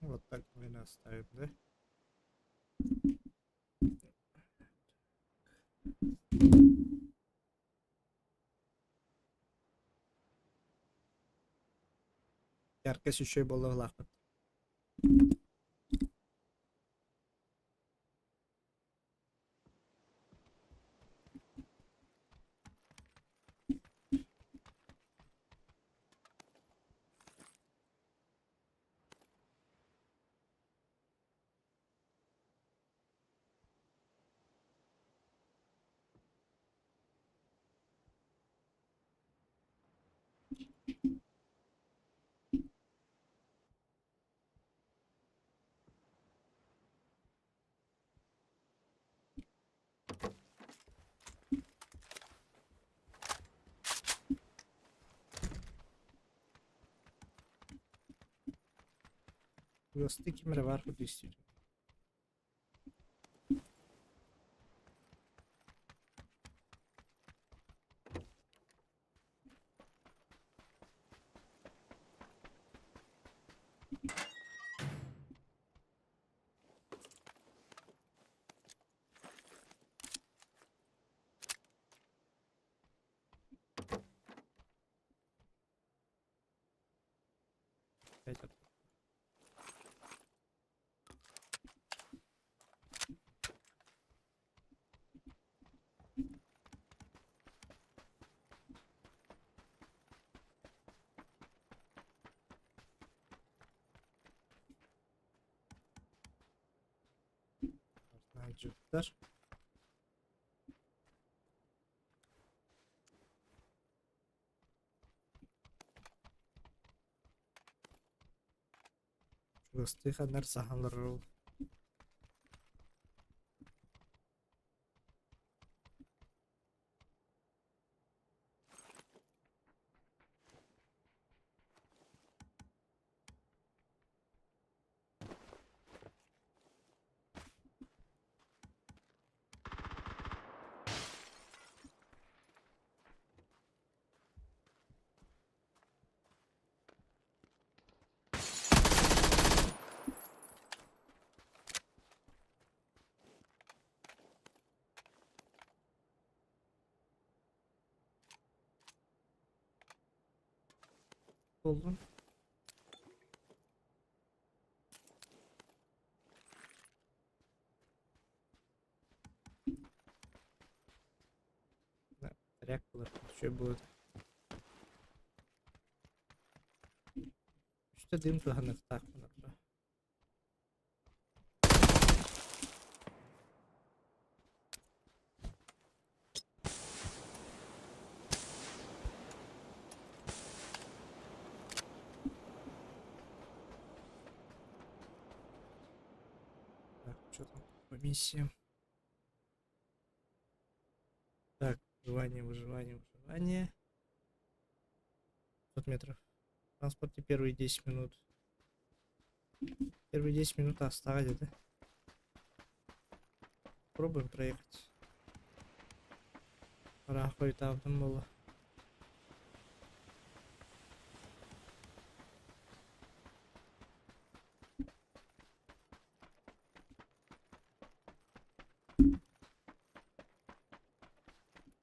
Вот так мы оставим, да? Яркость үчүгэй буолуохтаахпыт. Чугастыы ким эрэ баар курдук истибитим. Опять Дьуттар. Чугастыы ханнар саһан олорор. Buldum. Ряк булар. Үчүгэй буолуо. Үстэ дым туһаныахтаахпын арба. Так, что там по миссиям? Так, выживание, выживание, выживание. 500 метров. В транспорте первые 10 минут. Первые 10 минут оставили, да? Пробуем проехать. Пора там было.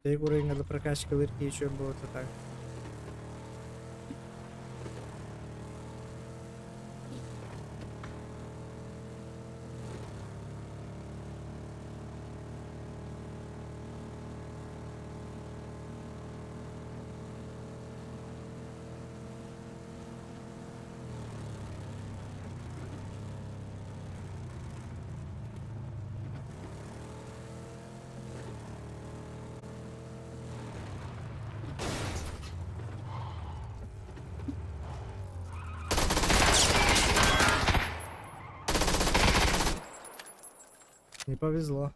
Уровень прокачка лырки еще было так. Не повезло.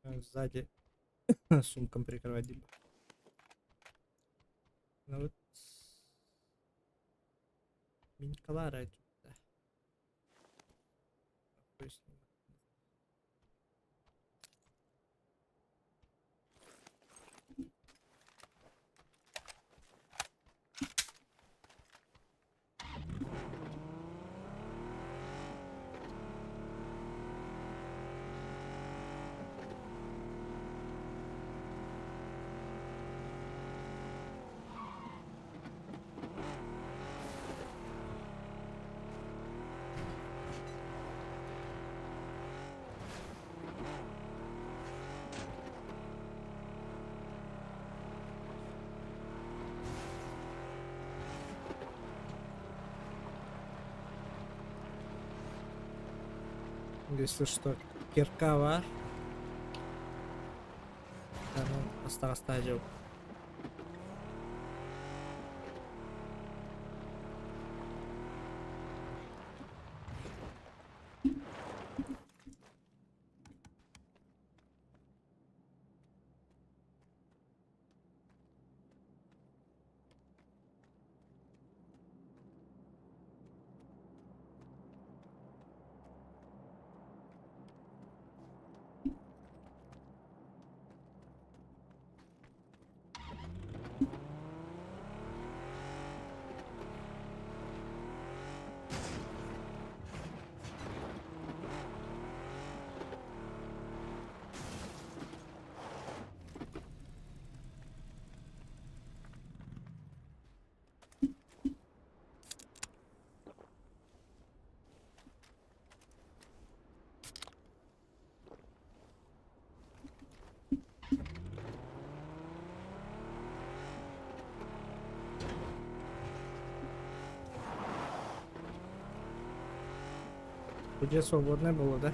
Сзади сумкам прикрывать. Ну вот. Минькалара. Если что, кирка бар. Астаҕастаах дьыл. Где свободное было, да?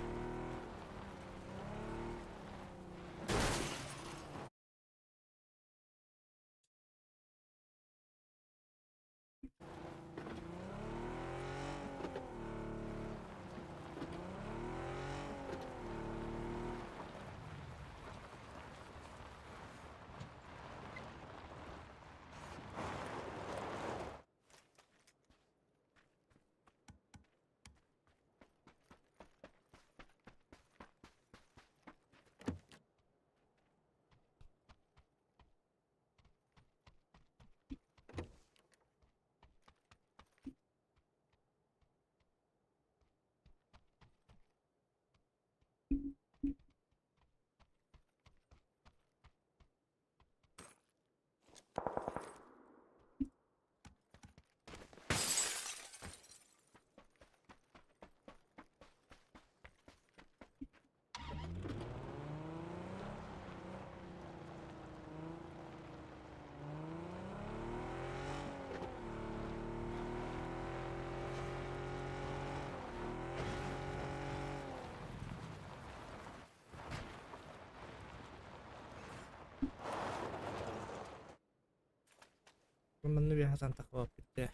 Манна биһасан тахвап битте.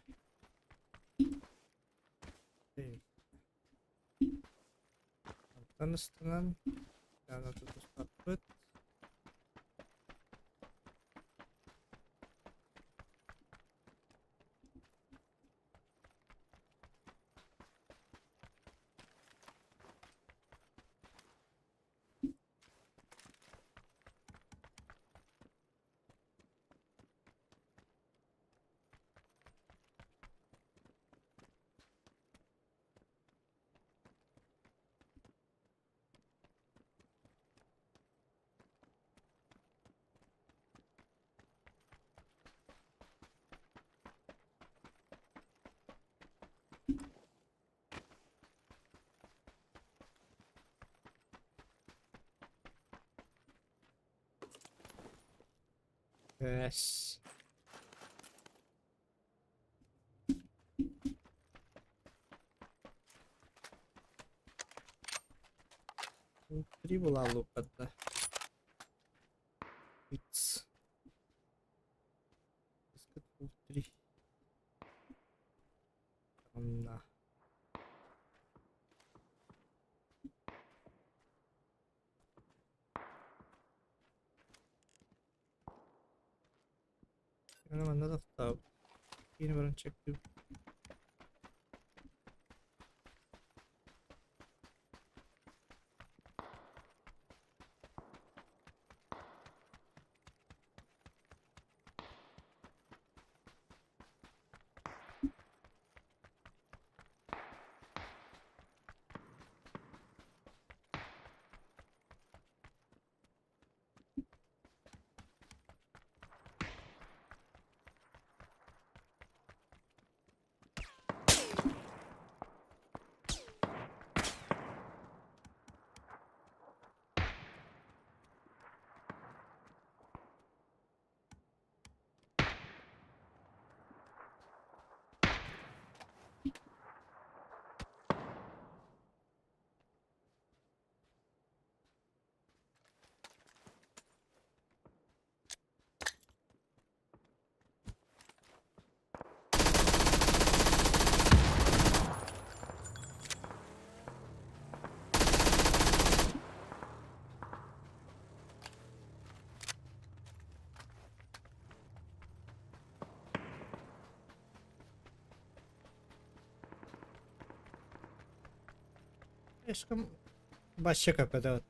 Антан яна тутуспаппыт. Yes. Три была лупата. Икс. Три. На. Манна тохтообут. Киин баран чектим. Слишком вообще көпөтө.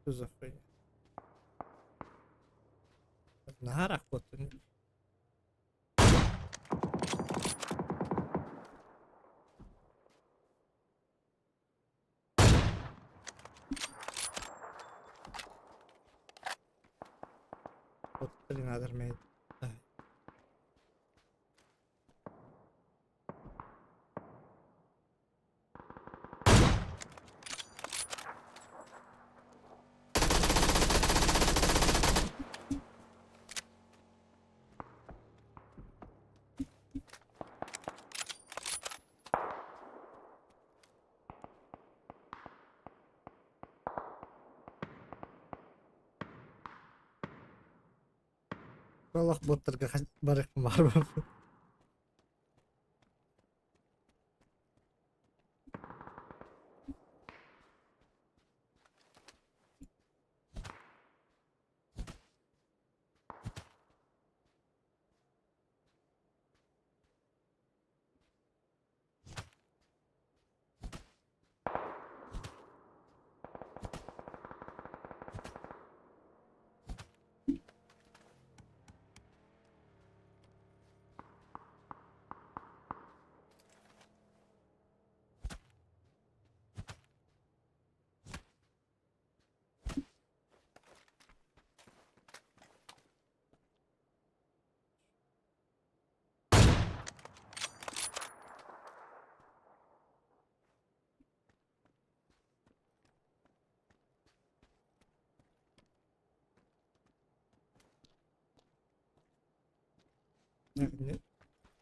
Что за хуйня? Наһаа рахпыттын. Вот, блин, Олох буоттарга барыахпын баҕарбаппын.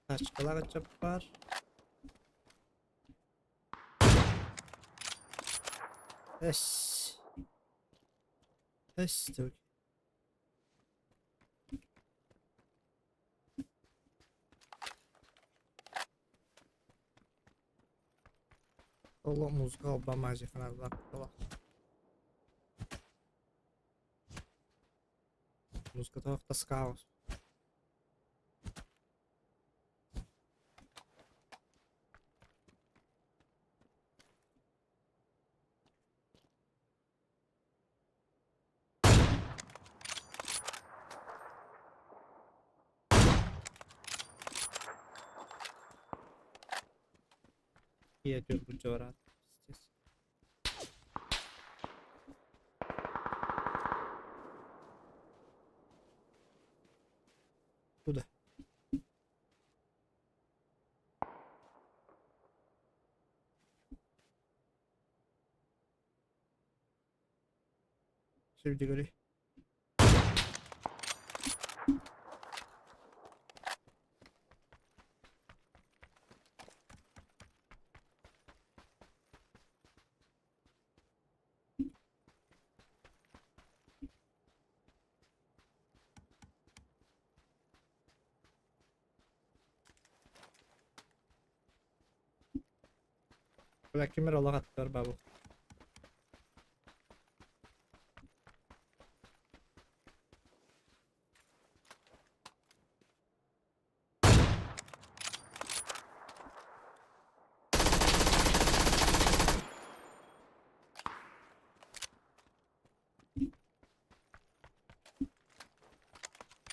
Тачкалаах ыччат баар. Эс. Эс Олох музыка албан Музыка тоох таскаабыс. Пиздец. Куда? Севдигали. Бля, ким эрэ олох аттыгар баабыл.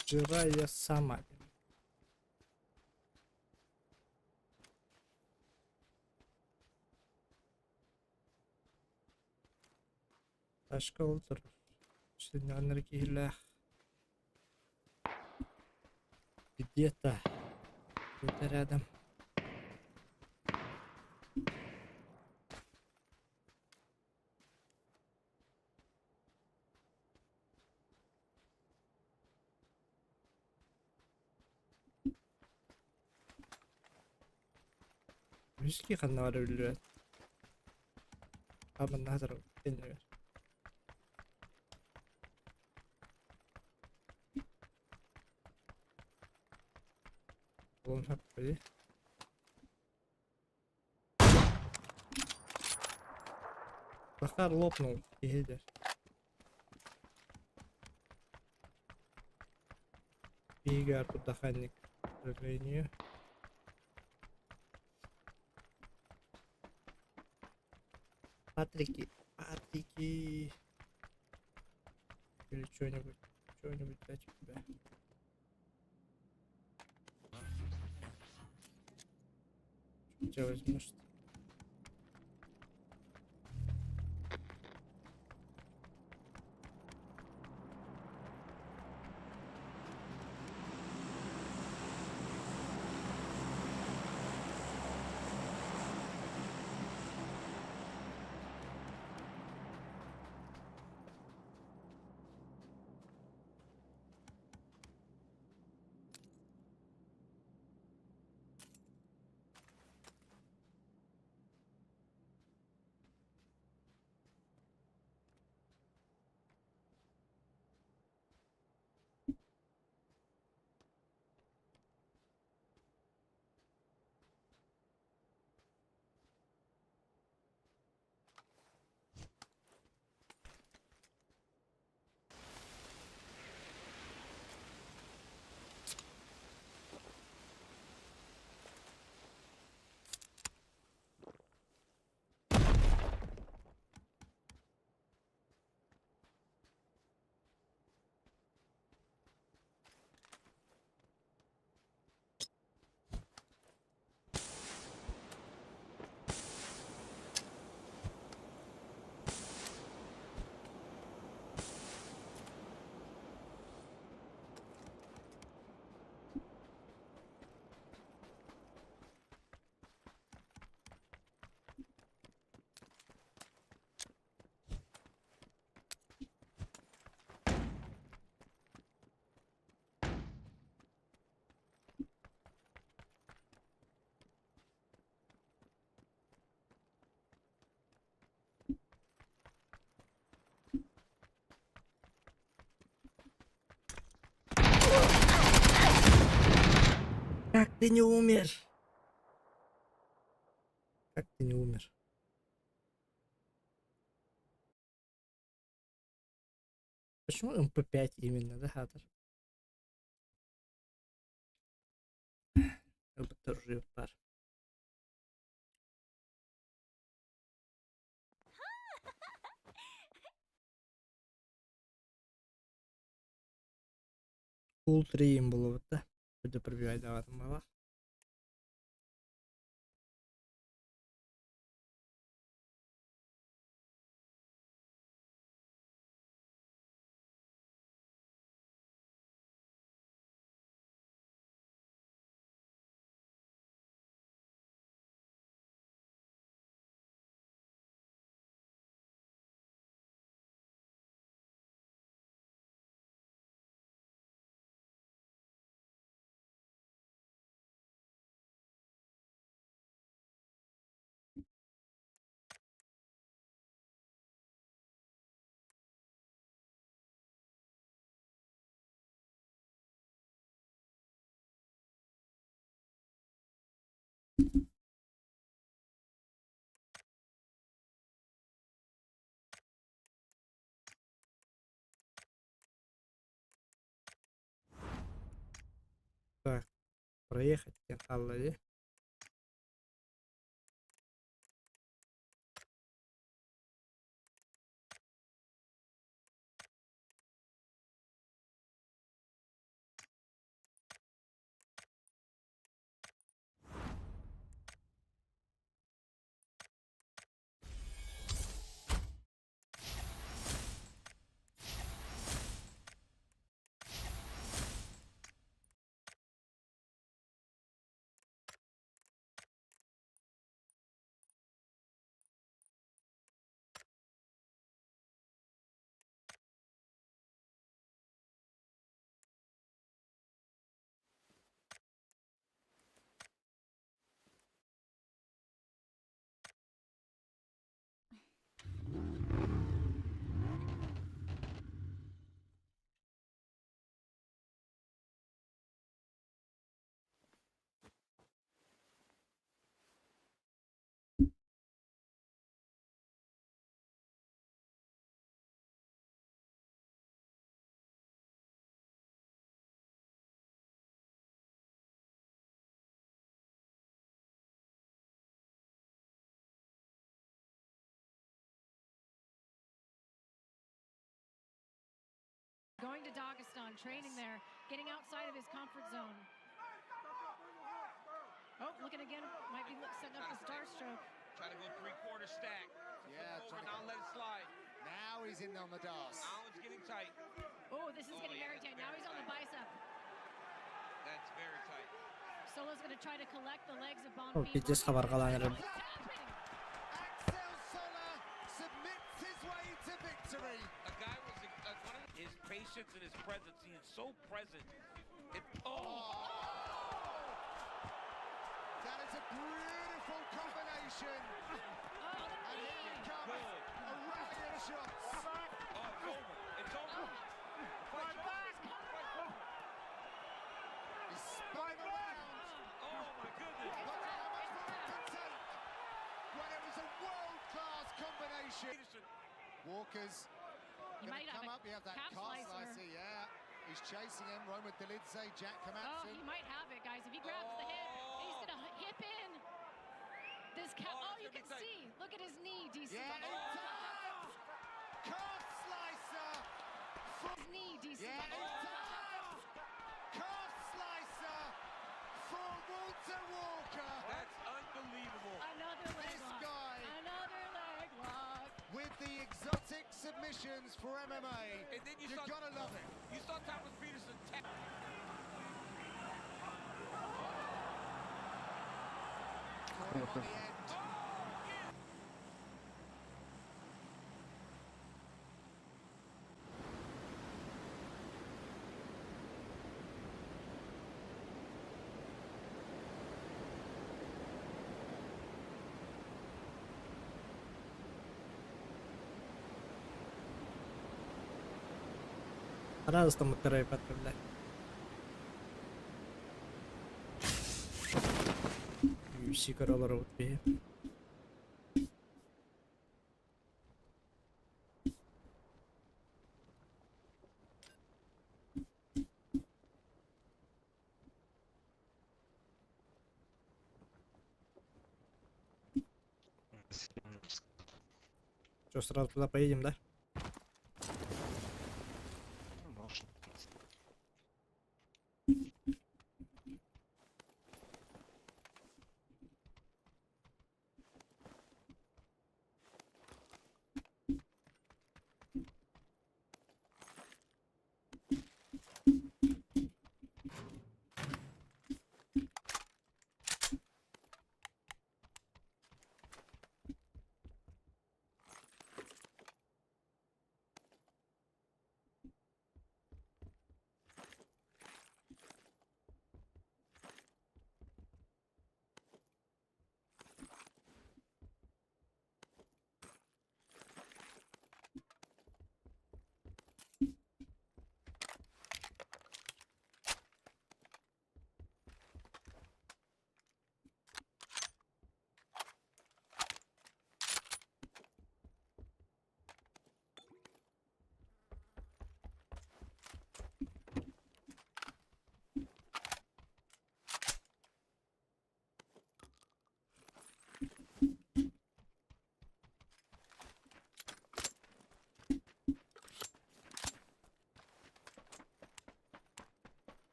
Вчера я сама. Ташка олорор. Сынньанар киһилээх. Где-то. Где-то рядом. Виски ханна бара биллибэт. Абаннаһа иннигэр. Буолан хаппыйы. Захар лопнул киһи Биһиги турдаханник к сожалению. Патрики, Патрики. Или что-нибудь, что-нибудь дать у тебя. Что у тебя возьмешь? Как ты не умер? Как ты не умер? Почему МП5 именно, да, Хатер? Пар. Кул 3 булубут да. Өдө пробивайдаабатым баҕа. Так, проехать диэн хаалла дии. Going to Dagestan, training there, getting outside of his comfort zone. Oh, looking again, might be setting up the star stroke. Try to go three-quarter stack. Yeah, Over, trying to now go. let it slide. Now he's in on the D'Arce. Now it's getting tight. Oh, this is Oh, getting yeah, very that's tight. Now very he's on the tight. bicep. That's very tight. Solo's going to try to collect the legs of О, Bonfim. пиздец хабаргалаан эрэр. He's tapping. Axel Sola submits his way to victory. A guy was one of his patience and his presence. He is so present. It, oh, That is a beautiful combination. Oh, the And here knee. it comes. Good. A rally of shots. oh, it's over. It's over. The fight's over. The fight's over. He's spun him around. Oh my goodness. But how much more it can take when it was a world-class combination. Peterson. Walker's He gonna might have come a up. He has that calf calf slicer. slicer. Yeah, he's chasing him. Roman Dolidze, Jack Oh, Komatsu. he might have it, guys. If he grabs the hip, he's gonna hip in. This calf. Oh, Oh, that's you gonna be can tight. see. Look at his knee, DC. Yeah, he tapped. Calf slicer. From His knee, DC. yeah, he tapped. Calf slicer for Walter Walker That's unbelievable. Another leg This lock. guy. Another leg lock. with the exotic submissions for MMA. And then you you saw- gotta love it. You saw Thomas Peterson tap. Caught him on the end. Пожалуйста, мутерей отправляй. UFC короллар вот бе. Что, сразу туда поедем, да? Ну, можно, в принципе.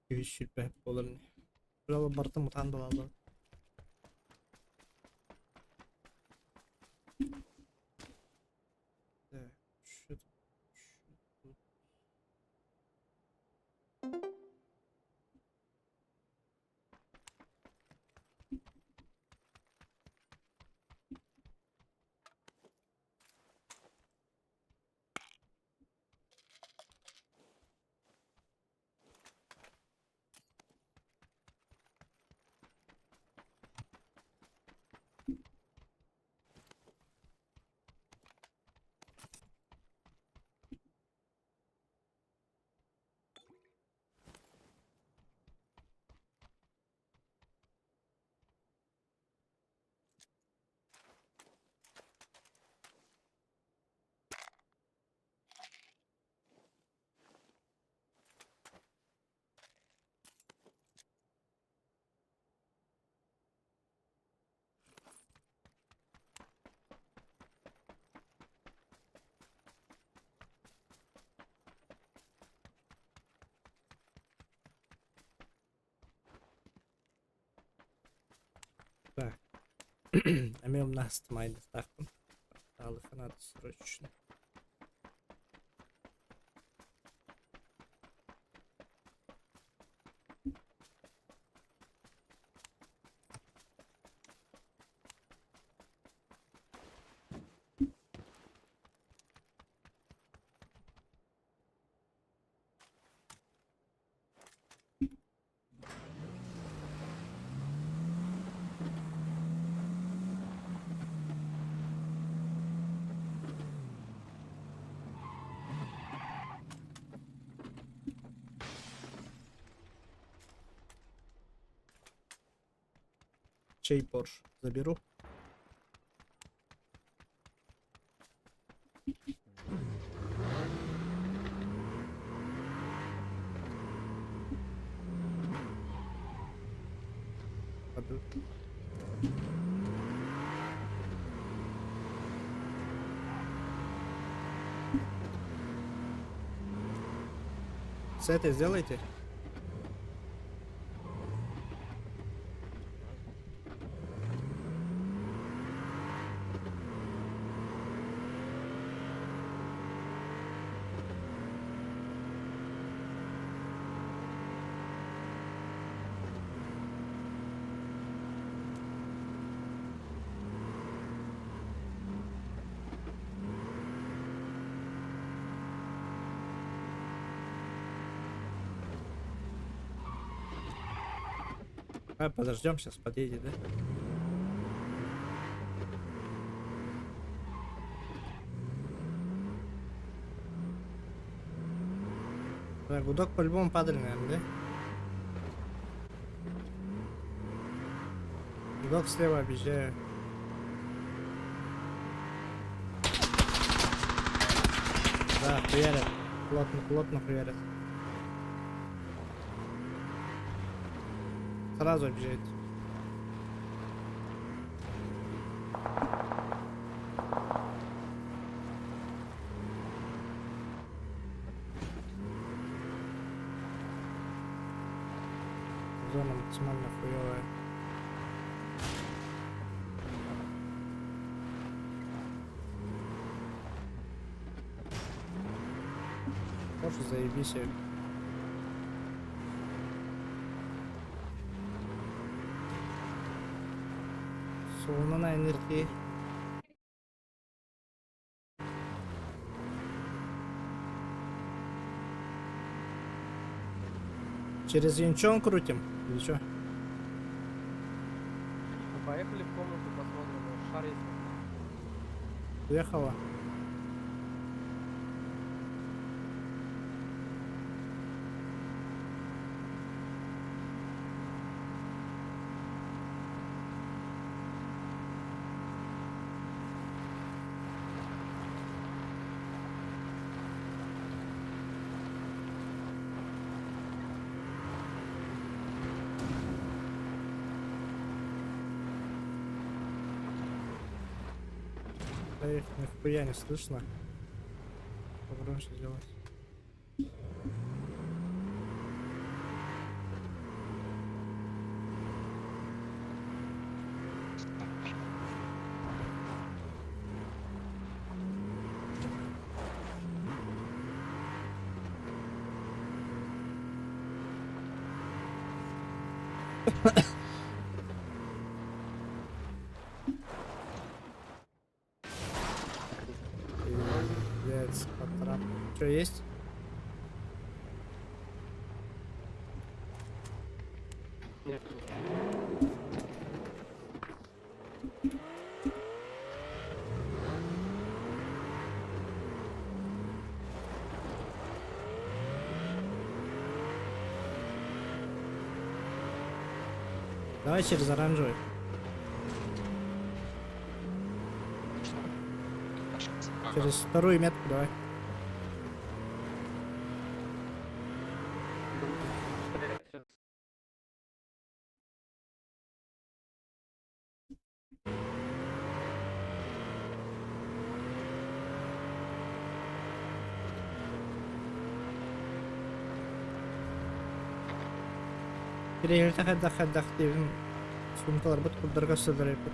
Күйіс болар. Бұралы бартын мутан балалы. Так, что тут? Что тут? Эмиэ умнаһыстым айдыктаахпын. Таалыха надо срочно. Чей Порш заберу? С этой сделайте. А, подождем, сейчас подъедет, да? Так, гудок по-любому падали, наверное, да? Гудок слева объезжаю. Да, хуярят. Плотно, плотно хуярят. Сразу объезжает. Зона максимально хуевая. Тоже заебись. Суунан энергии. Через Янчон крутим? Или что? Ну, поехали в комнату, посмотрим, может, шар есть. Уехала. Да их нихуя не слышно. Погромче сделать. Пиздец, потрап. Что, есть? Нет. Давай через оранжевый. Через вторую метку давай. Блядь, сейчас. Кириэхэ хайдах хайдах диэбин суумкаларбыт курдарга сылдьар эбиппит.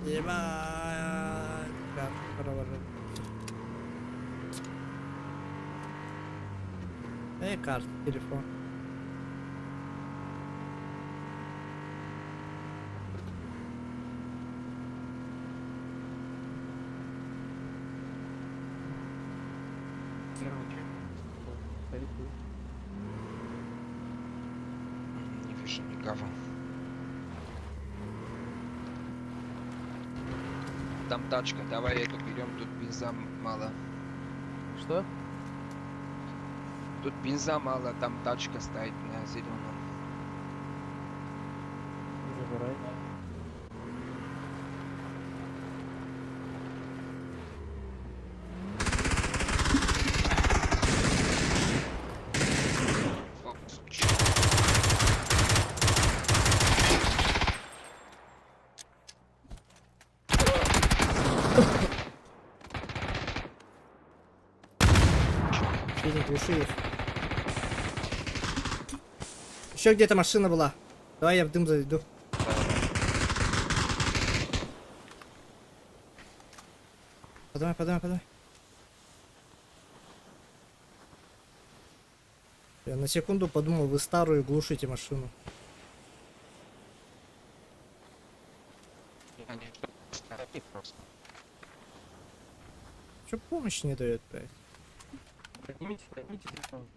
Ебать! Эй, карта, телефон. Не вижу никого. Там тачка, давай эту берем, тут бенза мало. Что? Тут бенза мало, там тачка стоит на зеленом. Забирай. О, чё? Финик, глуши их. Еще где-то машина была. Давай я в дым зайду. Подумай, подумай, подумай. Я на секунду подумал, вы старую глушите машину. Они что, просто. Че помощь не дает, блядь? Поднимите, поднимите телефон.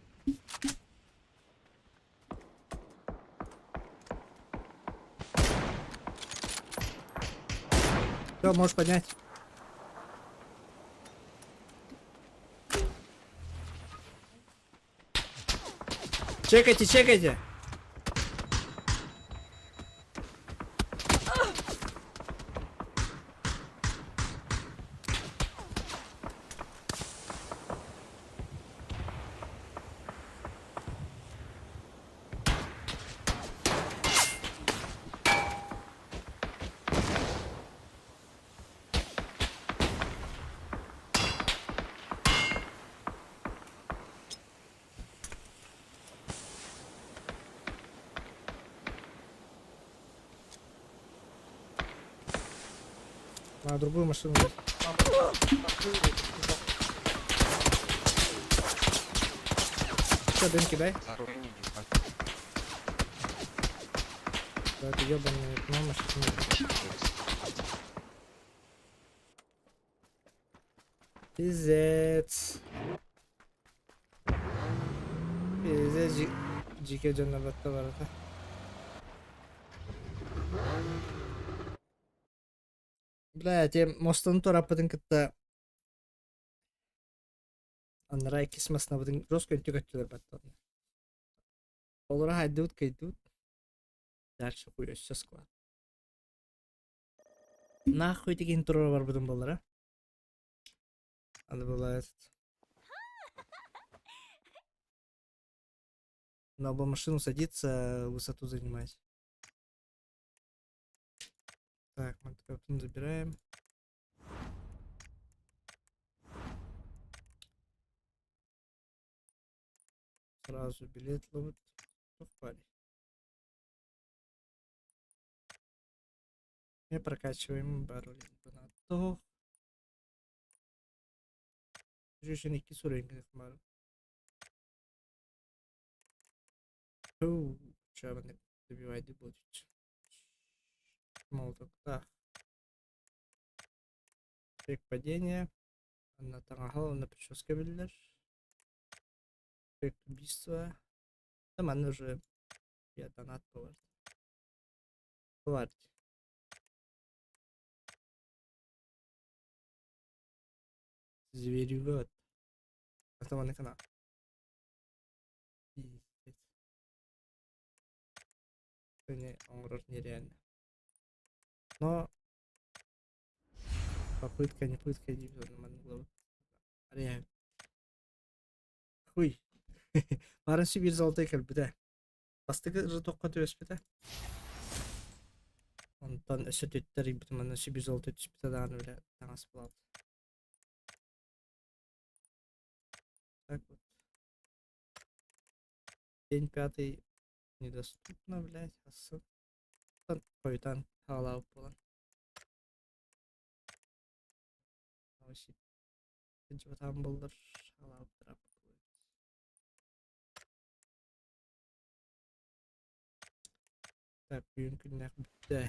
Все, можешь поднять. Чекайте, чекайте. На другую машину. Че, дым кидай. Да, это ебаная гнома Пиздец. Пиздец, дьиэ дьонно батта барыта. Бля, те мостаны туораппытын кытта анараа иккис массыынабытын жестко үнтү көттүлэр батталар. Олоро хайдыбыт кыйдыбыт. Дальше хуй өссө склад. Нахуй тигин туруора барбытым буоллара. Надо было этот... Надо было машину садиться, высоту занимать. Так, мы потом забираем. Сразу билет ловит. В Мы прокачиваем баролин на Жүшін сурен бар. Чабаны добивать будет. Молоток, да. Эффект падения. Она таҥаһа на прическа биллэр. Эффект убийства. Там она уже я донат повар. Повар. Зверюга. Это канал. Пиздец. Это не, он нереально. Но попытка, не пытка, не Реально. Хуй. Барын биир золотой кэлбитэ. Бастакы же тоххо түбэспитэ. Онтон өссө түттэр ийбитим манна биир золотой түспүтэ даҕаны бile таҥас булаабыт. Так вот. День пятый недоступно, блядь. Асы. Хойтан хаалаабыт буолан. Сылдьыбатаҕым буоллар халаабыттара Так, бүгүн күннээх бүттэ.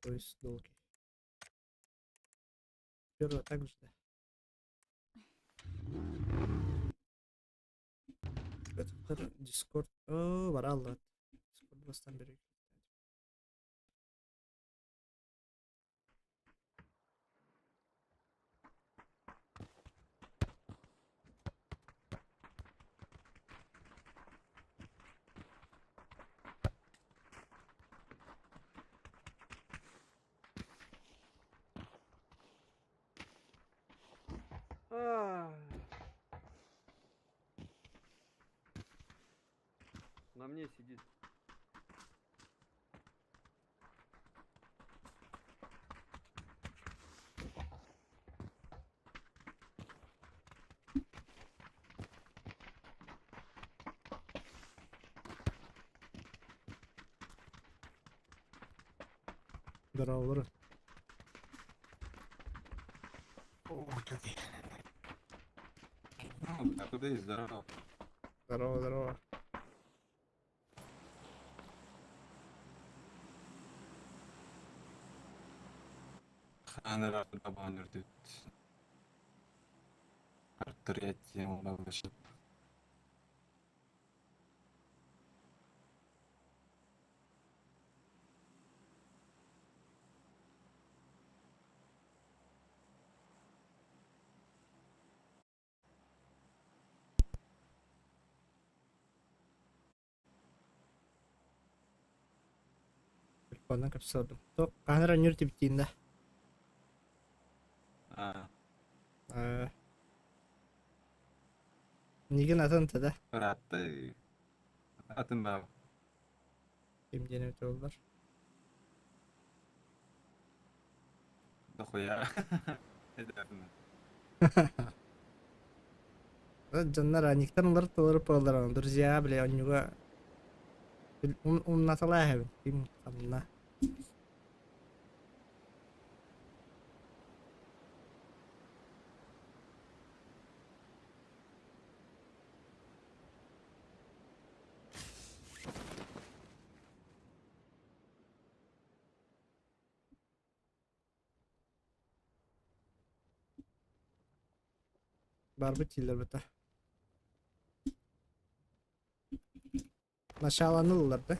Поезд долгий. Первое так же, да. Дискорд. О, бараллар. Дискорд бастан бери. На мне сидит. Здорово, Ну, а куда есть здорово. Здорово, здорово. Ханера табанер тут. Третья вышел. Телефонунан кэпсээн Туох хаһан эрэ өнньүр тибиттиин да? А, Э, Миигин атын да ыраатта. Атын баа. Ким диэн эбитэ буоллар. Дохуя. Эдэрнэ. Дьоннор аниктан ылар тыллары буоллар, друзья, бля, онньуга умнаталаа эһэбин. Ким ханна. Барбыт дииллэр быта. Началаны ыллар да.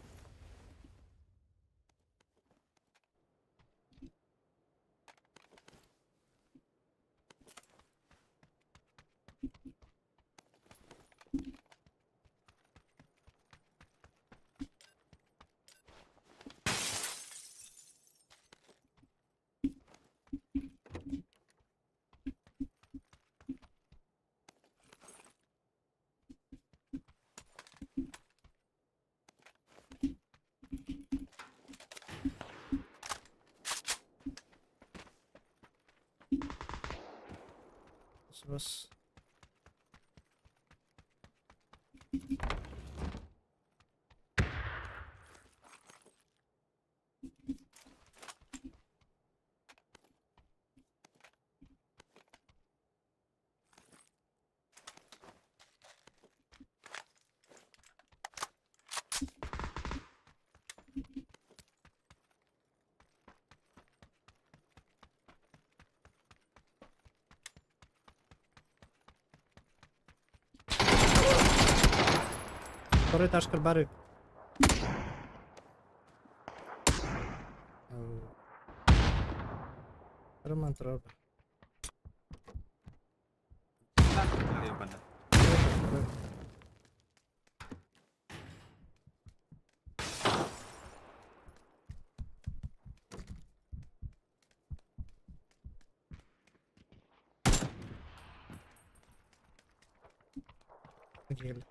Бас. Второй этаж бары. Роман Троба. Ебана. Кэллэ.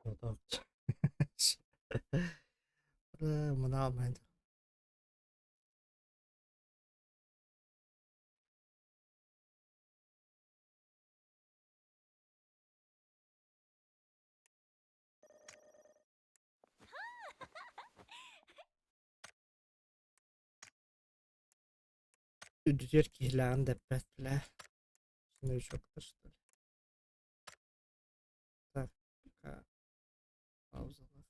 Бля, мына. Үрдүгэр киһилээҕин дэппэт, бля. Новичоктар, что ли? Так, пока паузалаах.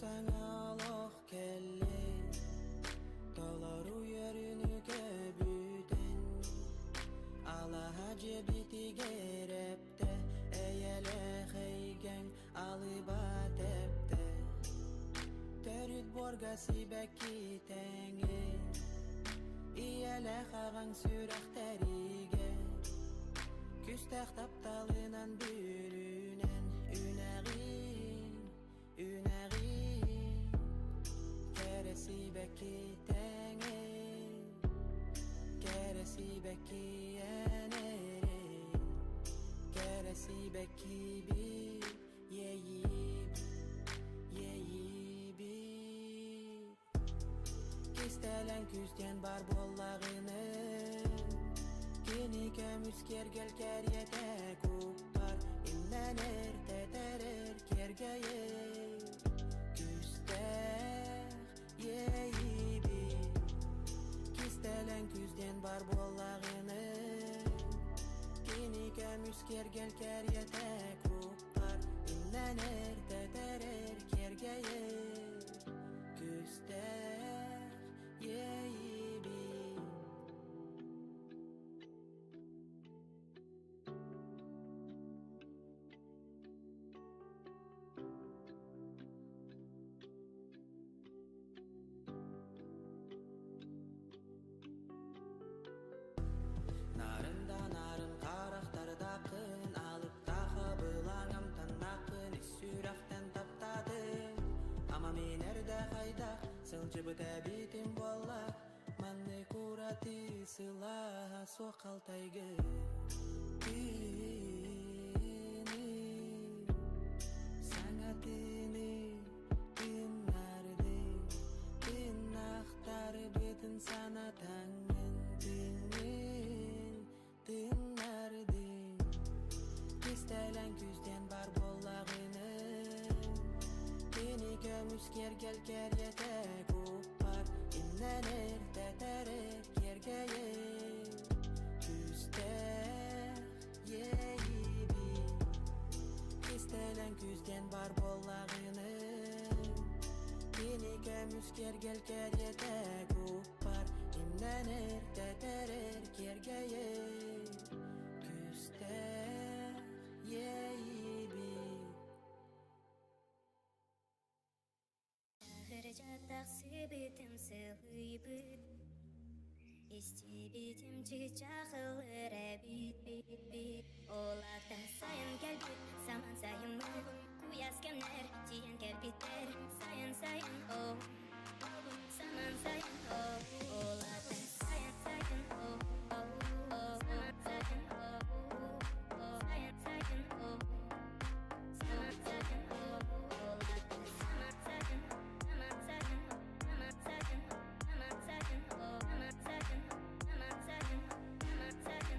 саҥа олох кэллэ, Толору үөрүүнү көбүтэн, Алаһа дьиэбитигэр эптэ, Эйэлээх эйгэҥ алыба тэптэ. Төрүт буорга сибэкки тэҥэ, Ийэлээх аҕаҥ сүрэхтэригэр, Күстээх тапталынан бүрүнэн Үнэҕин, үнэҕин, Кэрэ сибэкки тэҥэ, Кэрэ сибэкки эн эрэ, Кэрэ сибэкки бир иэйиим, иэйиибит. Кистэлэҥ күүс диэн баар буоллаҕына, Кини көмүс киэргэл кэриэтэ куппар Имнэнэр, тэтэрэр, киэргэйэр Күүстээх иэйиибит. Кистэлэҥ күүс диэн баар буоллаҕына, Кини көмүс киэргэл кэриэтэ куппар Имнэнэр, тэтэрэр, киэргэйэр Күүстээх иэйиибит. Нарында нарын харахтардааххын, алыптаах абылаҥ амтаннааххын, ис сүрэхтэн таптаатым. Ама мин эрдэ хайдах сылдьыбыт эбитим буолла, маннык ураты сылааһа суох халтайгын. Тыыны, саҥа тыыны тыыннарды, тыыннахтарбытын санатаҥҥын тыыҥҥын тыыннардыҥ. Кистэлэҥ күүстэн бар буоллаҕына, Кини көмүс киэргэл кэриэтэ куппар Имнэнэр, тэтэрэр, киэргэйэр Күүстээх иэйиибит. Кистэлэҥ күүстэн бар буоллаҕына, Кини көмүс киэргэл кэриэтэ куппар Имнэнэр, тэтэрэр, киэргэйэр Күүстээх иэйиибит. Таһырдьа тахсыбытым сылыйбыт, истибитим чыычаах ыллыыр эбит бит. Ол аата сайын кэлбит, самаан сайыммыт, куйаас кэмнэр тиийэн кэлбиттэр. Сайын сайын оо, самаан сайын оо, ол аата сайын сайын оо, самаан сайын оо, сайын сайын оо, самаан сайын оо, ол аата самаан сайын, самаан сайын, самаан сайын, самаан сайын оо, самаан сайын, самаан сайын, самаан сайын.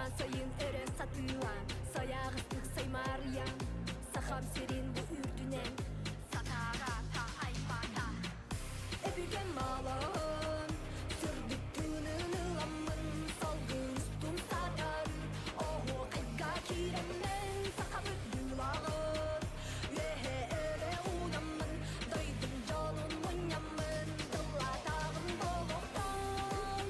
Самаан сайын өрө сатыылаан, сайаҕастык саймаарыйан, Сахам сирин бу үрдүнэн сатараата айбата. Өбүгэм малын, сырдык тыынын ыламмын, салгын устун сатары, оһуохайга киирэммин, сахабыт быылаҕын, үөһэ өрө уунаммын, дойдум дьонун мунньаммын, тыллаатаҕым буолуохтун.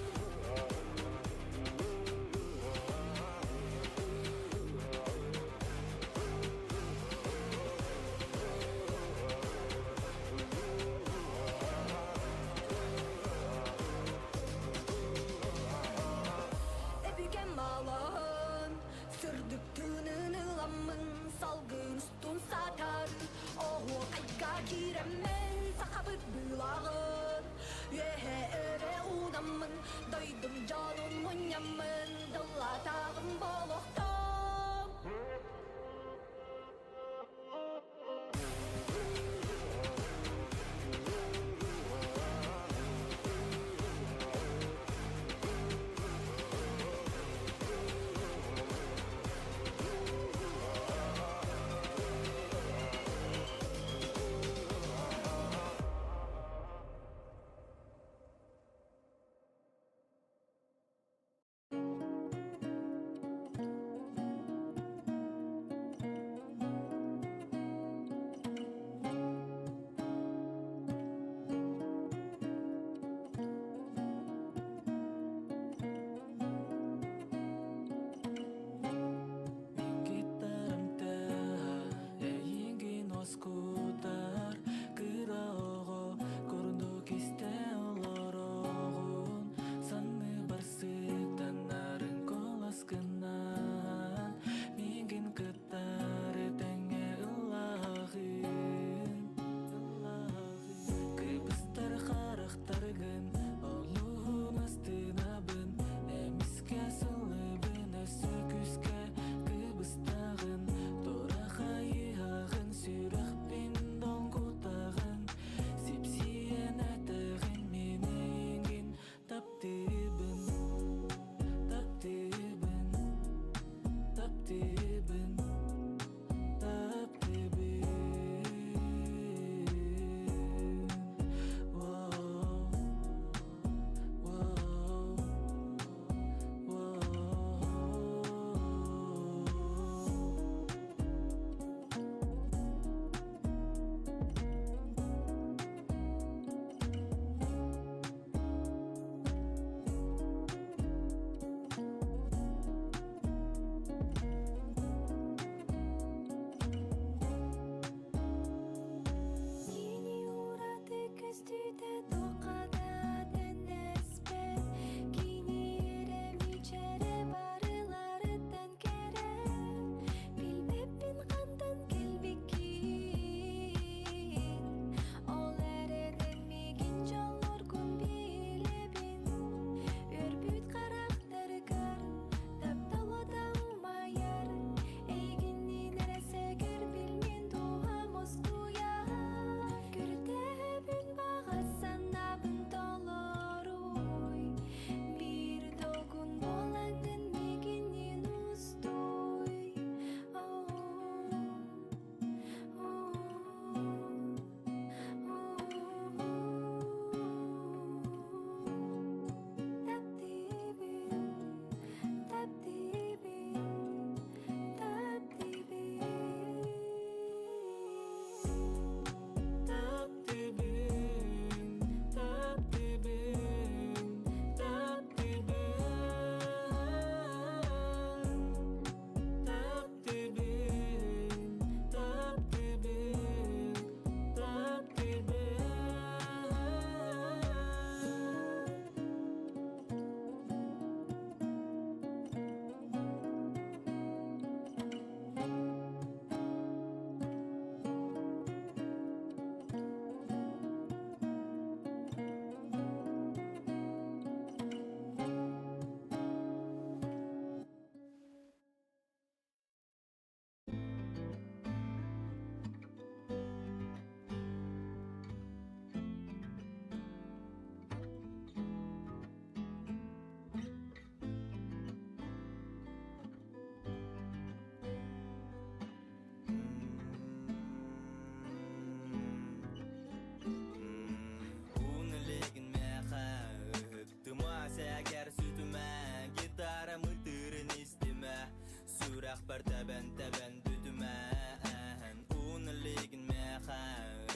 Сүрэхпэр тэбэн тэбэн бүтүмэн Уун илигин миэхэ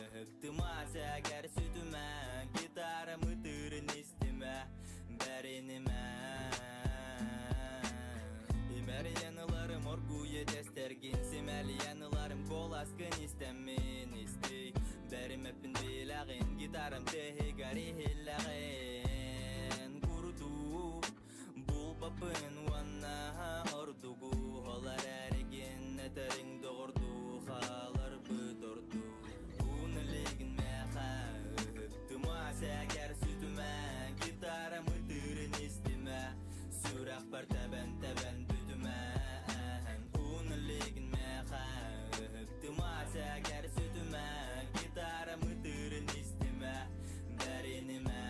ыһыктыма Сэгэр сүтүмэ Гитарам ытыырын истимэ Бэринимэ Имэрийэн ыларым оргууй этэстэргин Симэлийэн ыларым куоласкын истэммин Истий бэримэппин билэҕин Гитарам тыаһыгар иһиллэҕин Курутуу булбаппын уонна ордугу Ол эрээригин этэриҥ доҕордуу хааларбыт ордук Уун илигин миэхэ ыһыктыма Сэгэр сүтүмэ Гитарам ытыырын истимэ Сүрэхпэр тэбэн тэбэн бүтүмэ Уун илигин миэхэ ыһыктыма Сэгэр сүтүмэ Гитарам ытыырын истимэ Бэринимэ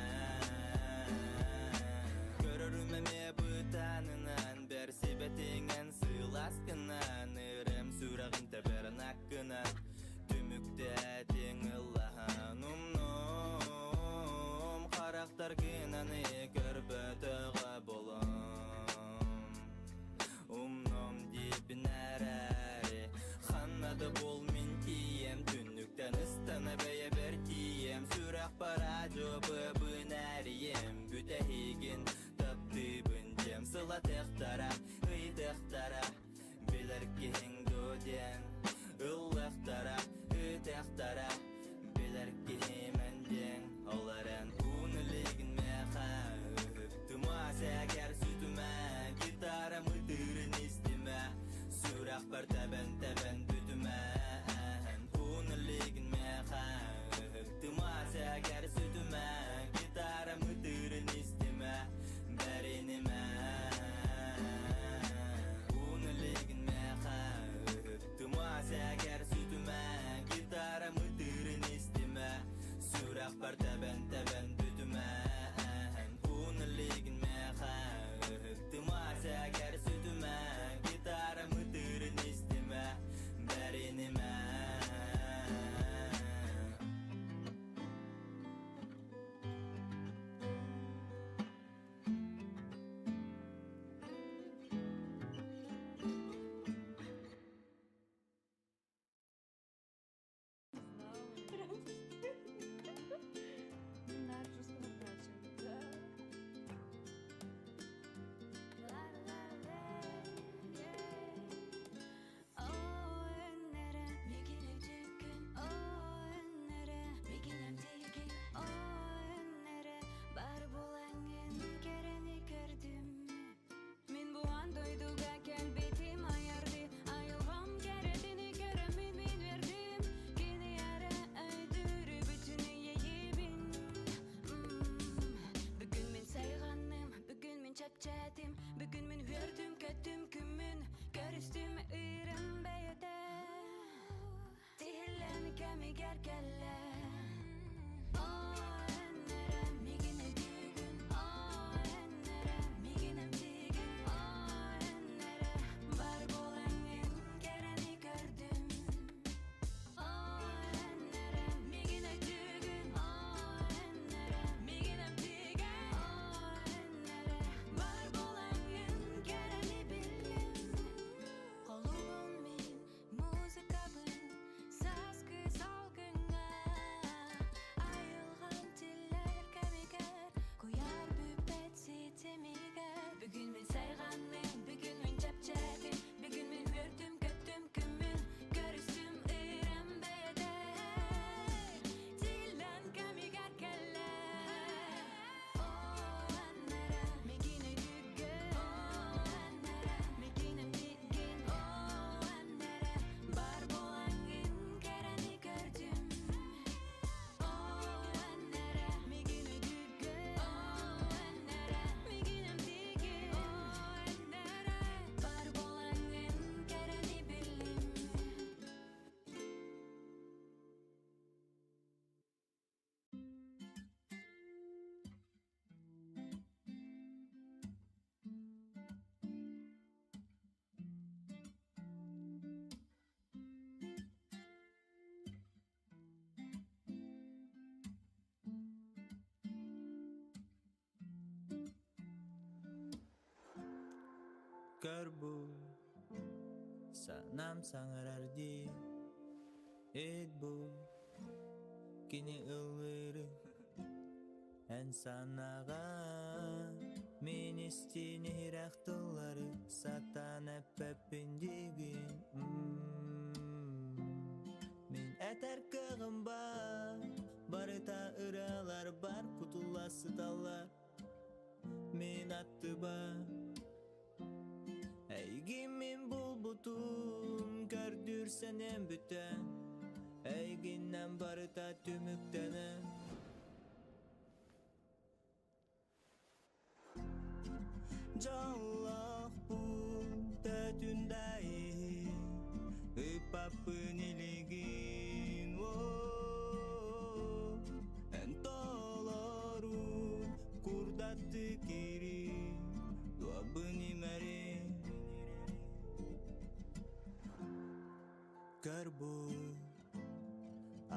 Көрөрүм эмиэ бытаанынан Бэрсибэтиҥэн сылааскынан Ырыам сүрэҕин тэбэрин аккынан Түмүктээтиҥ ыллаһан Умнум харахтаргын аны көрбөтөҕө буолум Умнум диэбин эрээри Ханна да буол мин тиийэм Түннүктэн ыстана бэйэбэр тиийэм Сүрэхпэр адьыбыбын эрийэм Бүтэһигин таптыыбын диэм Сылатыахтара, ыйытыахтара Билэр киһиҥ дуо диэн Ыллыахтара, ыытыахтара Билэр киһим эн диэн Ол эрэн уун илигин миэхэ Ыһыктыма, сэгэр сүтүмэ Гитарам ытыырын истимэ Сүрэхпэр тэбэн тэбэн бүтүмэ Уун илигин миэхэ Ыһыктыма, сэгэр сүтүмэ Гитарам ытыырын истимэ Бэринимэ Уун илигин миэхэ Ыһыктыма, сэгэр сүтүмэ Гитарам ытыырын истимэ Сүрэхпэр тэбэн тэбэн бүтүмэ Уун илигин миэхэ Ыһыктыма, сэгэр сүтүмэ Гитарам ытыырын истимэ Бэринимэ На жестко начали. Да. Мин бу аан дойдуга кэлбитим айарды Айылҕам кэрэтини көрөммүн мин үөрдүм Кини эрэ өйдүүр бүтүн иэйиибин Бүгүн мин сайҕанным, бүгүн мин чэпчээтим Бүгүн мин үөрдүм, көттүм күммүн Көрүстүм ырам бэйэтэ Тиһиллэн кэмигэр кэллэ Оо, эн эрэ миигин өйдүүгүн Оо, эн эрэ миигин эмтиигин Оо, эн эрэ бар буолаҥҥын кэрэни көрдүм Оо, эн эрэ миигин өйдүүгүн Оо, эн эрэ миигин эмтиигин Оо, эн эрэ бар буолаҥҥын кэрэни биллим Холуубун мин музыкабын сааскы салгыҥҥа Айылҕам тиллэр кэмигэр куйаар бүппэт ситимигэр Бүгүн мин сайҕанным, бүгүн мин чэпчээтим Бүгүн мин үөрдүм, көттүм күммүн Көрүстүм ырам бэйэтэ Тиллэн кэмигэр кэллэ Оо, эн эрэ миигин өйдүүгүн Оо, эн эрэ миигин эмтиигин Оо, эн эрэ бар буолаҥҥын кэрэни көрдүм Оо, эн эрэ миигин өйдүүгүн Оо, эн эрэ миигин эмтиигин Оо, эн эрэ бар буолаҥҥын кэрэни биллим Көр бу. Санаам саҥарар дии, Ит бу кини ыллыырын Эн санааҕа мин истиин иһирэх тыллары сатаан эппэппин диигин Мин этэр кыаҕым баар, барыта ырыалар бар кутулла сыталлар Мин аттыбар Эйигин мин булбутум, көрдүүр сэнэм бүтэн, Эйигиннэн барыта түмүктэнэн. Дьоллоох төтүндай ыппаппын илигин Эн толору курдатты кири дуобун имэри Көрбүт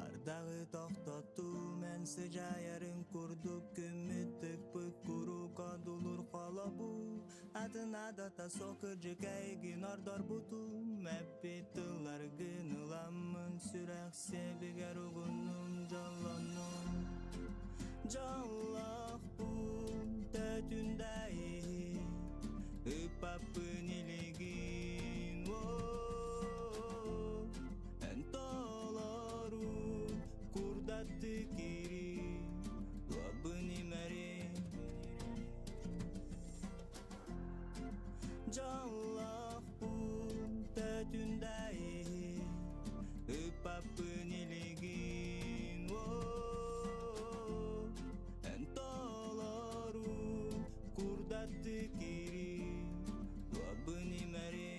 Ардаҕы тохтоттум эн сыдьаайарыҥ курдук күммүт тыкпыт куруук одулуур холобур атын адата суох кырдьык эйигин ордорбутум эппит тылларгын ыламмын сүрэх сэбигэр угуннум дьоллоннум дьоллоохпун төтүндай ыппаппын илигин эн толору курдатты кири дуобун имэри дьоллоохпун төтүндай ыппаппын илигин эн толору курдатты кири дуобун имэри.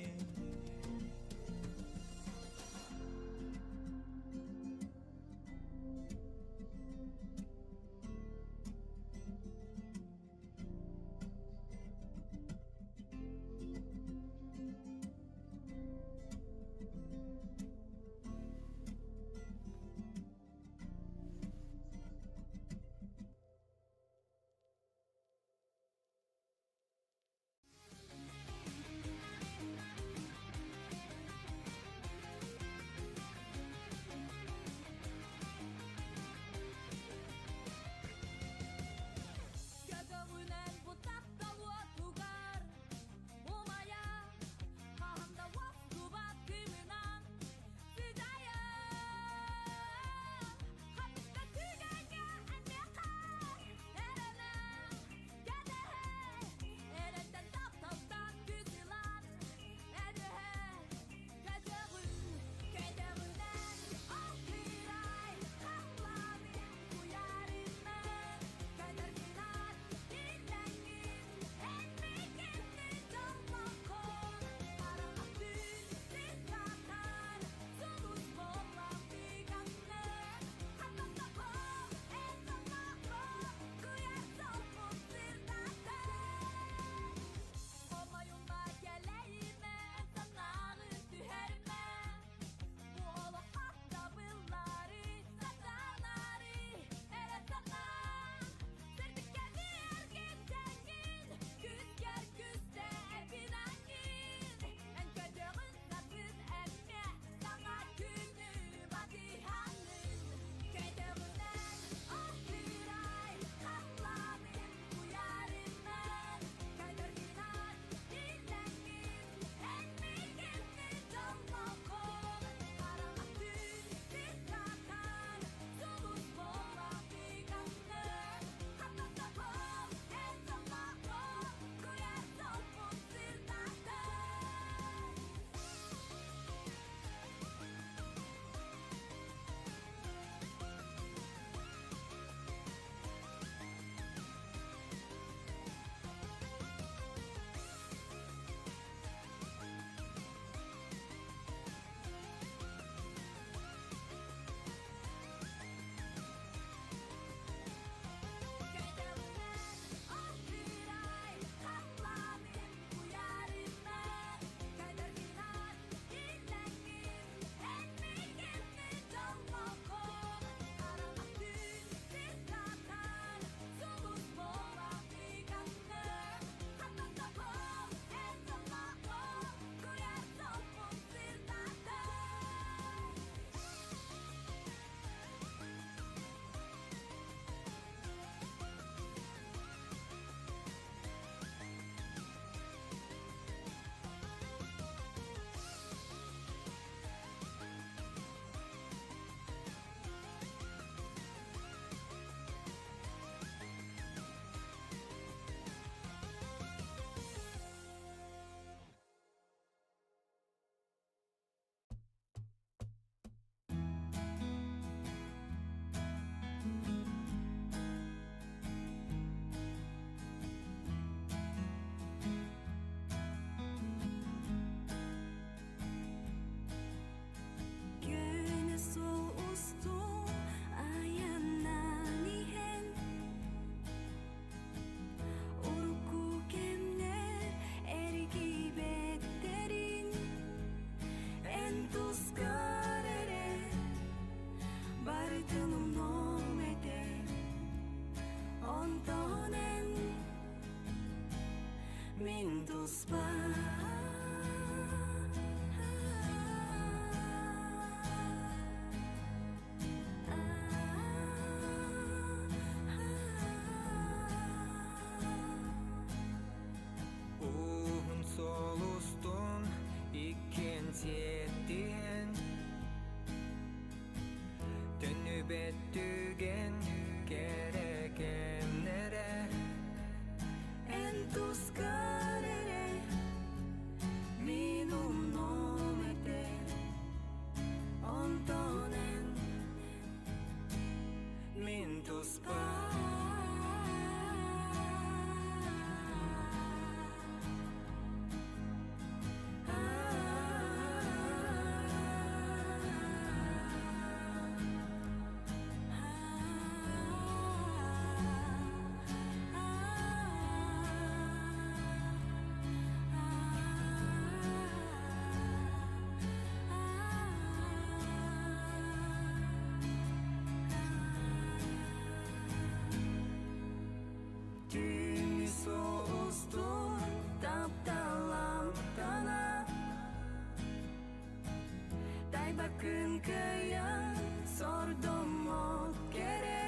Күн кыайан сордоммот кэрэ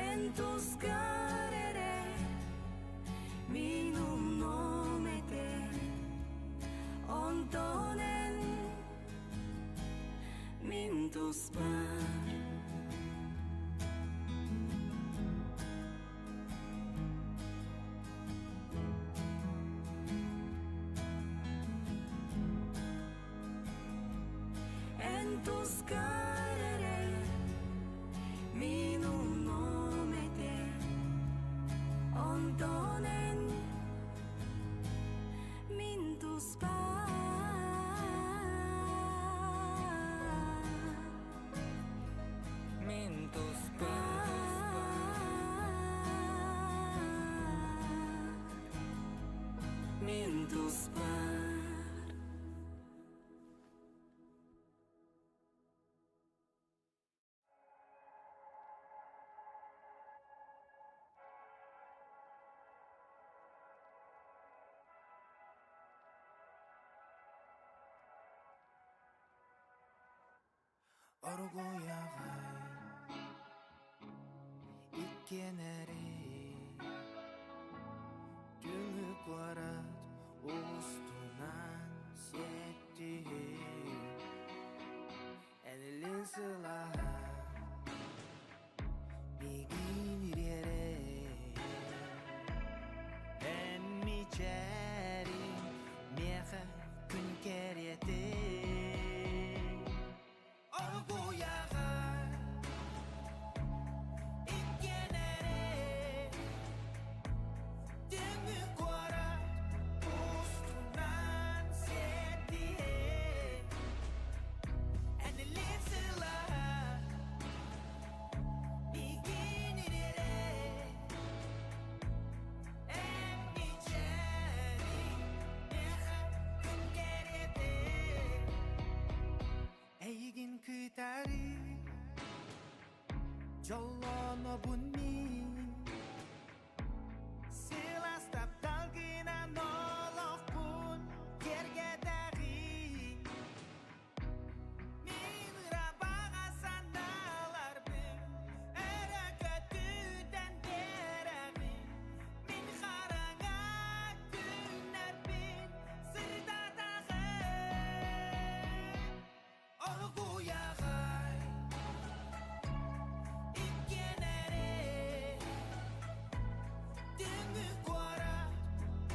Эн тускар эрэ мин умнуом этэ Онтон эн мин туспар. Эн тускар эрэ мин умнуом этэ Онтон эн мин туспар. Мин туспар. Мин туспар. Оргуйаҕай иккиэн эрэй Түҥү куорат устунан сиэттиһии Энилин сылаһа миигин ириэрэй Эн мичээриҥ миэхэ күн кэриэтин Оргуйаҕай иккиэн эрэй Түҥү куорат устунан сиэттиһэ Энилин сылаһа миигин ириэрэй Эн мичээриҥ миэхэ күн кэриэтин Эйигин кытары дьоллонобун мин Сылаас тапталгынан олохпун киэргэтэҕин Мин ырабаҕа санааларбын эрэ көтүтэн биэрэҕин Мин хараҥа күннэрбин сырдатаҕын Оргуйаҕай иккиэн эрэ Түҥү куорат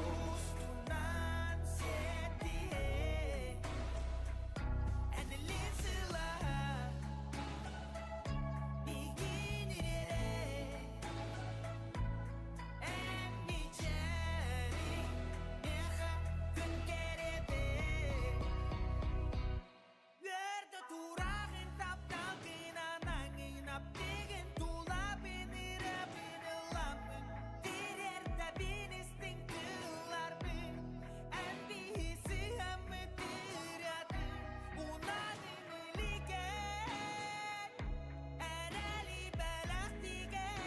устунан сиэттиһэ Энилин сылаһа миигин ириэрэ Эн мичээриҥ миэхэ күн кэриэтэ Үөрдэ тураҕын тапталгынан аҥыйнап тигин тулабын ырабын ыламмын тириэрдэбин истиҥ тылларбын эн биһи сыһаммыт ырыатын унанын илигэр эрэли бэлэхтигэр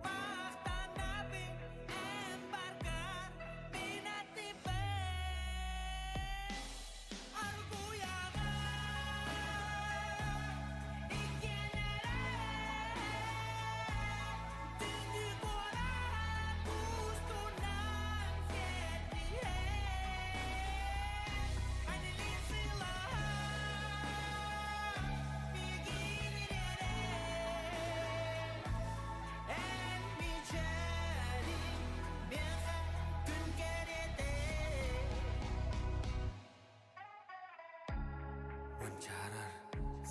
махтанабын эн баргар мин аттыбар Аргуйаҕа иккиэн эрэ Түннү куорат устунан сиэттиһэ Анилин сылаһа миигин ириэрэ Эн мичээриҥ миэхэ күн кэриэтэ Мунчаарар,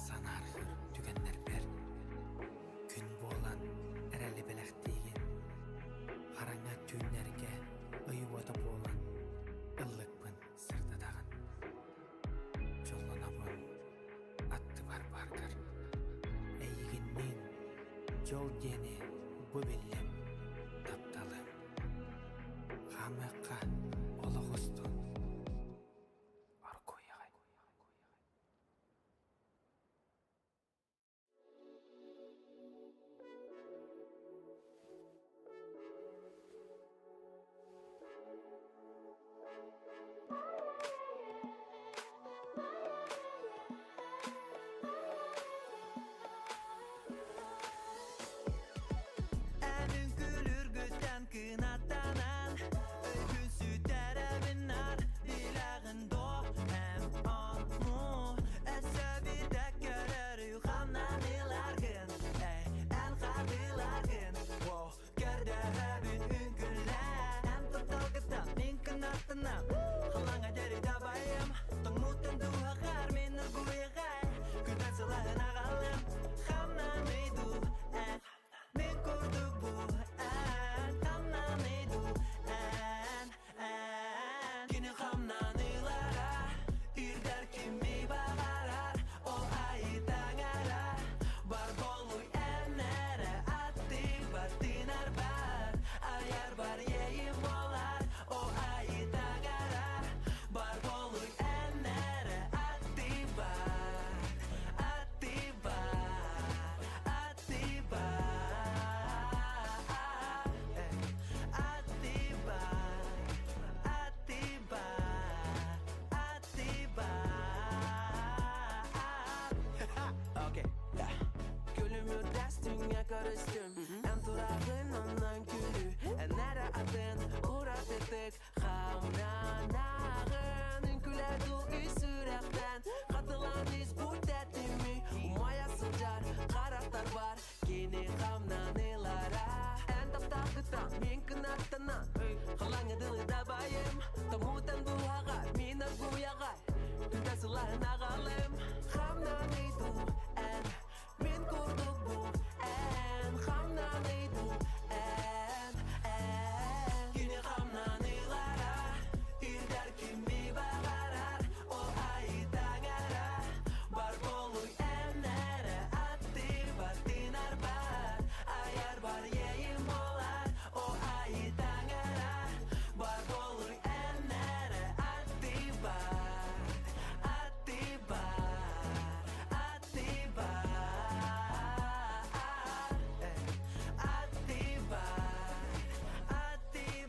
санааргыыр түгэннэрбэр күн буолан эрэли бэлэхтиигин, хараҥа түүннэргэ ый уота буолан ыллыкпын сырдатаҕын. Дьоллонобун аттыбар бааргар, эйигинниин дьол диэни бу биллим, тапталым. Хаамыахха олох устун. Оргуйаҕай. Көрүстүм Эн тураҕын онон күлүү Эн эрэ атын уратытык Хамнанаҕын Үҥкүүлээ дуу ис сүрэхтэн Хатылаан ис бу тэтими Умайа сылдьар харахтар бар Кини хамнаныылара Эн таптаахыттан мин кынаттанан Халаҥа дылы дабайым Томутан дууһаҕа мин оргуйаҕа Күндэ сылаһын аҕалым Хамнаный дуу эн Мин курдук бу эн Хамнаный дуу эн эн Кини хамнаныылара Ирдэр кими баҕарар Ол айыы таҥара Бар буолуй эн эрэ Аттыбар тыынарбар Айар бар иэйим буолар О айыы таҥара Бар буолуй эн эрэ Аттыбар Аттыбар Аттыбар Аттыбар Аттыбар Аттыбар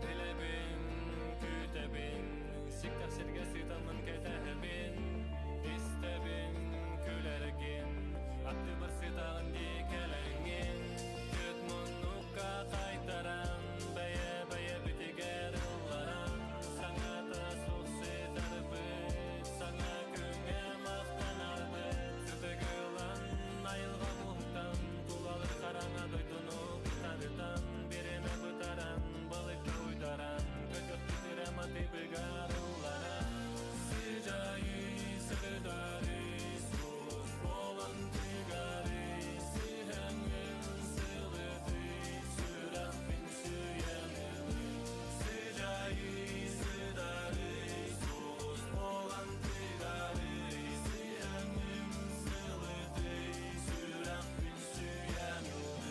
Билэбин, күүтэбин, сиктэх сиргэ сытаммын кэтэһэбин, истэбин, күлэргин, аттыбар сытаҕын дии кэлэҥҥин, түөрт муннукка хайтаран, бэйэ-бэйэбитигэр ылларан, саҥата суох сытарбыт, саҥа күҥҥэ махтанарбыт, сытыгылан, айылҕа уһуктан, тулалыр хараҥа дойдуну кытарытан, бириэмэ бытаран, балыкка уйдаран, көтөхпүт эрэ матыыбыгар ылларан, сыдьаайый, сыдары, сулус буолан тыгары, сыһыаҥҥын сылытый, сүрэхпин сүүйэн ылый. Сыдьаайый, сыдары, сулус буолан тыгары, сыһыаҥҥын сылытый, сүрэхпин сүүйэн ылый.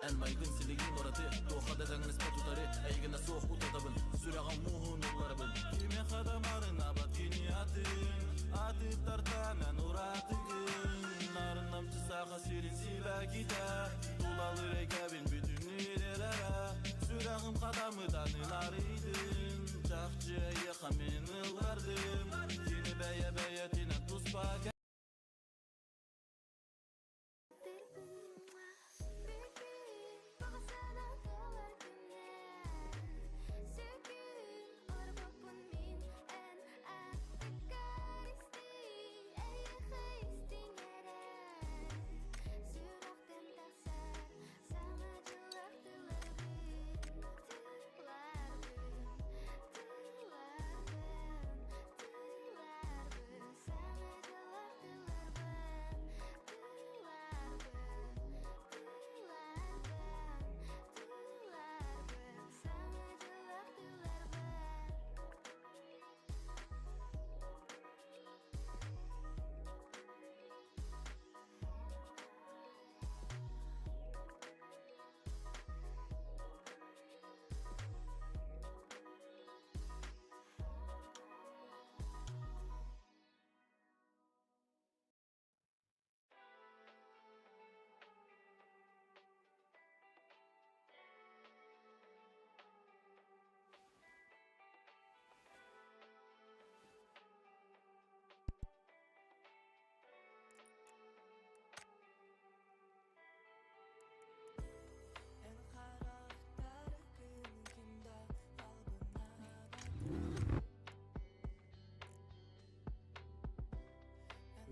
Эн майгын силигин ураты Туохха да тэҥнэспэт утары Эйигинэ суох утатабын Сүрэҕим мууһун улларабын Кимиэхэ да марынабат кини атын Атыттартан эн уратыгын Нарынамчы саха сирин сибэккитэ Тулалыыр эйгэбин бүтүн ирэлэрэ Сүрэҕим хатаммытан арыйдын Чахчы эйиэхэ мин ыллардым Кини бэйэ бэйэтинэн туспа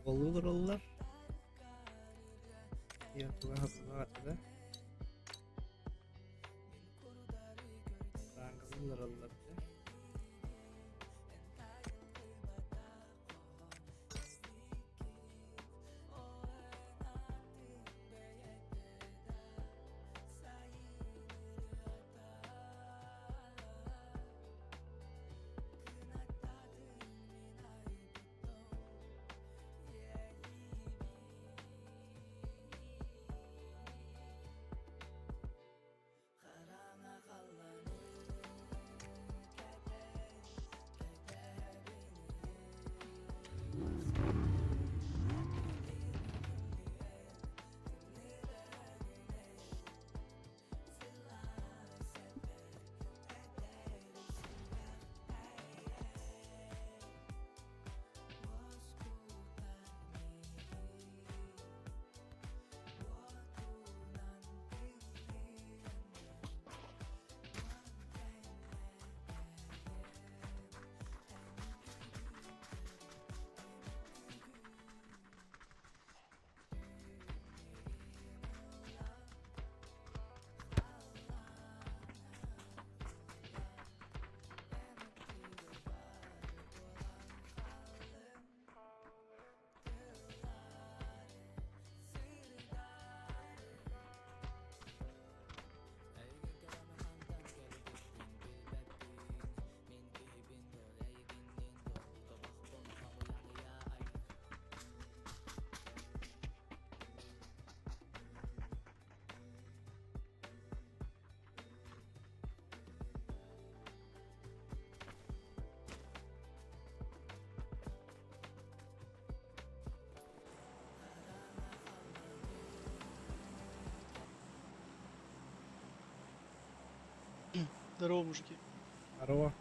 Уолу олороллор. Диэн туга хасылаах этэ да. Рангалы олороллор да. Здорово, мужики. Здорово.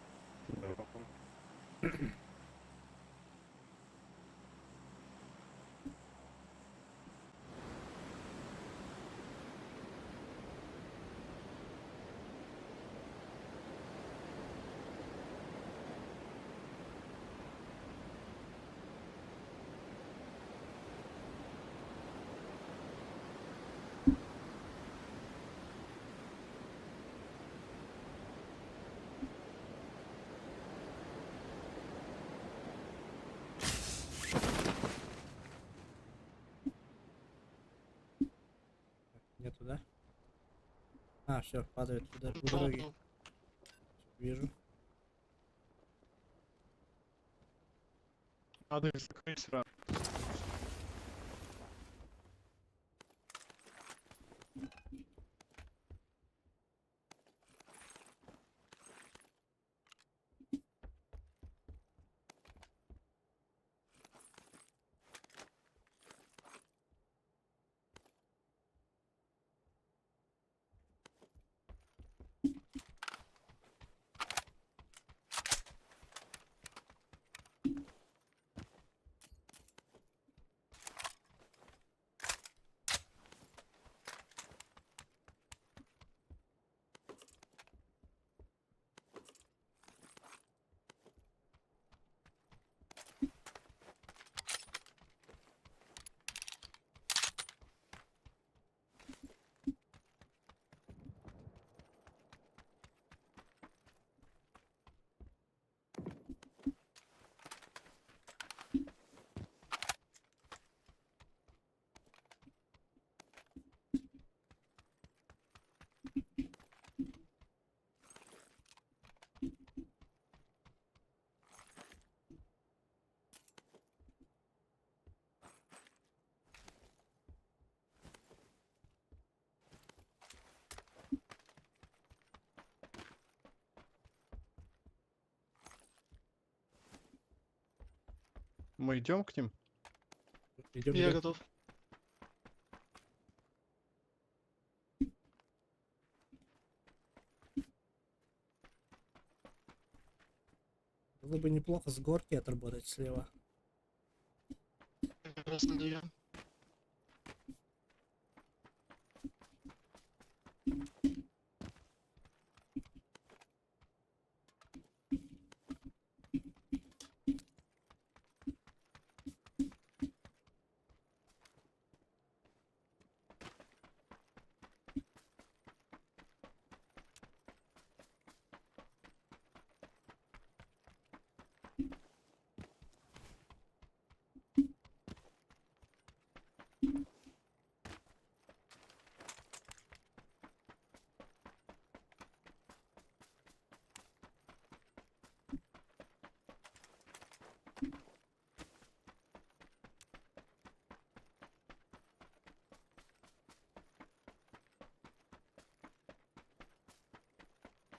Нету, да? А, все, падает туда, у дороги. Вижу. Надо их закрыть сразу. Мы идем к ним? Идем, Я идем. готов. Было бы неплохо с горки отработать слева. Как раз на нее.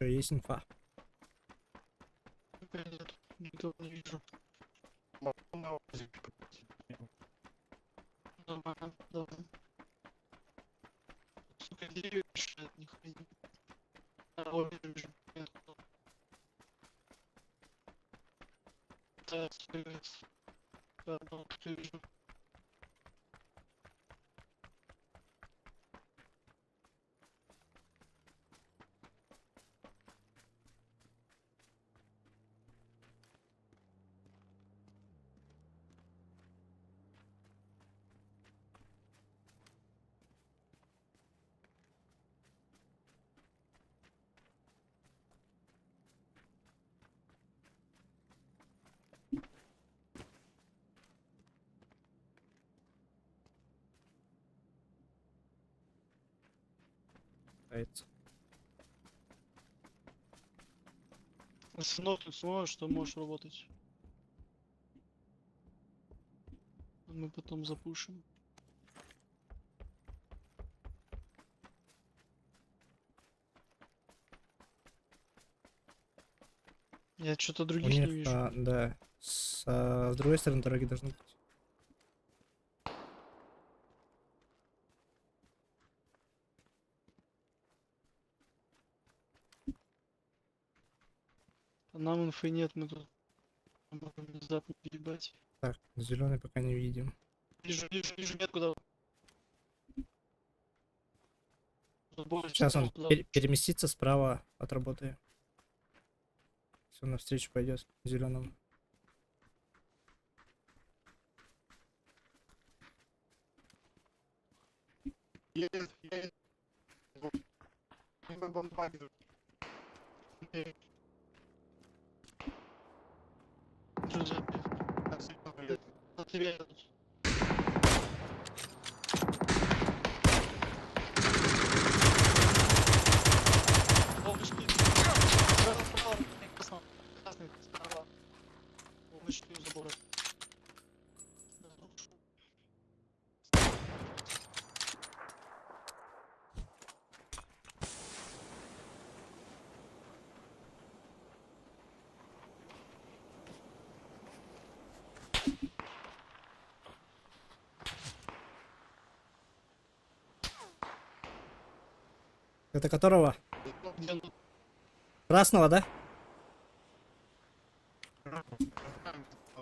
Всё, есть инфа. Пока нет, никого не вижу. На УАЗик пройти. Нормально, давай. Сука, деревья мешают, нихуя не. А, о, вижу, вижу. Нет. Да, сбегает. Да, ну, тут вижу. Нравится. Если нокнуть сможешь, что можешь работать. Мы потом запушим. Я что-то У других не них, вижу. да. С другой стороны дороги должны быть. Нам инфы нет, мы тут можем внезапно ебать. Так, зеленый пока не видим. Вижу, вижу, вижу метку, да. Забор, Сейчас он туда. переместится справа от работы. Все, навстречу пойдет зеленому. Едет, едет. Мимо бомбаги. Что за На тебя едут. О, вышли. Справа, справа, красный, красный, справа. Вышли у забора. Это которого? Где он? Красного, да?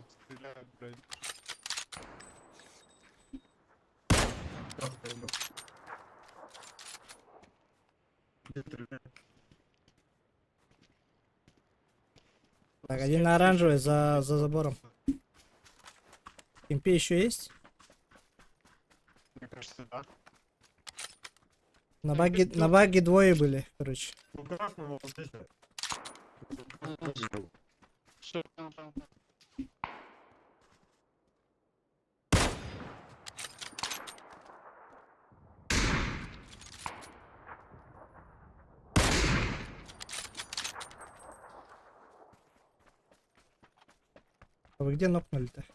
Стреляют, блядь. Так, один на оранжевый за забором. Кемпе еще есть? Мне кажется, да. На баге двое были, короче. Ну, красного вот здесь. Всё, понял, понял. А вы где нокнули-то?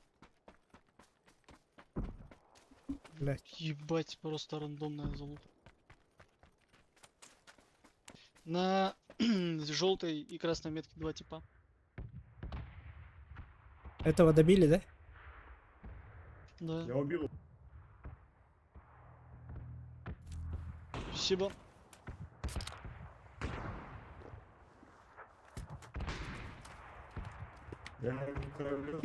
Блять. Ебать, просто рандомная залупа. На желтой и красной метке два типа. Этого добили, да? Да. Я убил. Спасибо. Я не кораблю.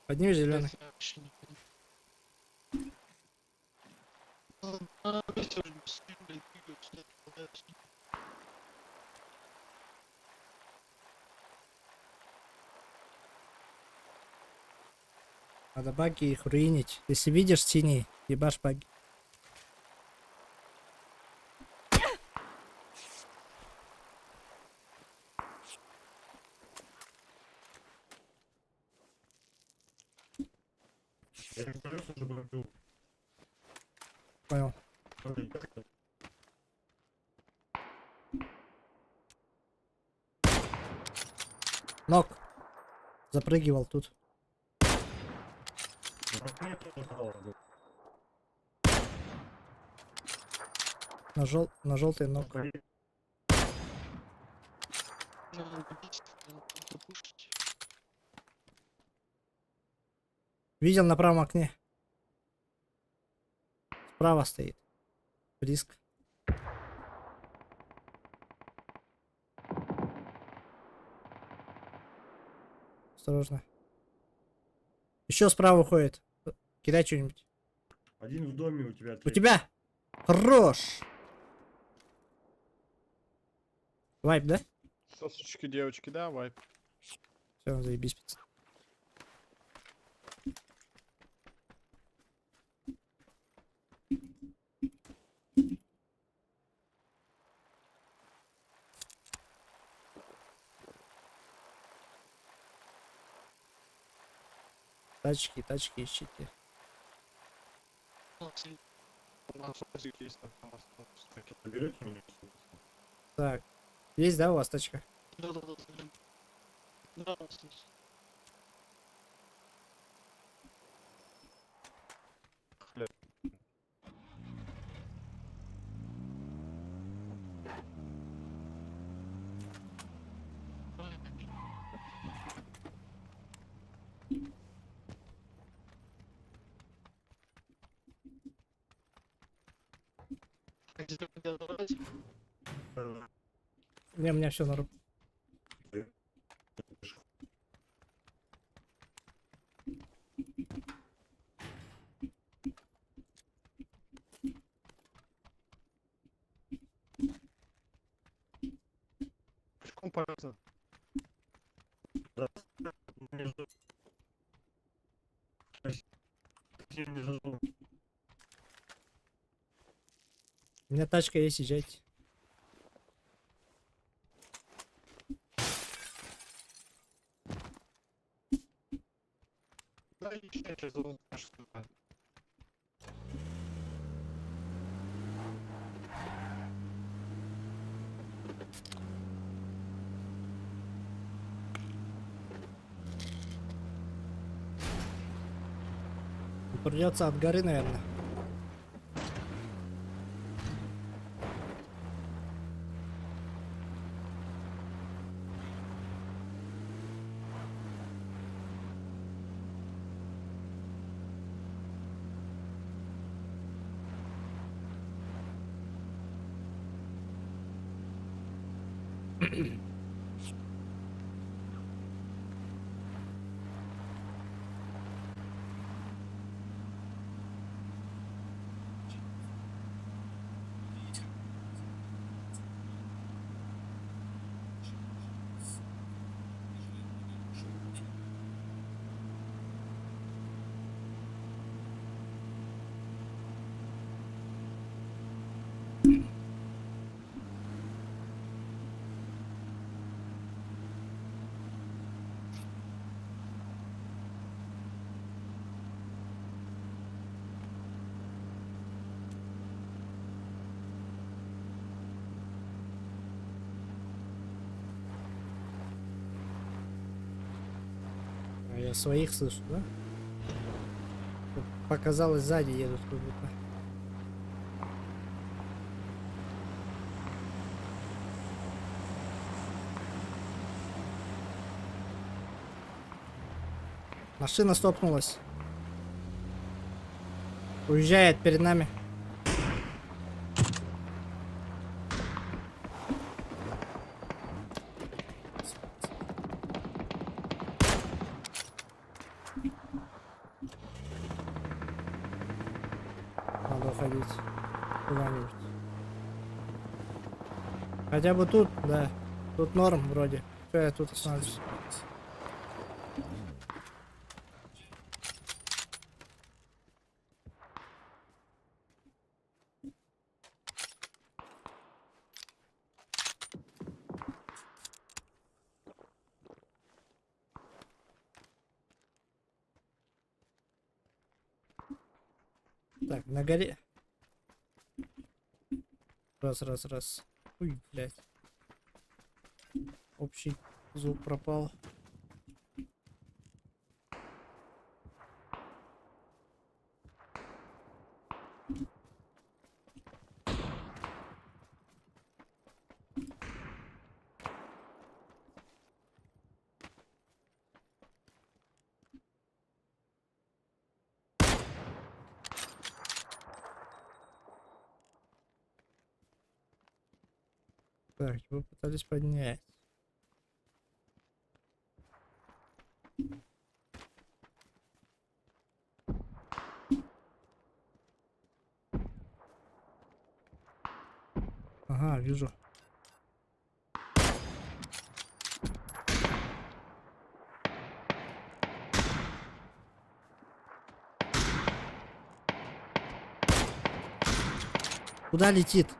Подними зеленый. Я вообще не понимаю. А, весь уже стою, блядь, двигаюсь, нет, попадаюсь. Надо баги их руинить. Если видишь синий, ебашь баги. Я колес уже бомбил. Понял. Нок. Запрыгивал тут. На желтый нок. Надо добить, надо допушить. Видел на правом окне. Справа стоит. Близко. Осторожно. Еще справа уходит. Кидай что-нибудь. Один в доме у тебя. У тебя! Хорош! Вайп, да? Сосочки, девочки, да, вайп. Все, заебись, пацан. Тачки, тачки ищите. У нас УАЗик есть, там там остался. Берете меня? Так, есть, да, у вас тачка? Да-да-да, заберем. Да, у нас есть. Так, зеленый давайте. Не, у меня все норм. Пешком полезно. Да. Между... Между... У меня тачка есть, езжайте. Да, езжай, сейчас залутаешь туда. Придется от горы, наверное. А я своих слышу, да? Показалось, сзади едут как будто. Машина стопнулась. Уезжает перед нами. Надо уходить куда-нибудь. Хотя бы тут, да. Тут норм вроде. Всё, я тут остановлюсь. Так, на горе. Раз, раз, раз. Ой, блядь. Общий звук пропал. Так, его пытались поднять. Ага, вижу. Куда летит?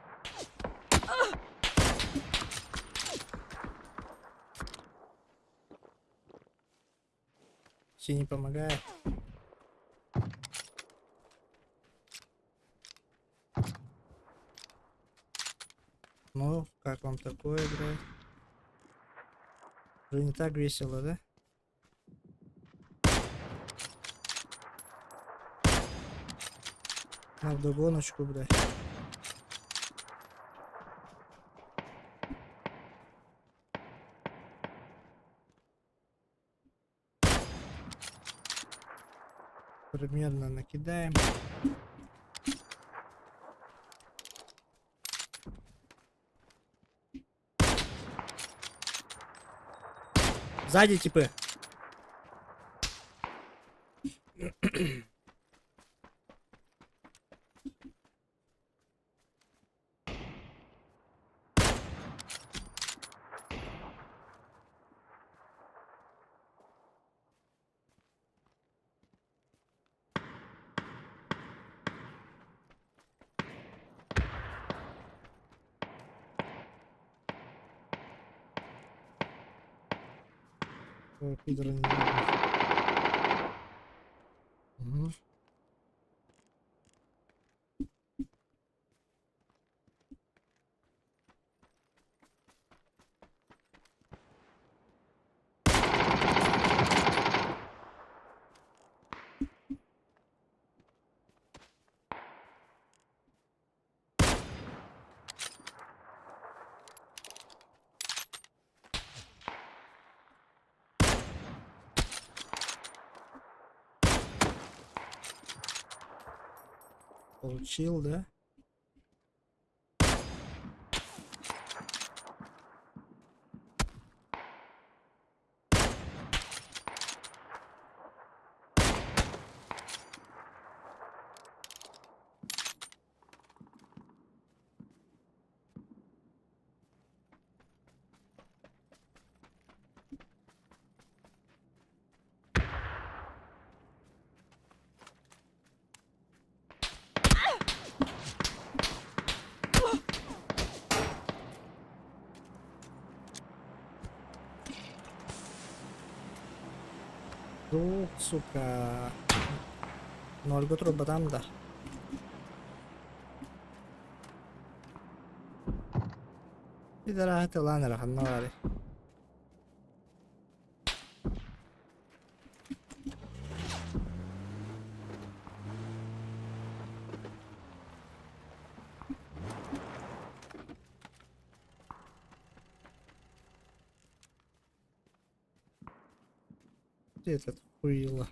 Синий помогает. Ну, как вам такое, блядь? Уже не так весело, да? На вдогоночку, блядь. Примерно накидаем. Сзади типы. Ой, пидоры не видно. Мгм. Получил, да? Дух, сука. Нольга турбатам да. Пидораты ланера, ханна баарый. Где этот хуило?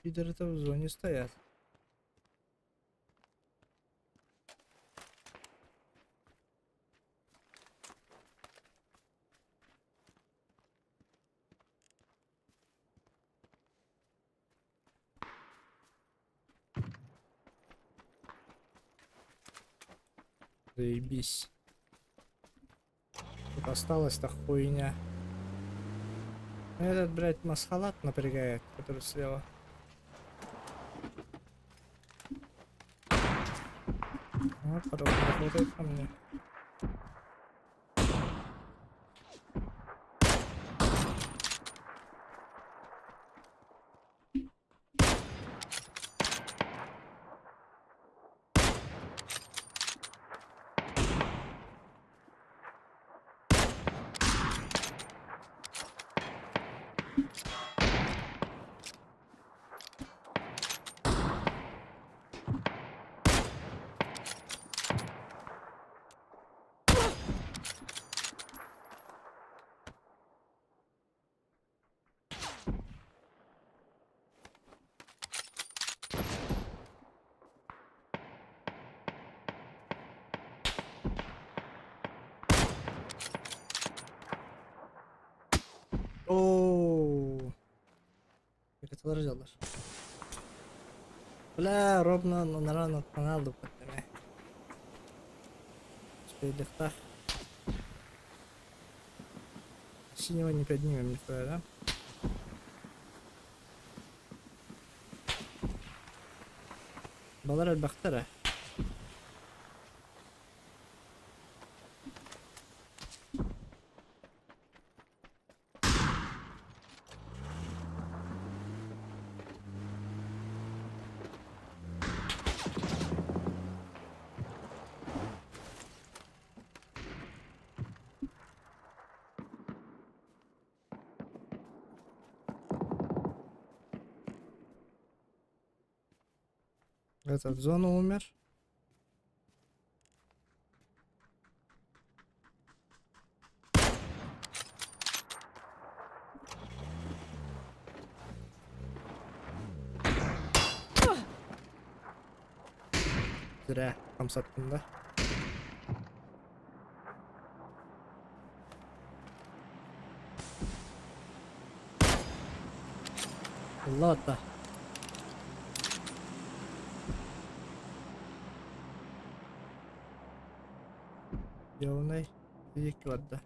Пидоры-то в зоне стоят. Заебись. Тут осталась-то хуйня. Ну, этот, блядь, масхалат напрягает, который слева. Вот, хорошо, работает по мне. Оо. Каталар Бля, ровно на канал Успейлихтах. Синего не поднимем нихуя, да? Балар элбэхтэр ээ. Этот зона умер. Зря хамсаттым да. Ылла Дьуонай диэки барда.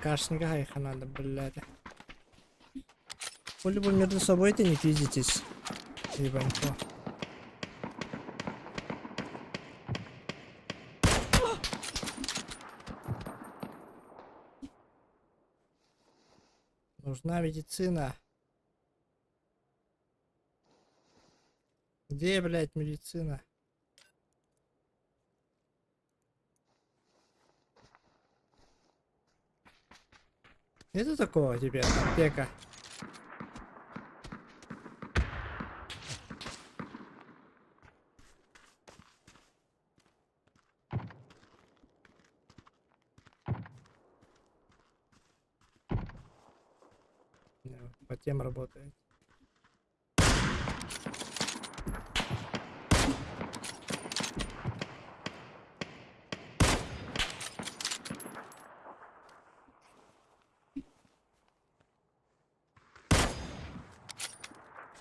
Кашнига хайха надо, блядь. Хули вы между собой-то не пиздитесь? Ебанько. Нужна медицина. Где, блядь, медицина? Нету такого тебе, аптека? По тем работает.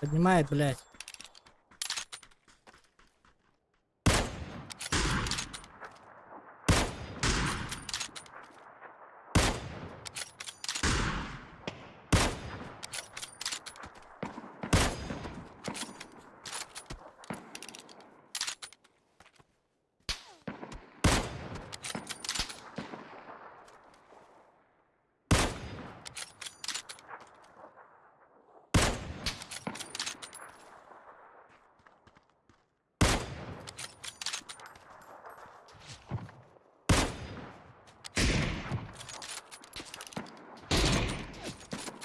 Поднимает, блядь.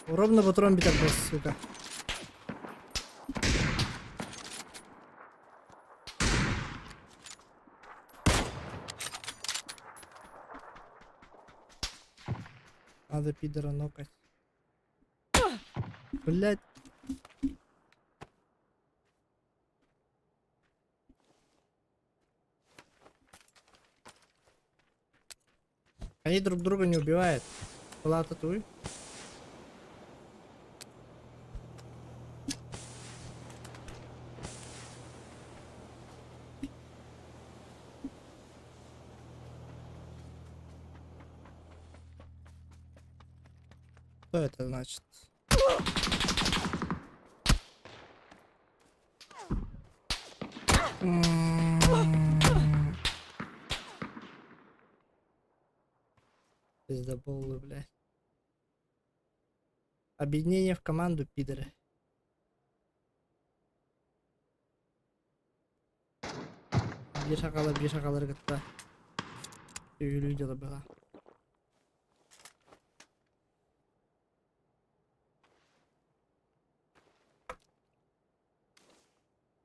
Ровно патрон битер был, сука. Надо пидора нокать. Блять. Они друг друга не убивают. Была татуй. Что это значит? Пиздоболы, блядь. Объединение в команду, пидоры. Биир сахалар биир сахалары кытта үһүлүү дьыла быһа.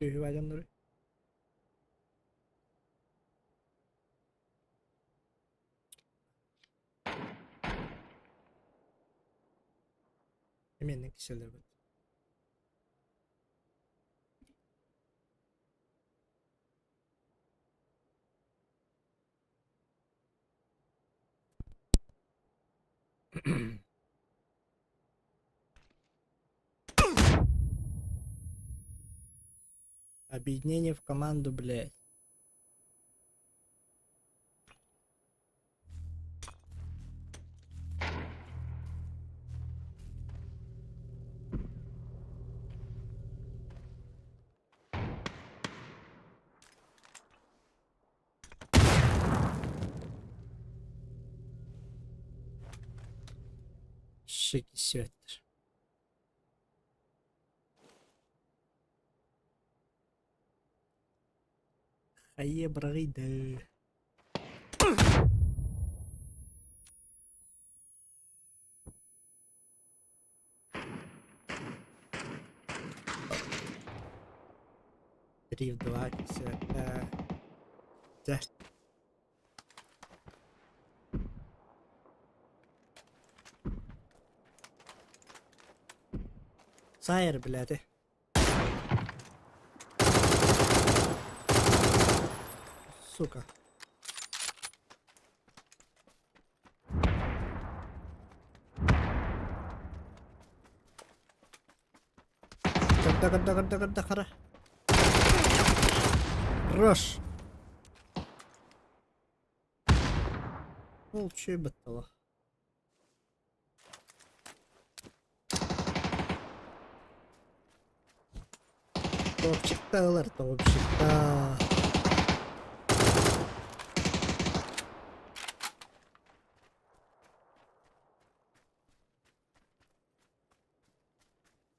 Түһү дьоннору. Эмиэ киселер Объединение в команду, блядь. Шики сүөттэр. Хайа быраҕыйда. Три в два, э, Дьэ. Сайыр билээти. Сука. Когда, когда, когда, когда, хара. Хорош. Ол үчүгэй баттала. Топчикта ылар, топчикта.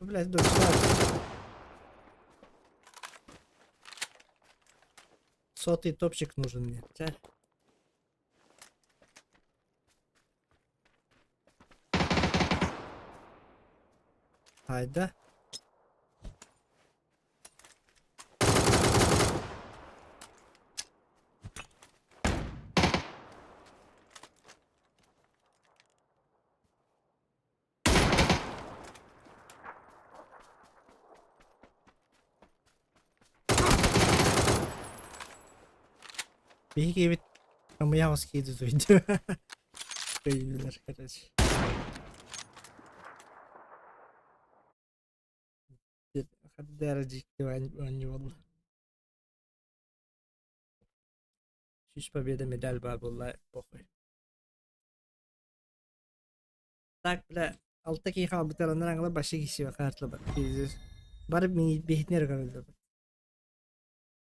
Блядь, дочь, Сотый топчик нужен мне. Чэ. Айда. Биһиги эбит Хамыйаҕас киирдэ дуйду. Өйдүүлэр, короче. Хардара дьикти оонньуу буолла. Сүүс победа медаль баар буолла похуй. Так, бля, алта киһи хаалбыттар, аннар аңла башы киһи хаартылабат. Бары биһитинер көрөллөр.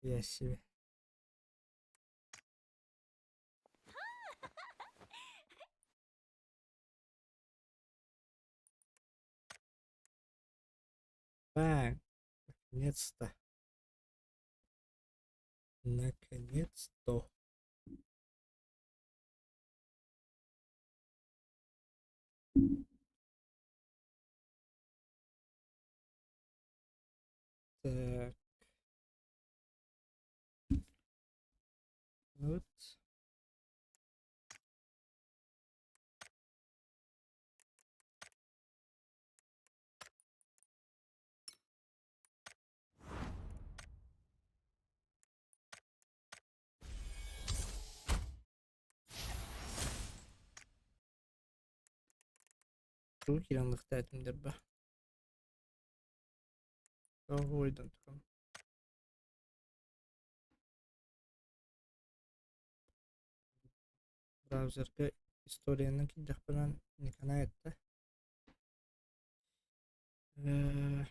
Я себе. Так, наконец-то. Наконец-то. Так. Вот. Тугу киирэн ылыахтаатым дэрбэ. Тоҕо туран. Браузерга историяны киирдэхпинэ Николай эттэ. Э,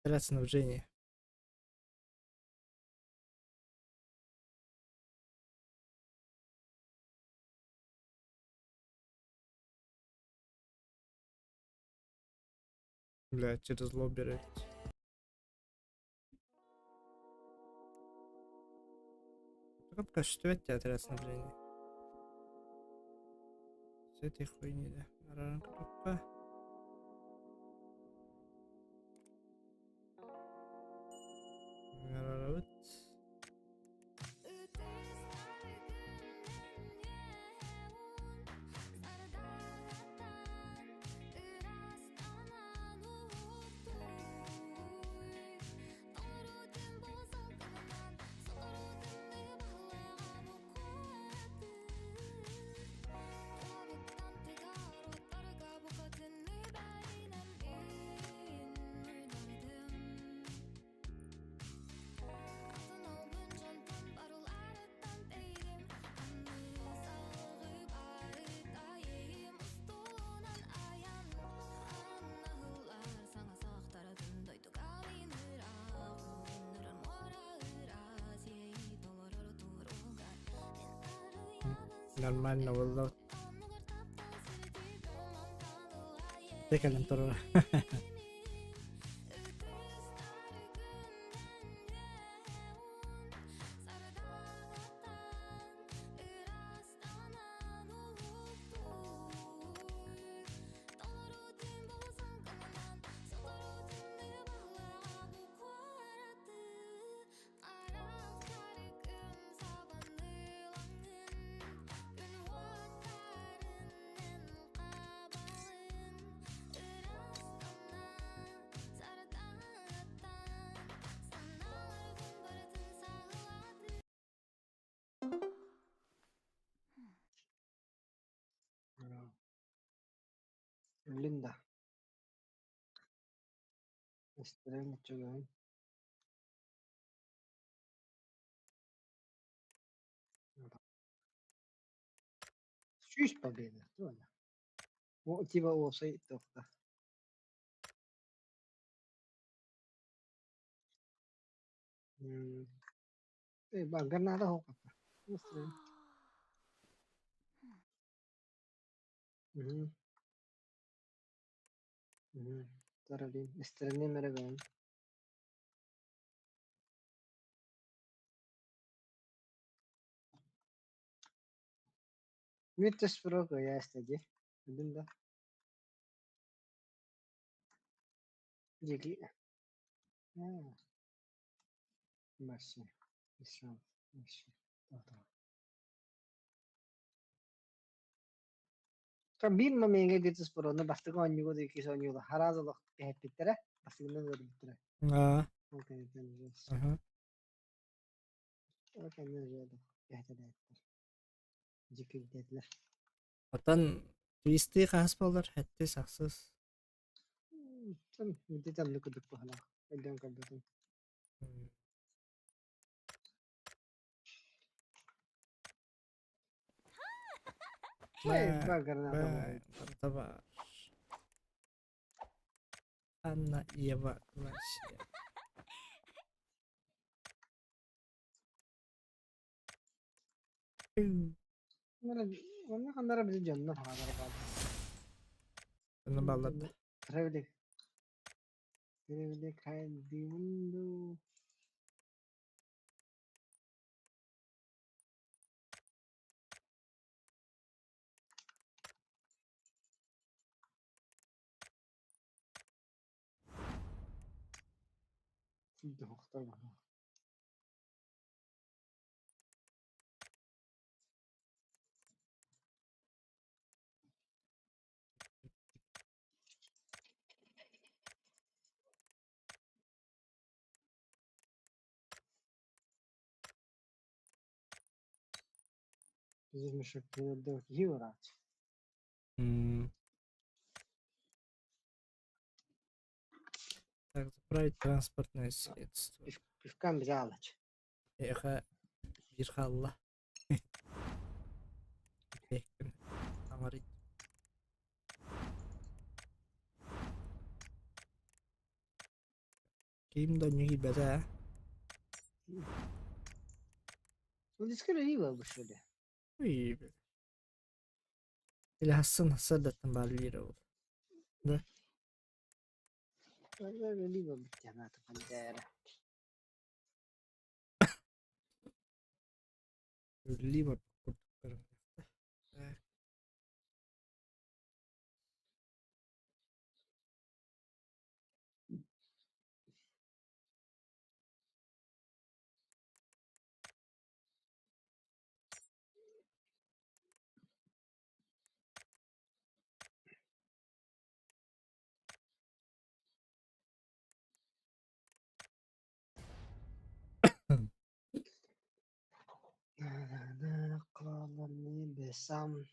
Отряд снабжения. Бля, через лобби рейд. Көстүбэт театр снабжения. С этой хуйни, да. Араран кнопка. Арарабыт. Нормально буолла. Дьэ кэлэн турара. Linda. Настроение үчүгэй. Сүүс победа. Типа уопсай туохта. Граната хоққаппа. Настроение эрэ Virtus.pro кыайа дии. Билин да. Диги. Маси. Ислам. Маси. Биир момеҥҥа Virtus.pro-ну бастакы оонньууга да иккис оонньууга хараас олох кэһэппиттэрэ, бастакынан ыарыйбыттара. Ол кэнниттэн Ол кэннэ уже кэһэтэлээттэр. Дьиккирдээтилэр. Оттон твисты хаһыс буолар? Сэттис, ахсыс. Ити оннук курдук быһалаах. Өйдөөн көрбөтүм. Барыта Анна Ева Россия. Онно ханнара били дьоннор хаалар бааллар. Онно бааллар да. Тревли. Тревли кайдимунду. Дохтор Так, заправить транспортное средство. Пивкам взялач. Эха, биир хаалла. Аҥарый. Ким да не киирбэтэ ээ. Ну, что ли? Ui, Или хассын сырдаттан баар лира ол. Да? Либо битяната пантера. Үлэлии барбыт курдук көрүҥнээх. Так. Небесам.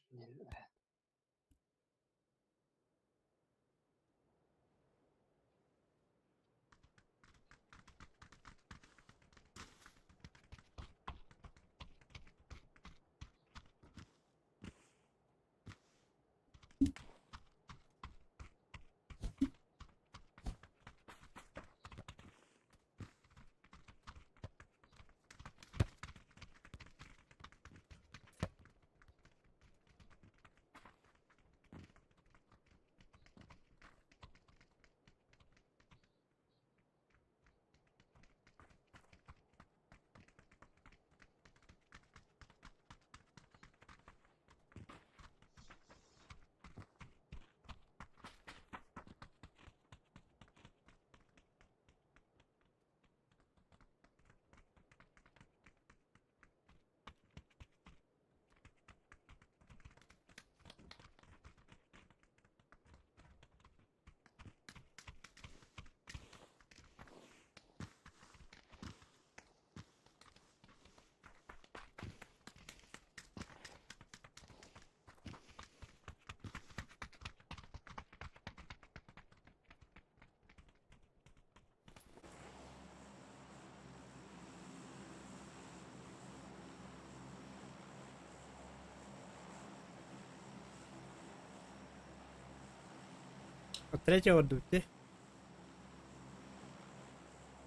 От третьего ордубут дии.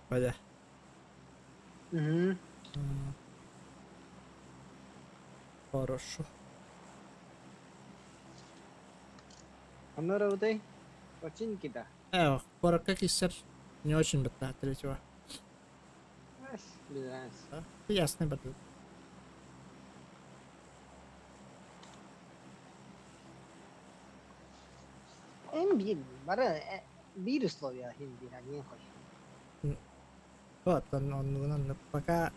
Бадя. Угу. Хорошо. Онно работай. Починки да. Куоракка киссер не очень бытта третьего. Без Ясный бардыбыт. Эн биир бары биир условия иһин биир аньыын хой. Вот, оннугунан пока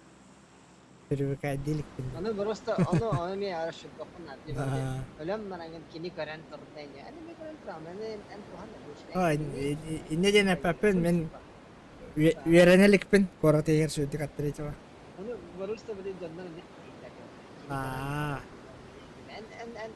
привыкать иликпин. Ону просто ону ону эмиэ арашырдоххун наада. Өлөм бараҥын кини көрөн турда ини. Эн эмиэ көрөн тураҕын. Эн эн туһан да Инне диэн эппэппин мин үөрэнэ иликпин куорат иһигэр сүүрдүк аттаритива. Ону просто блин дьоннор эмиэ Аа. Эн эн эн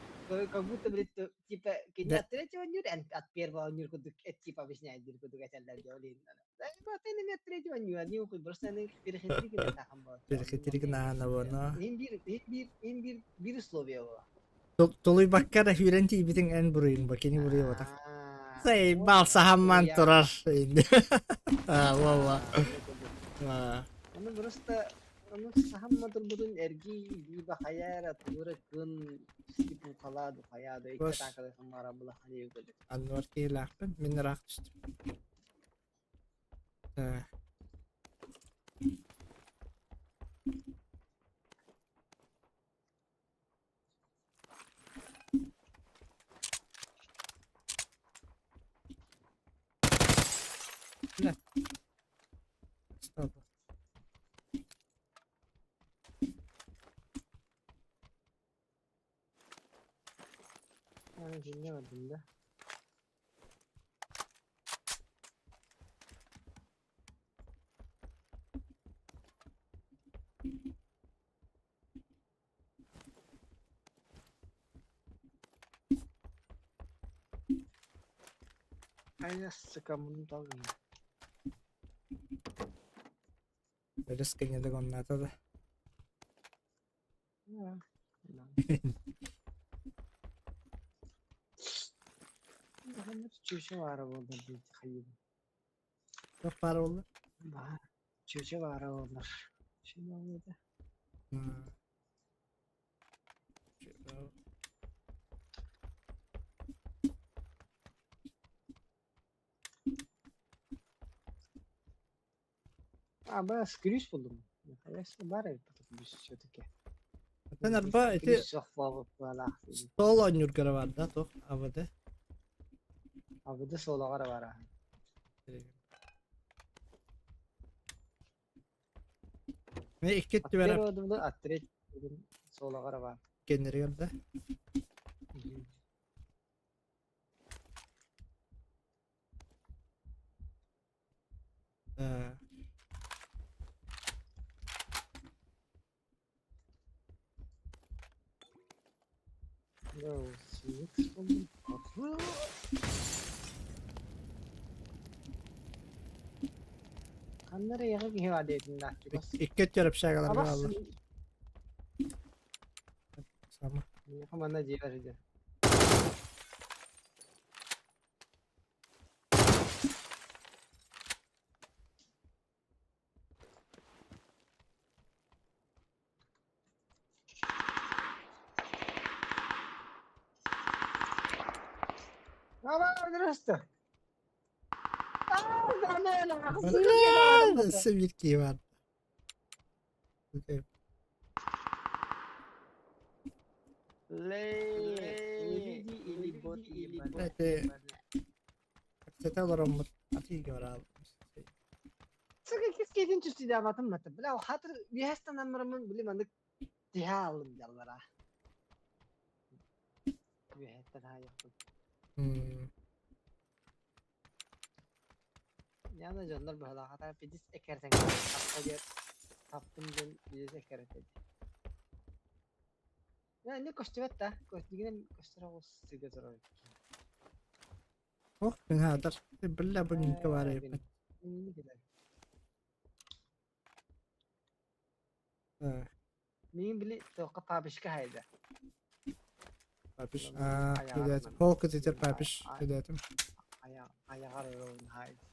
как будто блин типа кини от третьего нюр от первого нюр курдук типа объясняет диир курдук этэллэр дьэ ол иһин эн от третьего нюр не хуй просто эн перехитрик гына Перехитрик гына буоно. Иһин биир иһин биир иһин биир биир условие буо. Тулуйбакка да сүүрэн тиийбитиҥ эн буруйуҥ ба кини буруйа батах. Сэй бал саһамман турар. Аа уолла. Ону просто Ону саһамма турбутун эргий либо хайа эрэ тугу эрэ кын типа ду хайа да икки атаакалыы хаммара булаханыы курдук. Аннуар киһилээхпин мин ыраах түстүм. Так. Бля. Стоп. Yani dinlemedim de. Айа сыкамын талгын. Өрүс кэннэ гоннаата да. Чүчэ баара буоллар диэти хайыыбын. Туох баара буолла? Баар. Чүчэ баара буоллар. Чүчэ да. А, бас, күлүүс буллум. Баар эбит күлүүс все-таки. Sen арба ити Күлүс суох буолбут быһалаах. стол оонньуургара бар да туох АВД. АВД суолаҕар бара. Мен икки От өттүбэр первого дубла, от третьего суолаҕар бар. кеннеригэр да. Э, Ханна эрэ эйиэхэ киһи баар диэтин да чугас. Икки өттүгэр общагаларга бааллар. Сама. Миэхэ манна дьиэбэр сылдьар. Өссө биир киһи баар. Эти кэпсэтэ олороммут атыыга бараалым. Сука, кискейтин түстүдэ мата. Бля, хатыр биэстан аммарамын били маннык тиһэ алым дьаллара. Үөһэттэн хаайыахпын. Яна дьоннор быһалаахата пидис эккэртэн тапта диэн таптым диэн пидис эккэрэтэ. Я не көстүбэт да. Көстүгүнэн көстөр оҕус сыга турар. Ох, мин хаатар. Биллэ бу ньиҥкэ баар эбиппин. Мин били тоққа папишка хайда. Папиш. Аа, билэтим. Хол кытытыр папиш билэтим. Аяғар өрөүн хайда.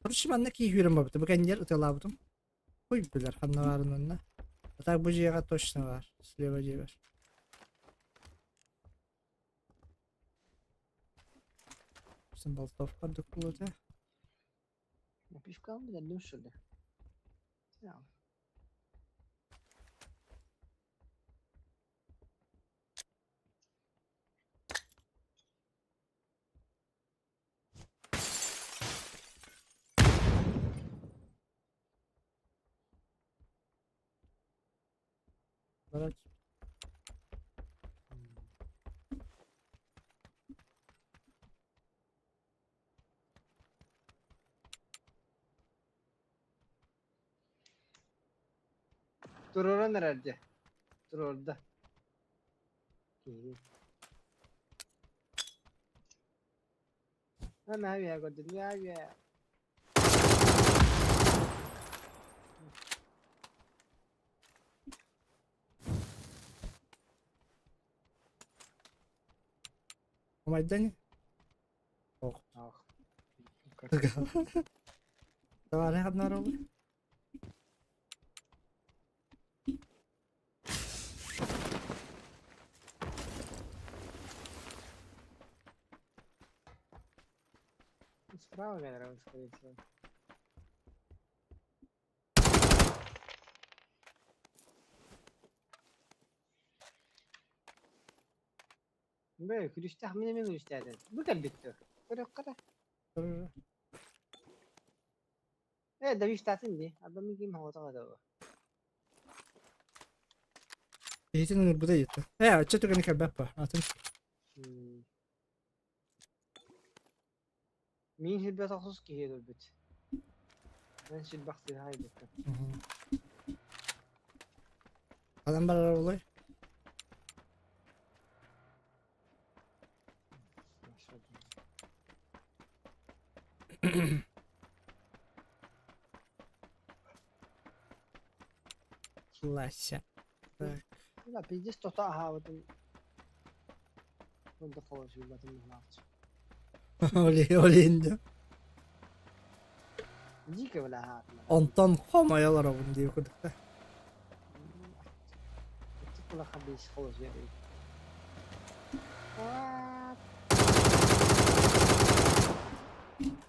Короче, манна киһи бабыта. Бу кэннигэр ытыалаабытым. Хуй билэр ханна баарын онно. А так бу дьиэҕэ точно баар. Слева дьиэбэр. Болтовка дукулута. Пивка билэрдим шуды. Барач. Туруран эрэр дьэ. Туруорда. Киһи. Ана үһэ көрдүм. Я үһэ. Умайдани? Ох. Давай, хаднаролы. Справа, наверное, скорее всего. Бö, күлүстээх мин эмиэ күлүстээтин. Бу кэлбит дуо? Көрүөххэ да. Э, давиштаатын дии. Арба мин ким хоҕотоҕо да Иһитин ыҥырбыта иһиттэ. Э, оччо түгэни кэлбэт ба. Атын. Мин сирбэт охсус киһи өлбүт. Мен сирбэх сыыһа айбыккын. Адам барар олой. Лася. Так. Да, пиздец, то аһаабытым. Онда холосуйбатым быһылаах. Оли, олинде. Дико бля аһаатым. Онтон хомойолор обун дии курдукта. Кулаха бейс холосуйар эбит.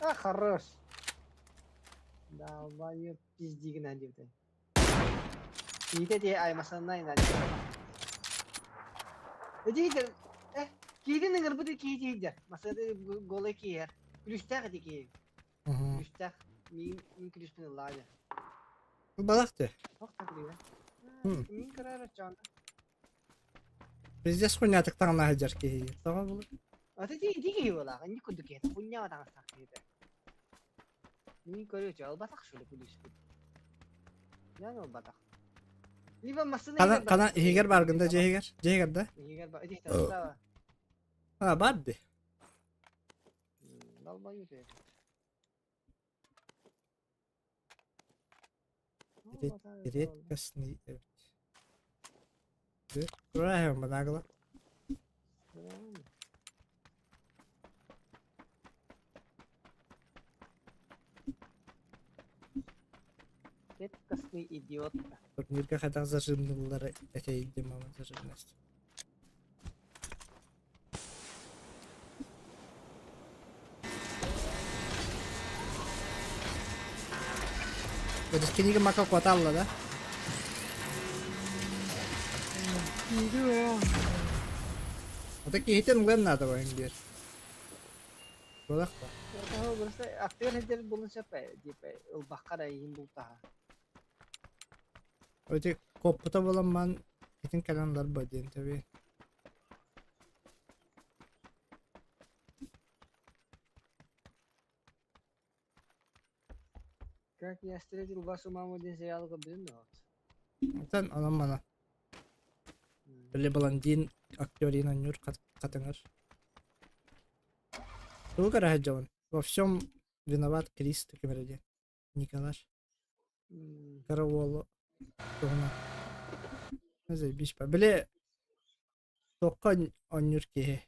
А, хорош. Долбоёб пиздигин диэбитэ. Киһитэ ити аймасаннай Ити э киһитин ыҥырбыт киһи тиийдэ. Масыата голый киһэр. Күлүстээх ити киһи. Күлүстээх. Мин мин күлүспүн ыллаа дьэ. Балах ты. Ох так күлүгэ. Мин кыраар оччоон. Пиздец хуйнятык таҥна сылдьар киһи. Тоҕо булу? Аты ити ити киһи буолаах. Инник курдук киһи. Хуйняҕа таҥастаах киһитэ. Мин көрүөчү албатах шулы күлүспүт. Ян албатах. Либо массыына Хана иһигэр хана бар. иһигэр баргын да дьиэһигэр? Дьиэһигэр да? Иһигэр бар. Ити таста. А, бар ди. Долбою ты. Редкостный эбит. Тураһым банагла. Редкостный идиот. Турнирга хайдах зажимныллары этэйдим ама зажимность. Кинигэ мака куоталла да? Ата киһитин ылыан наада бу диир. Буолах ба. Просто актыгар сылдьар буолун сөп типа ылбахха да иһин бултаһа. Ити куоппута буолан ман итин кэлэн ылар диэн тэби. Как я встретил вашу маму диэн сериалы көрбүтүм да вот. Оттон онон мана. Били блондин актерин анньуур хатыҥыр. Тугу көрө сылдьабын? Во всем виноват Крис ким эрэ диэн. Николаш. Кыра уолу туһунан. Заебись. Били туохха оонньуур киһи?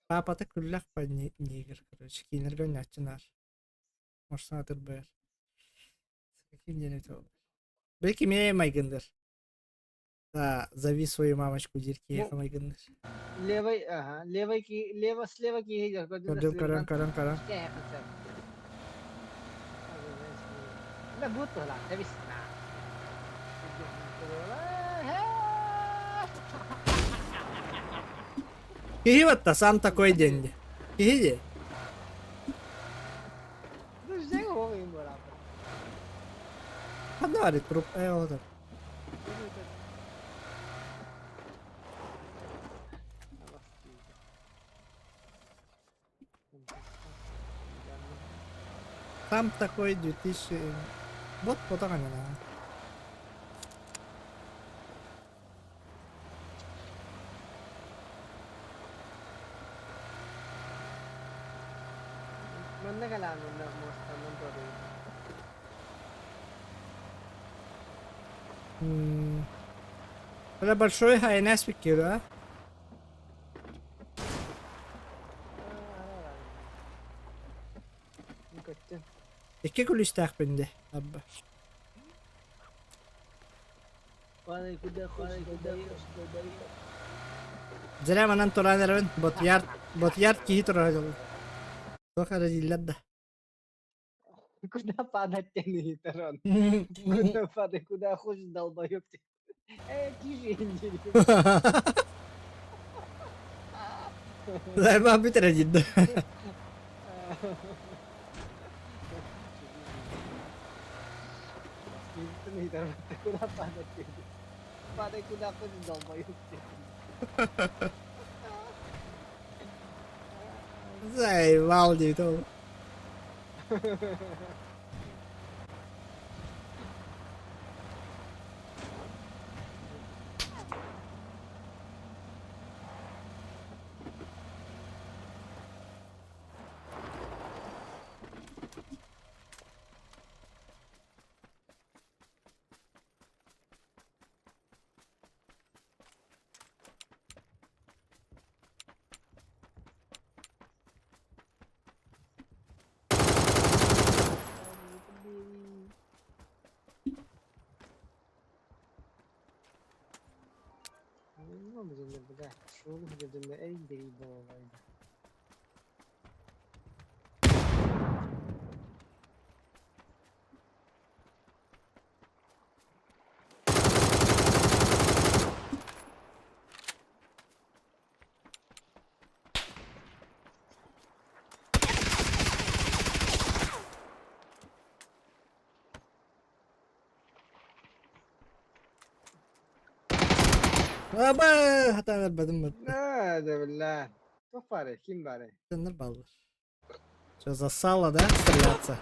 Паапата күллэх па негр, короче, киинэргэ оонньооччу наар. Морсун атырбайар. Ким диэн эбитэ буолла. Били кимиэ майгындыр? Да, зови свою мамочку диир киһиэхэ майгындыр. Левый, ага, левый ки, лево, слева киһи Көрдүм, көрөн, көрөн, көрөн. Да будто ла, да Киһи батта, сам такой диэн дии. Киһи дии. Ханна барый труп э оҕотор. Сам такой 2000... Вот потаҕанана. Манна кэлээн уонна муостанан туоруйун. Это большой хайнас пиккир, а? Көттүм. Икки күлүстээхпин де, абба. Падай куда хочешь, долбоёб, долбоёб. Зря манан туран эрэбин, ботуйар, ботуйар киһи турар дьолу. Туох эрэ дииллэр да. Куда падать тянет, Рон? Куда падай, куда хочешь, долбоёб ты. Э, тише, интересно. Займа бүтэрэ диир да. Куда падать? Падай куда хочешь, долбоёб ты. Заебал диэбит ол. Аба, хатан ырбадым бу. Да, да, бля. Кто бары? Ким бары? Сеннер баллар. Что, засало, да, стреляться?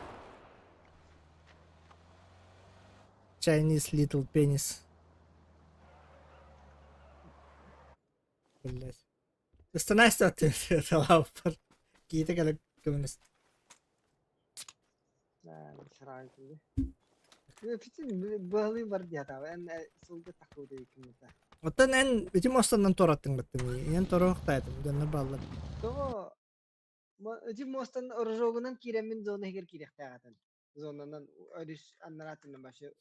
Chinese little penis. Блять. Ыстанайста талауппар. Киитэ кэлэ көмөлөс. Да, сразу. Бүтүн быһалыы бар диэтэ. Эн сылгы таххыбыт эбиккин да. Оттон эн ити муостанан туораттыҥ баттым. Эн торуохтаатым. Дьоннор бааллар. Того ити мостан рожогунан киирэммин зона иһигэр киириэхтээҕэтин. Зонанан өрүс аннараатынан башы.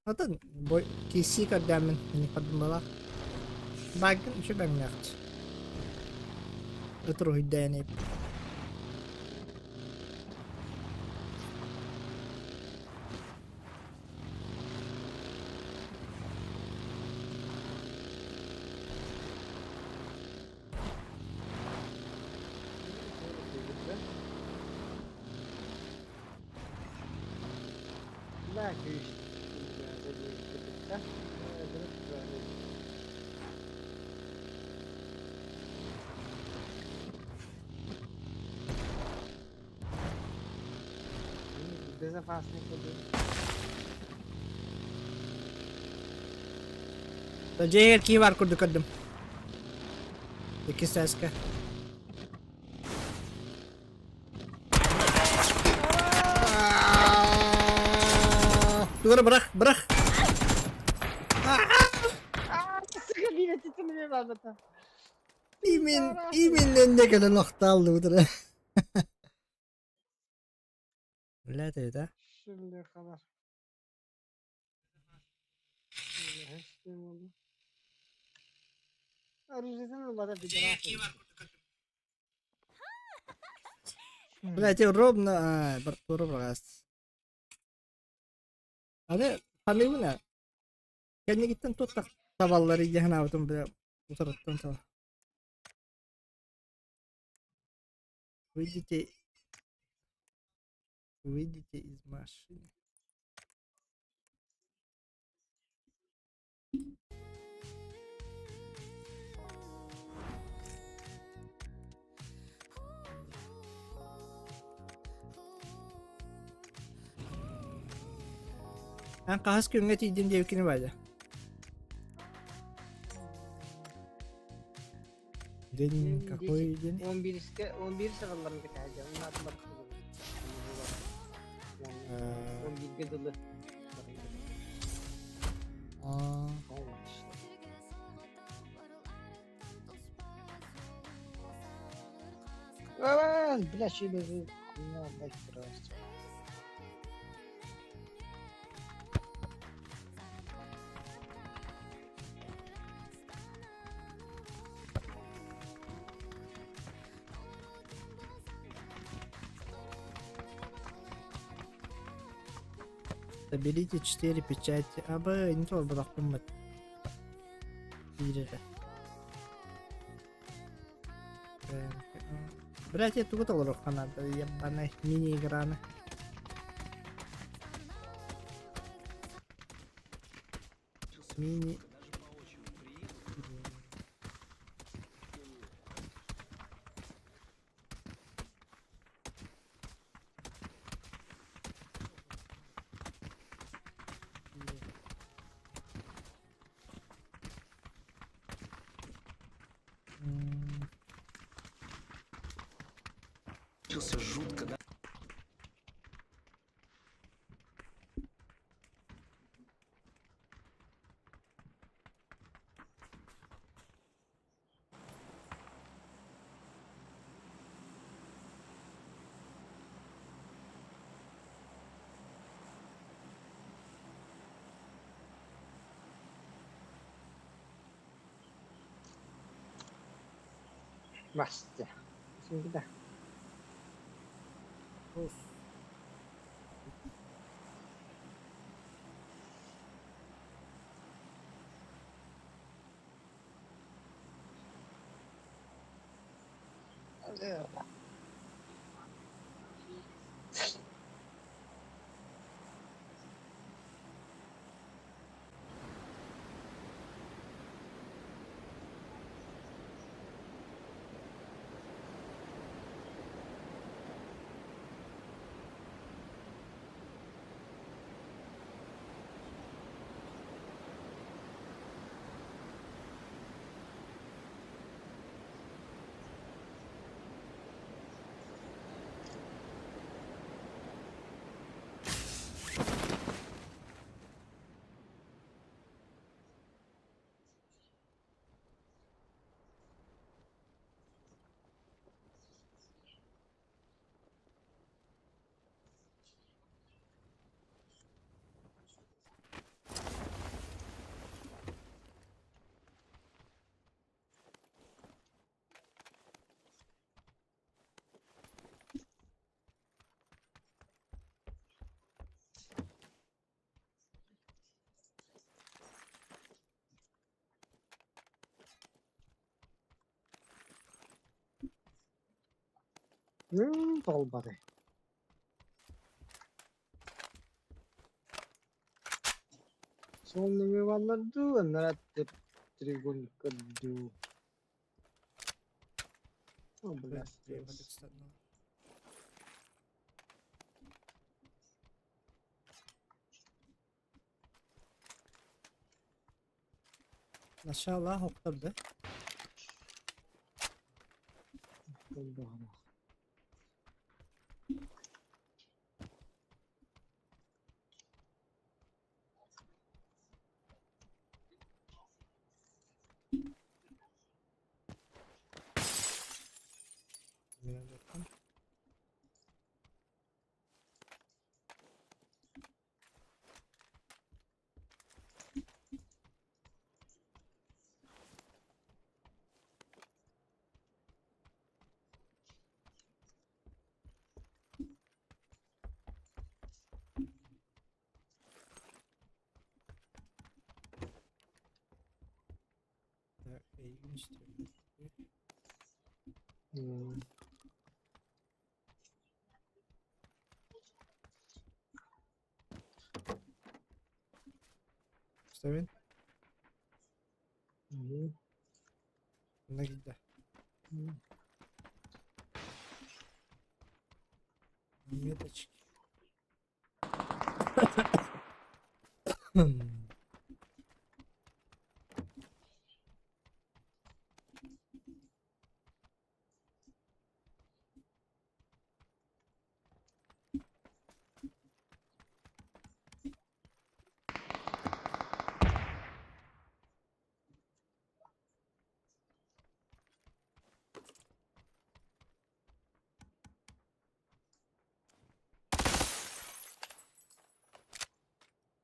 Оттон бой киси көрдөммүн мини көрдүм буолаах. Баггын үчү бэҥнэхч. Ытыр уһуйдаан Да, күүс. Безопасный ходы. Дьиэгэр кии бар курдук көрдүм. Иккис сээскэ. Тугара бырах, бырах. Сука, биир өттүттэн барбата. Имин, иминнен кэлэн охтааллыбытыра. Блядь, это. Şimdi kadar. Блядь, ровно, тура бырагас. Аны ханыыбына. Кэннигиттэн туттах табаллары дьаһанаабытым бля утарыттан тала. Выйдите. Выйдите из машины. Эн хаһыс күҥҥэ тиийдим диэбиккини баайда. День какой день? 11'ке 11 саҕалларын кэтэһэллэр. Onun атын баттылар. 11'ге дылы. А, А, бля, что хуйня, блядь, просто. Соберите 4 печати. А, Б, не то, бырахпыммыт. Биир эрэ. Блять, я тугу толоруохха наада, ебаный мини-играны. Мини... М, Жутко, да? Basta. Şimdi de. Of. Ну, толбаты. Сол нөҥүө бааллар дуу, аннара треугольникка дуу. О, бля, Начало охторду. Так, эйигин истэбин. Истэбин? Манна киирдэ. Меточки.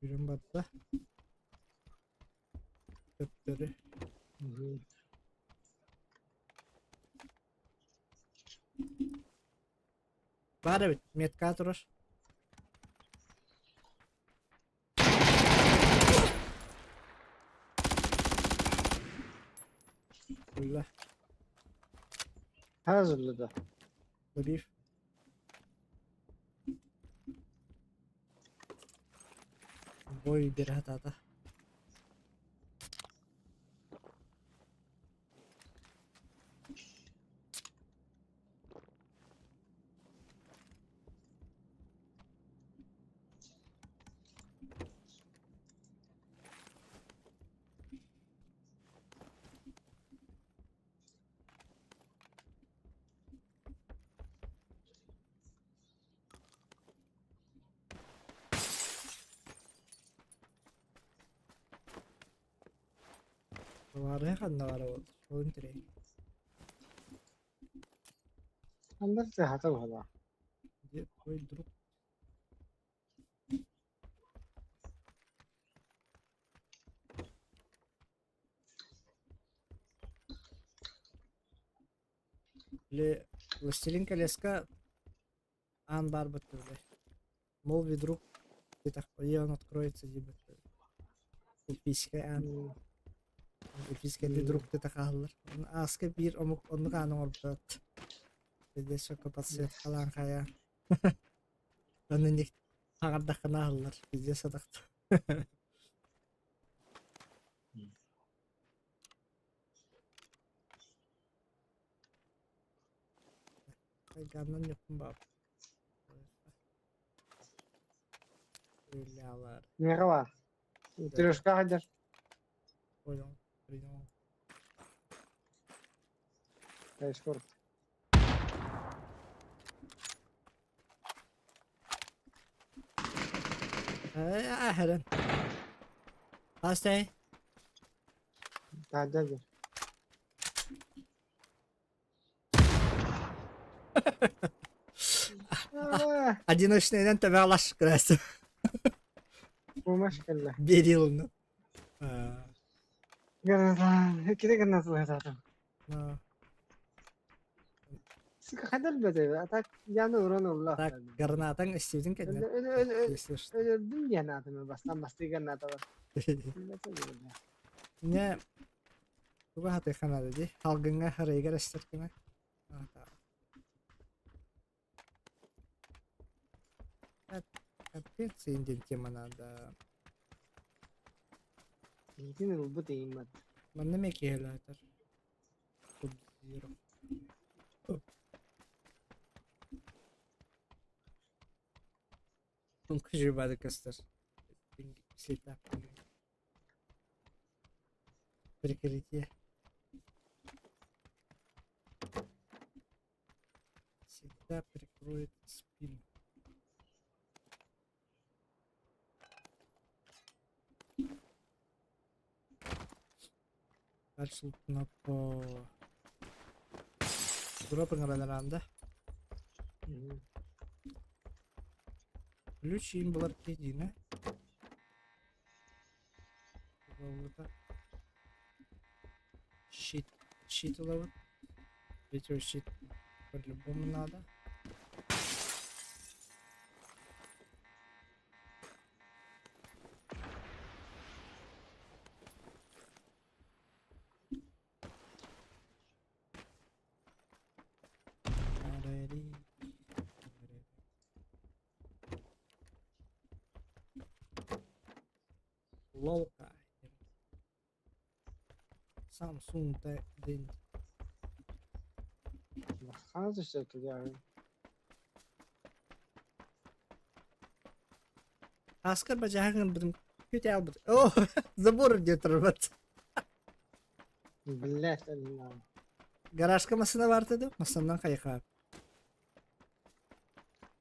Үрүҥ барда. Төттөрү. Баар эбит, метка турар. Улла. Hazırladı. Добив. Бой биэрэ Баҕарыа ханна бара буоллар, ол интэриэһинэй. Ханна тыаһата буолла. Где твой друг? Били Властелин колеска аан баарбыт били. Молви друг и он откроется диэбит. Эльфийскэй аан. Эльфийскэй друг диэтэ хааллар. Ааска биир омук оннук аан оҥорбут. Здесь только подсветкалаан хайа. Онно инник хаҥардаххына аһыллар. Везде сатахта. Айгааннан ньуккун баап. Үллээлэр. Миэхэ баар. Трешка сылдьар. Понял. Принял. Эскорт. Э, Хастай. Таһырдьа сылдьар. Одиночныйынан төбө красив. Помощь кэллэ. Берилны. Кини гына сылыһатаатым. Сука хайдах билбэтэ а так яны уран ылла. Так, гранатаң истибитин кэннэ. Если что. Өлөрдүм диэн аатым бастан бастыы граната бар. Не туга хатыханады ди. Халгыңа харайгар эстер кына. Капец, диэн тема надо. Илиитин ылбыт ыйыммат. Манна эмиэ киһилээтэр. Субзиро. Күжү көстөр. Слета. Прикрытие. Всегда прикроет спину. Дальше на по Дроп ыҥыралараанда. Ключ им булар киһи Щит. Щит ылабыт. Ветер щит по-любому надо. Лолка. Samsung день. Ханна түссе туда. Аскар бажаһаҥын бутум күтэ албыт. О, забор где оторваться. Блять, не знаю. Гаражка масына бар dedi. Масындан кайка.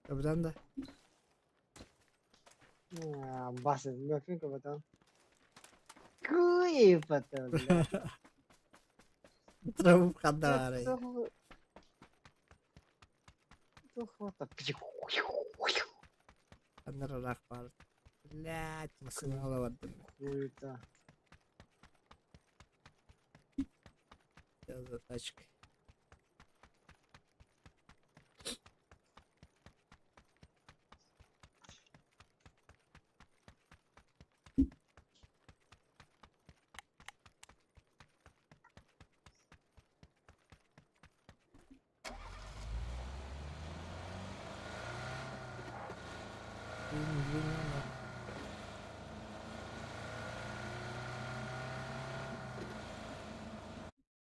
Öbürden да. Басы, мөкүн потом. Куй потом, блядь. Траву хадары. Ханнарарах бар. Блять, масына ала бардым. Хуйта. Я за тачкой.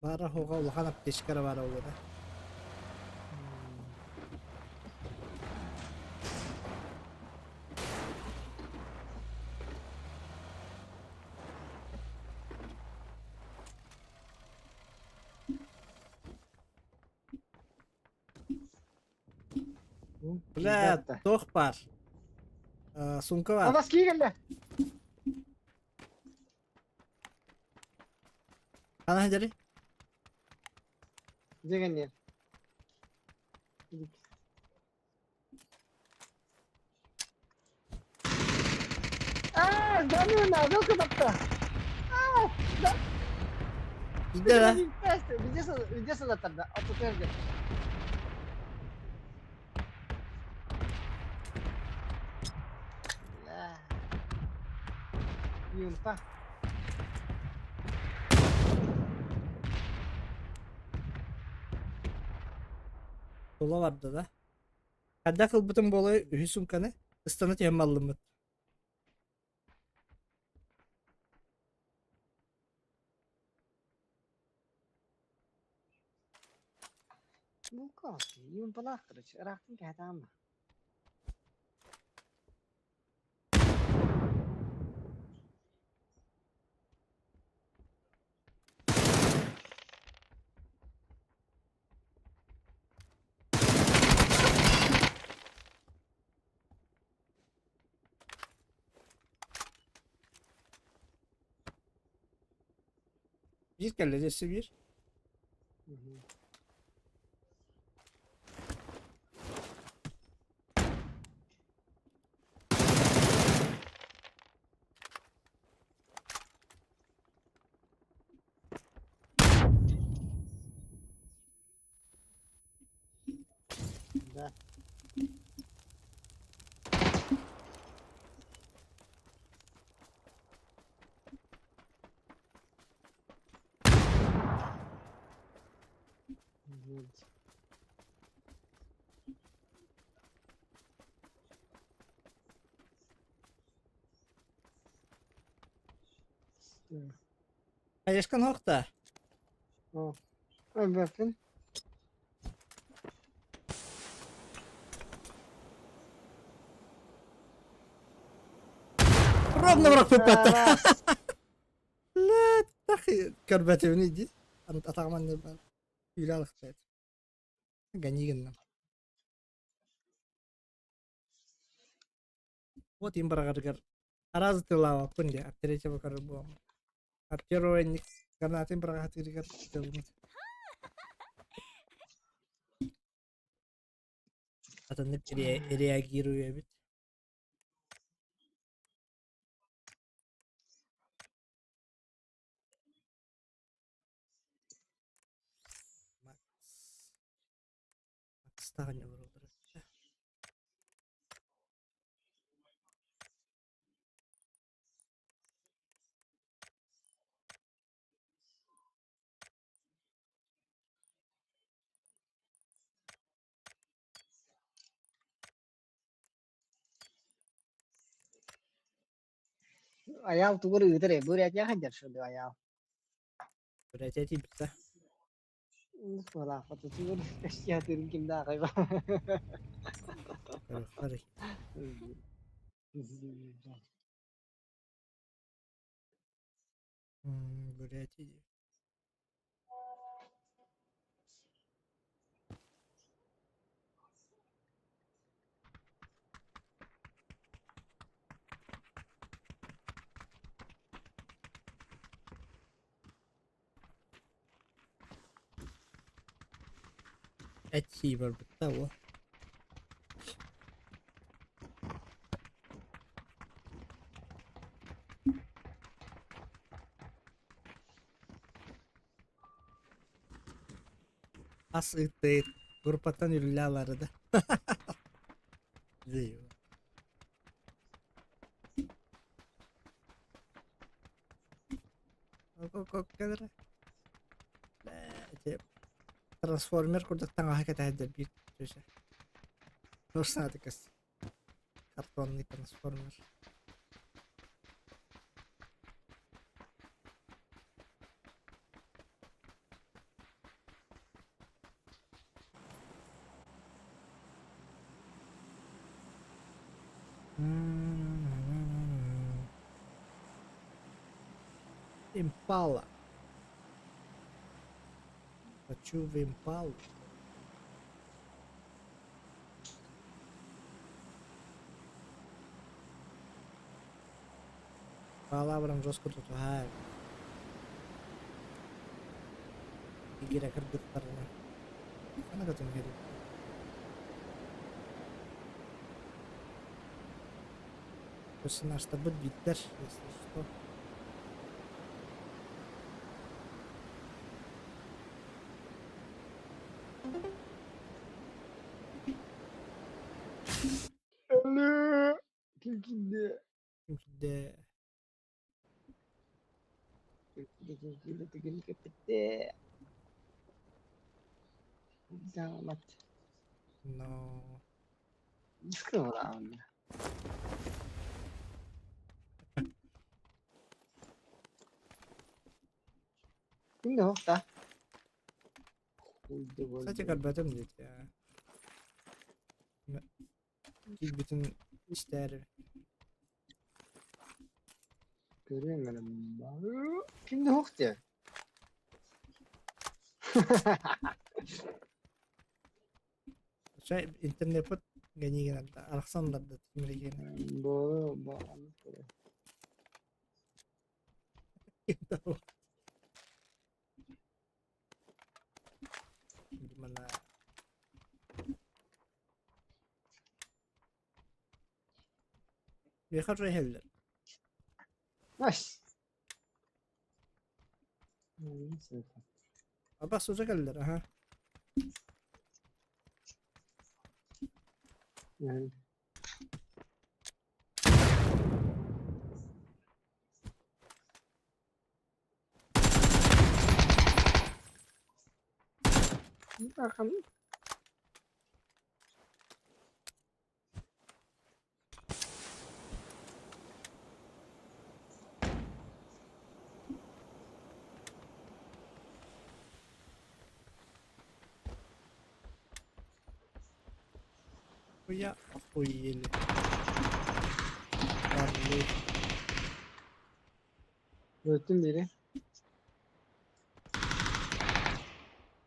Бара хоға улахан аптечкара бар олуда. Бля, тох бар. Сумка бар. Абас кийгелле. Ана хәдери. Дегенне. А, да ну на, ну куда-то. А, да. Иде да. Виде садаттарда, отутерге. Юнта. Тула барды да. Хадда кылбытын болой үһү сумканы ыстана тиһэн маллыммыт. Ну как, юнталах, короче, рахтын кәтам. Биир кэллэ дьэ биир. Да. Вот. Хаешкан хохта. Өлбөппүн. Ровно враг пиппата. Ла тахи көрбөтүбүн иди. Атаҕым анныбар. Үлэ алыхтаат. Гони гынным. Вот им быраҕарыгар араас тыллаабаппын дии, от третьего көрөр буоламмын. От первого инник гранатын быраҕатыырыгар тылыммыт. Атыннык реагирую эбит. Макс. Макстаҕын олороллор эбит. Айаал тугу эрэ ыытар ээ, бу эрэ сылдьар шо Айаал. Бүрэтэ тиийбитэ. Тугу кэсиатырын ким да аҕайба. Бүрэтэ Этии барбыта о. Ас ыыттыйт группаттан үрүллэ алары да. Трансформер курдук таҥаһа кэтэһэрдэр биир түсэ. Нурсаатыкас. Картонный трансформер. Импала. Хочу в импалу. Палабрам жестко тутуһаар. Игирэ кыргыттарына. Хана көтөн кэлин. Персонажтарбыт бииттэр, если что. Алло, ким кимде? Ким кимде? Ким кимде түгэн кэппитте. Замат. No. Скрываем. Кимде хохта? Кстати, көрбөтүм диит. Киирбитин истээри. Көрүөм эрэ. Кимде хох диэ? Чай интернеппит гэнигин арахсан барда тимиригин. Бу бу Gimana? Миэхэ үчүгэй Nice. Абас уже кэллэр, аха. Bakalım. Нихуя охуели. Орлы. Öttüm biri.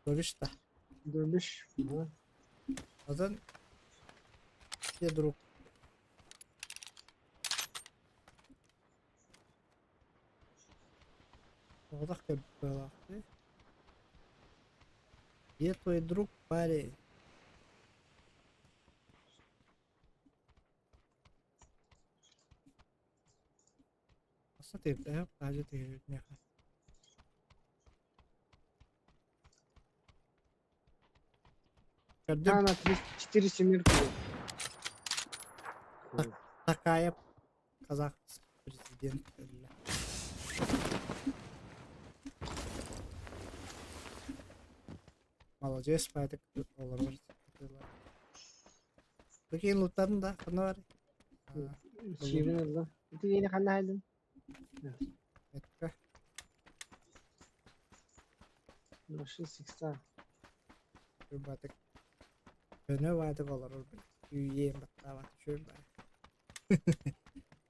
Добишь-то? Dönmüş. Hı. Озон. Где друг? Тоҕотох кэлбит Где твой друг, парень? Смотри, да, ты меха. А, на 4 семерки. Такая казах президент. Молодец, поэтому олорор. Прикинь, луттарын да, ханна бар? Чибин ылла. Ити yeni ханна хайдын? Метка. Машин сикста. Батык. Көнө баатык олорор бил. Үйен баттаабат үчүөн бай.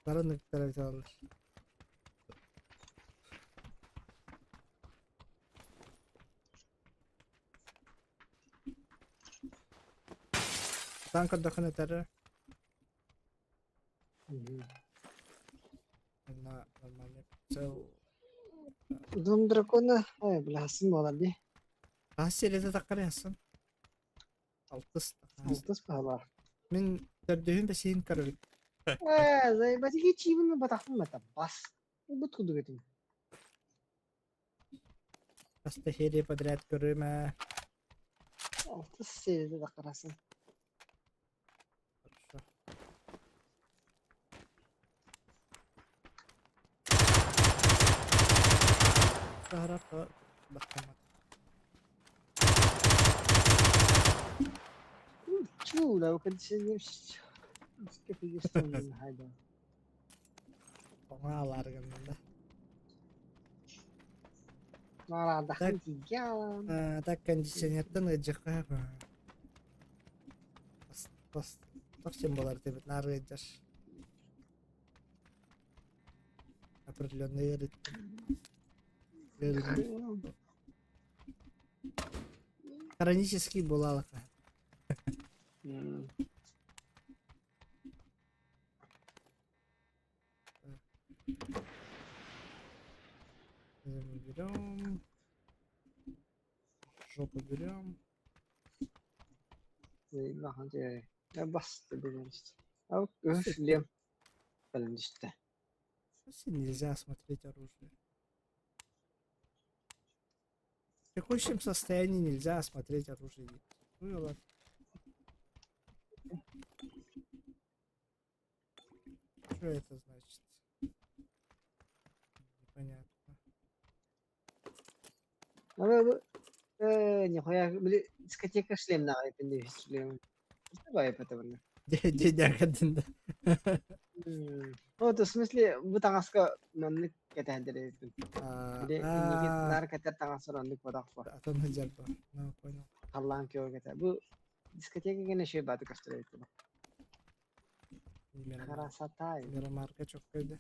Бары ныктара бит Танк отдохын этәрі. На нормальный прицел. Дом дракона. Ай, бля, сын болар ди. Ас серияда таққар ясын. Алтыс. Алтыс пахалар. Мен төрдүһүн бесиин көрөбүт. Э, заебать, чибин батахтын мата бас. Бут кудук этим. Баста серия подряд көрүмэ. Алтыс серияда таққарасын. Хорошо. Сахарапа баттамат. Чу, لو كنت كيف يستخدم هذا؟ Оңа аларгында. Мара дахын тигян. Так кондиционерден ыджыка. Бас бас тохчен болар деп нары ыджаш. Определенный ритм. Хронический булалака. Мы берем. Жопу берем. Нельзя смотреть оружие. В текущем состоянии нельзя смотреть оружие. Ну и ладно. Что это значит? Непонятно. Э, нихуя, били дискотека шлем на айпенде шлем. Давай это блин. Денег один, да. Вот, в смысле, бу таҥаска маннык кэтэһэллэр эбиппин. Били инники наар кэтэр таҥастар оннук бодох бу. Атын сылдьар Ну, понял. Халлаан күөҕэ кэтэ. Бу дискотека гэнэ үчүгэй бааты көстөр эбит бу. Красота. Мирамарка чоккойда.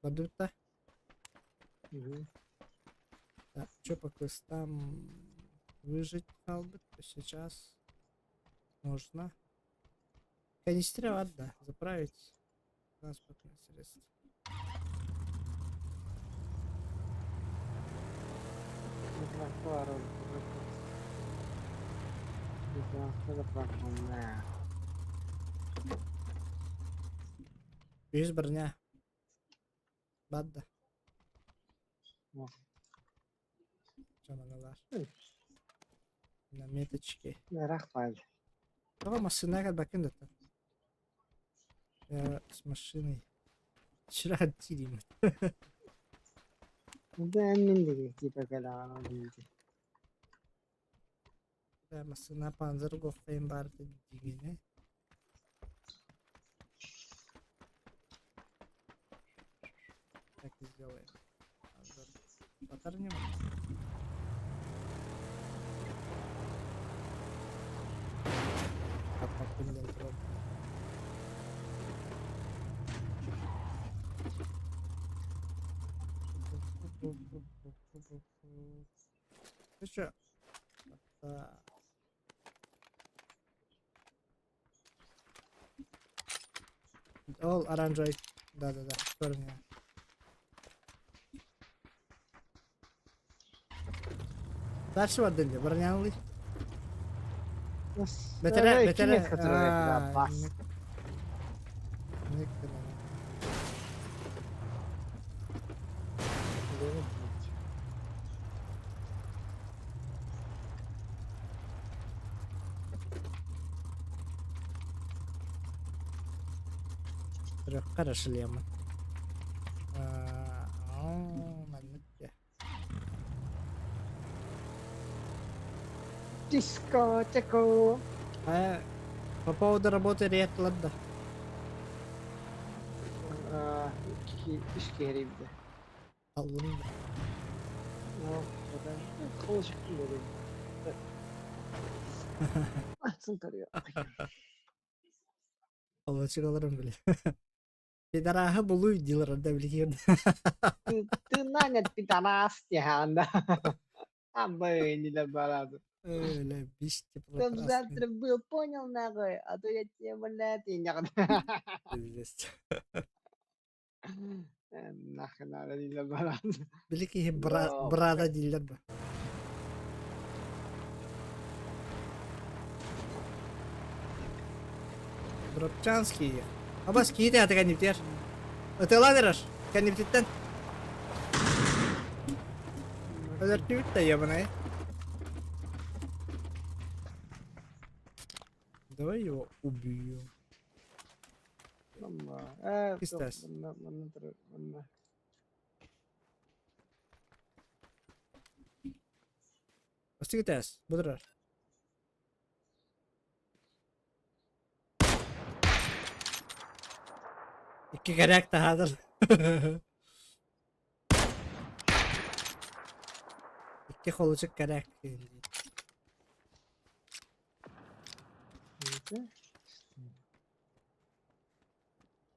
Бардыбыт Мгм. Так, что по квестам выжить халбыт сейчас можно. Канистры да, заправить транспортное средство. Есть броня. Бадда. Чаманалар. На меточке. Рахмал. Давай машина как бакин это. Я с машиной. Вчера тирим. Да, мен типа калян дейди. Да, машина панзер гофтайын барды дигине. Так и сделаем. Панзер. Батар ньыма. Хаппаппын диэн турар. Ты чё? Ол оранжевый. Да-да-да, черный. Дальше бардын дии, бронялый. Бэтэрэ, бэтэрэ. Бас. Трехка шлема. Маннык Дискотеку. По поводу работы редко. Үс киһи Аллым. Холочек аларым били. Пидораһы булуй дилер да билигин. Ты, ты нанят пидорас да. А мы не добраться. Өлө биш Чтоб завтра был, понял, нахуй, а то я тебе, блядь, и не Пиздец. Нахуй надо не добраться. Били киһи брада дииллэр ба. Дропчанский. Абас киһи аты кэнниптиэр. Ытыалаан эрэр. Кэнниптиттэн. Өлөртүбүт да ебаный. Давай его убьем. Кистас. Бастыгытас, будурар. Икки кэрээк таһаадыр. Икки холучук кэрээк.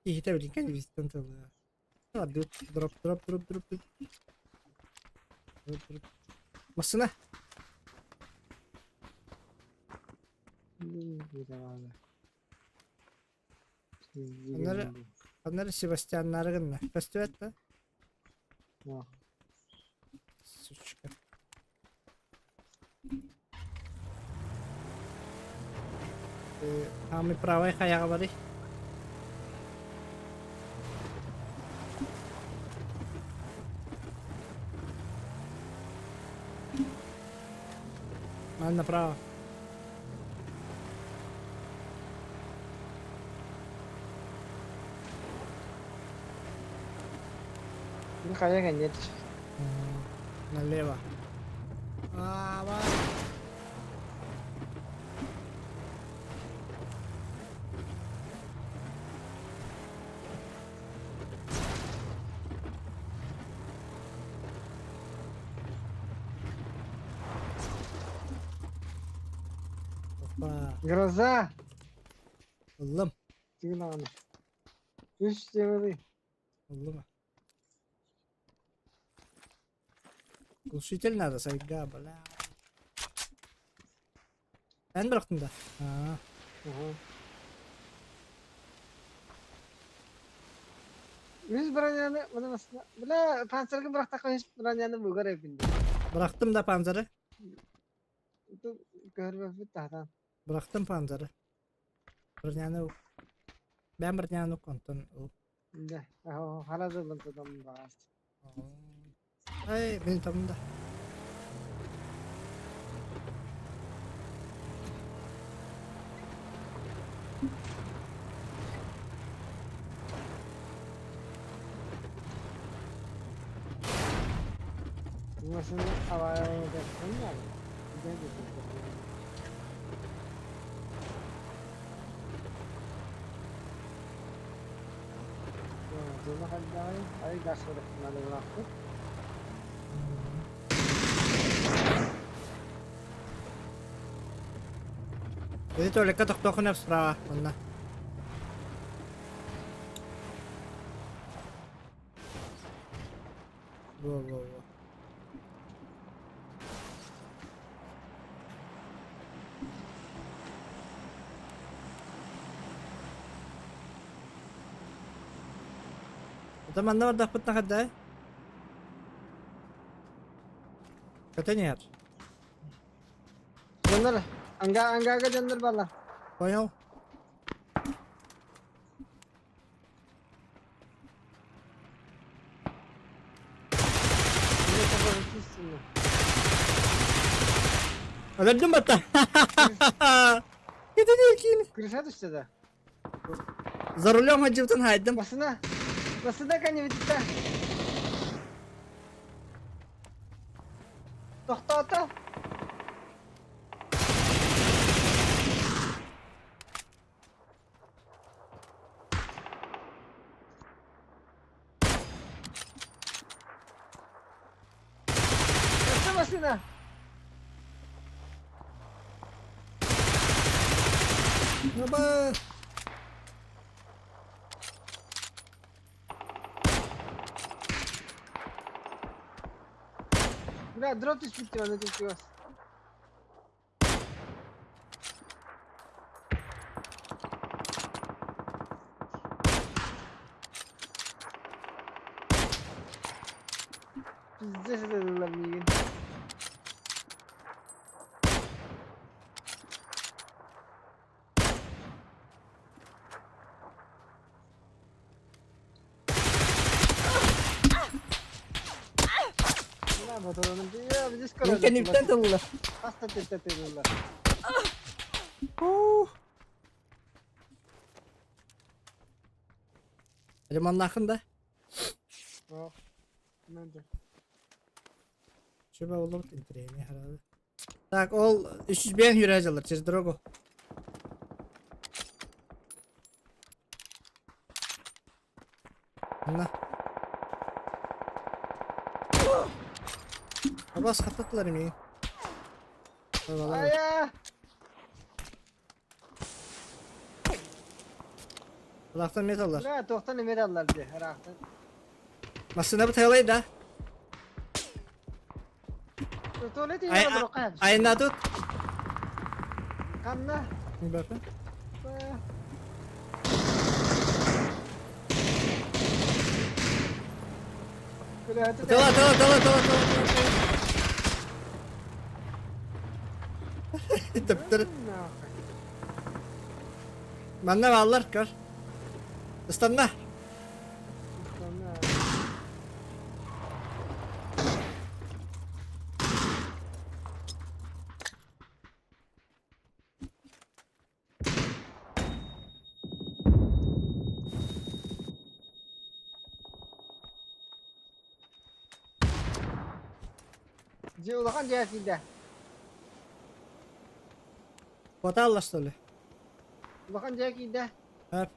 Киһитэ билин кэннибититтэн тыллыа. Дроп, дроп, дроп, дроп, дроп. Дроп, дроп. Массына. Аннары, аннары Себастьяннары гынна. Көстүбэт да? Сучка. Самый правый хаяга барый. Надо направо. Ну, хайа нет. Налево. А, Опа. Гроза! Ыллым. Тыгын Үс темiri. Ыллым. Глушитель надо, сайга, бля. Эн бырахтым да. А. Үс броняны, бля, панцирга бырахтакка үс броняны бугар эпинди. Бырахтым да панциры. Көрбөпүт тахтан. Бырахтым панциры. Броняны Бәм броняны онтон ыл. Да, харазылым тудам багас. Ай, мен тамда. Машина авария Ити туалекка тохтооххун эп справа манна. Во-во-во. Это манна бардахпыт нахаддай? Это нет. Дьоннор, анга ангага дьоннор бааллар. Понял? Өлөрдүм батта. Это не кин. Крыша түстэ да. За рулем ходил хайдым. Басына. Басына кәне битте. Тохтоото. Өссө машина. Оба. Бля, дроп түспүт аны түспүт. Пиздец этэллэр миигин. Мин кэнниттэн тылла. Хаста тылла. Ремоннахын да? О, надо. Шөбө олорбут интириэһинэй харада. Так, ол 305 юрэ дьаллар через дорогу. На. Абас хаттаттылар миигин. Айа! Улахтан металлар. Бля, туохтан эмиэ аллар дии, ыраахтан. Массыына бытыалай да. Туалет Ай- иһин олоруохха Айна тут. Ханна? Бака. Тыла, тыла, тыла, тыла, тыла, тыла. Төптөр. Манна бааллар, көр. Ыстанна. Дьиэ улахан дьиэ киирдэ. Хватало, что ли? Улахан дьиэ киирдэ. Ап.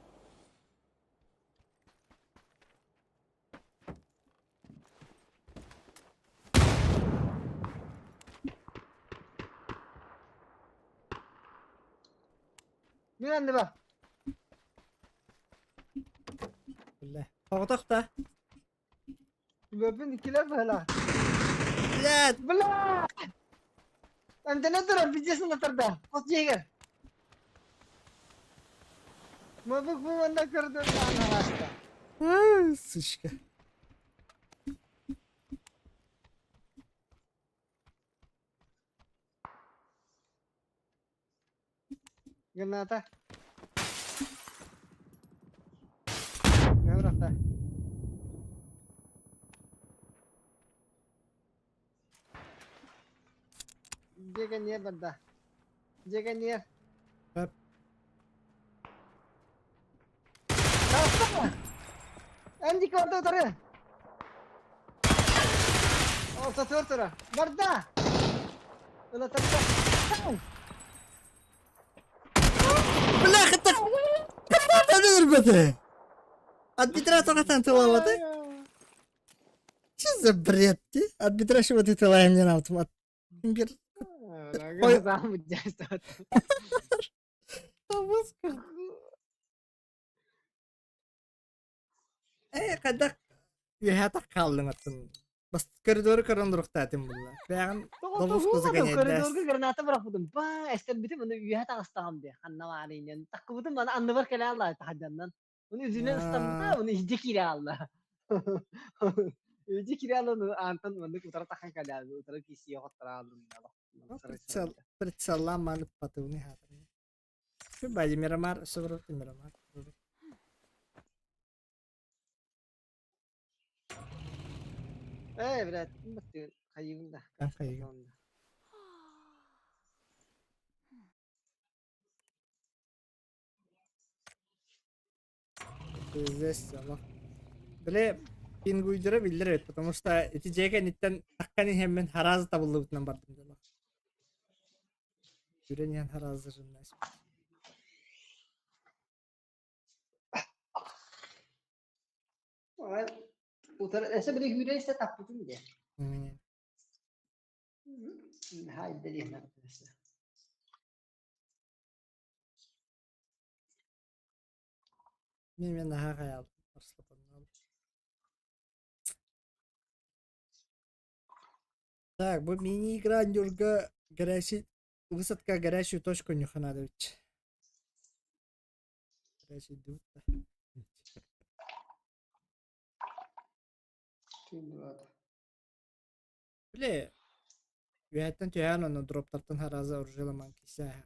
Мин анныба. Бля. Тоҕотох да. Бөпүн иккилэр быһыла. Блядь. Бля! Антенна турар, пиздец тарда. Хос дьиэгэр. Мабык бу манна көрдüm. Анаҕаста. Ай, сучка. Граната. Граната. Дьиэ кэннигэр барда. Дьиэ кэннигэр. Хөп. Таҕыста! Эн диэки орто утары. Ортотугар турар. Барда! Ыла тарда. Бляха, так... Өлөрбөтө. От бедра тоҕотон тылалады. Что за бред ти? От бедра шыбыты тылайым не автомат. Ой. Табыс Ээ, хайдах үөһээ хааллыҥ аттын. Бас коридору көрөн туруктаатым булла. Бэҕин долус коза Коридорга граната бырахпытым. Ба, эстэрбитим аны үөһэ таҕыстаҕым дии. Ханна баарыйнан. Таккыбытым аны анныбар кэлэ алла таһырдьаннан. Оны үзүнэн ыстаммыта, оны иһдьэ киирэ алла. Иһдьэ киирэ алла, оны аантан маннык утары тахан кэлэ, утары киисиэ хоттора аллым. Прицел, прицеллаан маалып патыыны хаатым. Бади Мирамар, соворот Мирамар. Ээ, блядь, баттыгын хайыыбын да. Хайыыбын. Пиздец, аллах. Бile пингуйдара биллэр эбит, потому что ити дьиэ кэнниттэн таххан иһэммин хараазы табыллыбытынан бардым дьоло. Сүрэн иһэн хараазы жыннас. Утары эсэ били хүүрэ истэ таппытым диэ. Хай дэриэнэ. Мен мен наһаа хайаалым арслапаннаабыт. Так, бу мини-игра Нюрга горячий высадка горячую точку Нюханадович. Горячий дут. Бile үөһэттэн түһээн онно дроптартан хараза оружиеламан кисээһэ.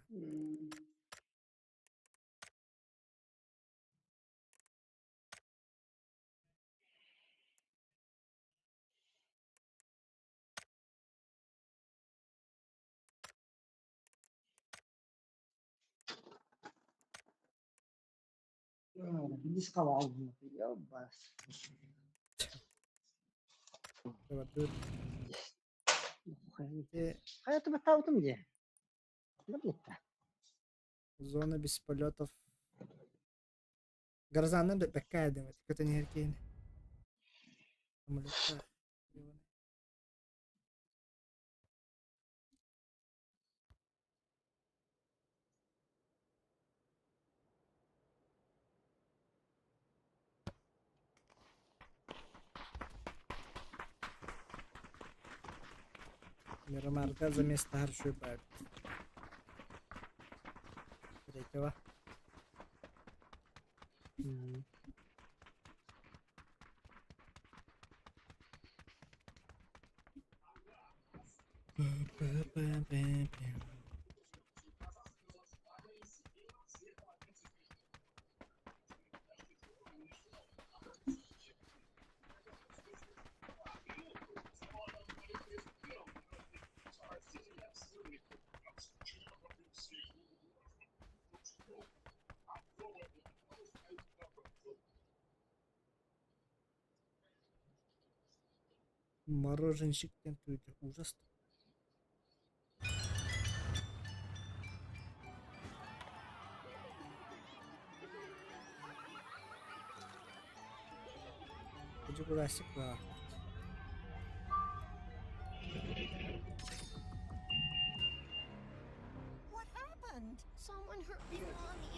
Хайа баттаабытым дии. Зона без полетов. Грозаны бэккэ эдем, көтөн иһэр киһини. Самолетта. Мирамарга за место харчуй баар. Третьего. Мороженщик диэн түүлэ ужас. Классик баар. What happened? Someone hurt me, mommy.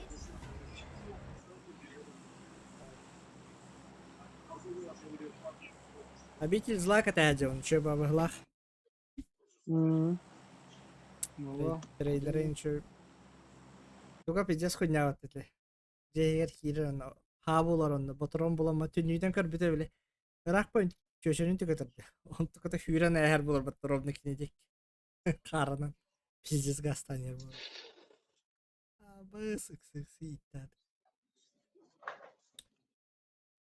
Обитель зла катаадьон, чё бабыглах. Трейдеры ничего. Туга пиздец хуйня вот это. Дьиэгэр киирэр онно хаа булар онно ботурон буламмат түннүгүтэн көрбүтэ били ыраах пойн чүөчэнин түгэтэрдэ онтуката сүүрэн ээһэр буларбат ровно кини диэки хааранан пиздец гастанер буолар абыс ыксы ииттаат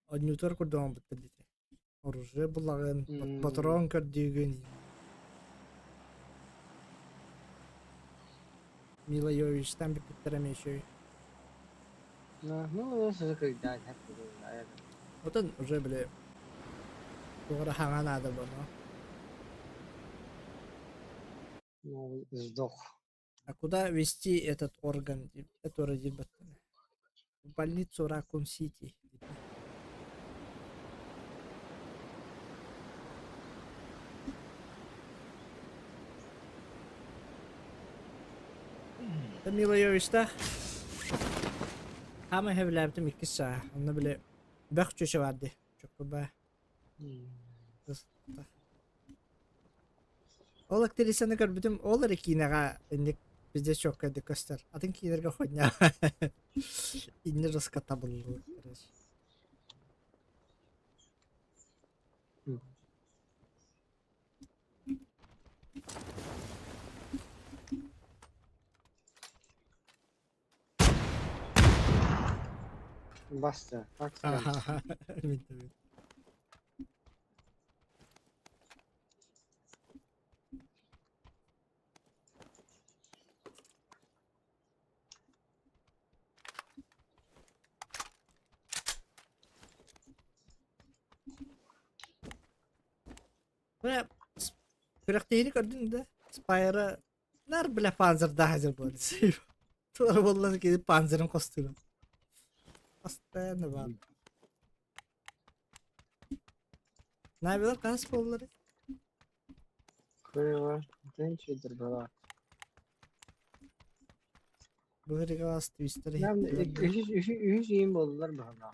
Онньутугар курдук оҥорбуттар диэтэ. Оружие булаҕын, ботуруон көрдүүгүн. Мила Йовичтан бүппүттэрэ эмиэ үчүгэй. Ну, Отон уже били туох эрэ хаҥа наада буолла. Сдох. А куда везти этот орган, который В больницу Ракун Сити. Мила Йовичтаах? Хаамай сөбүлээбитим иккис чааһа. Онно били бөх чүчэ бар дии. Чуккуба. Ол актрисаны көрбүтүм, ол эрэ киинэҕэ инник пиздец чуоккайдык көстөр. Атын киинэлэргэ хуйня. Инни жестко табыллыбыт, короче. Баста, как скажешь. Мин да Бля, күрэхтэһиини көрдүҥ да? Спайра нар бля панзердаах сылдьар буолла. Туора буолла кини панзерын хостуурун. Постоянно баар. Навилар хас буоллар? Кыайла, тынчыдыр была. Быһырыгаас твистер Үһүс үһүс иин буоллар баһылаах.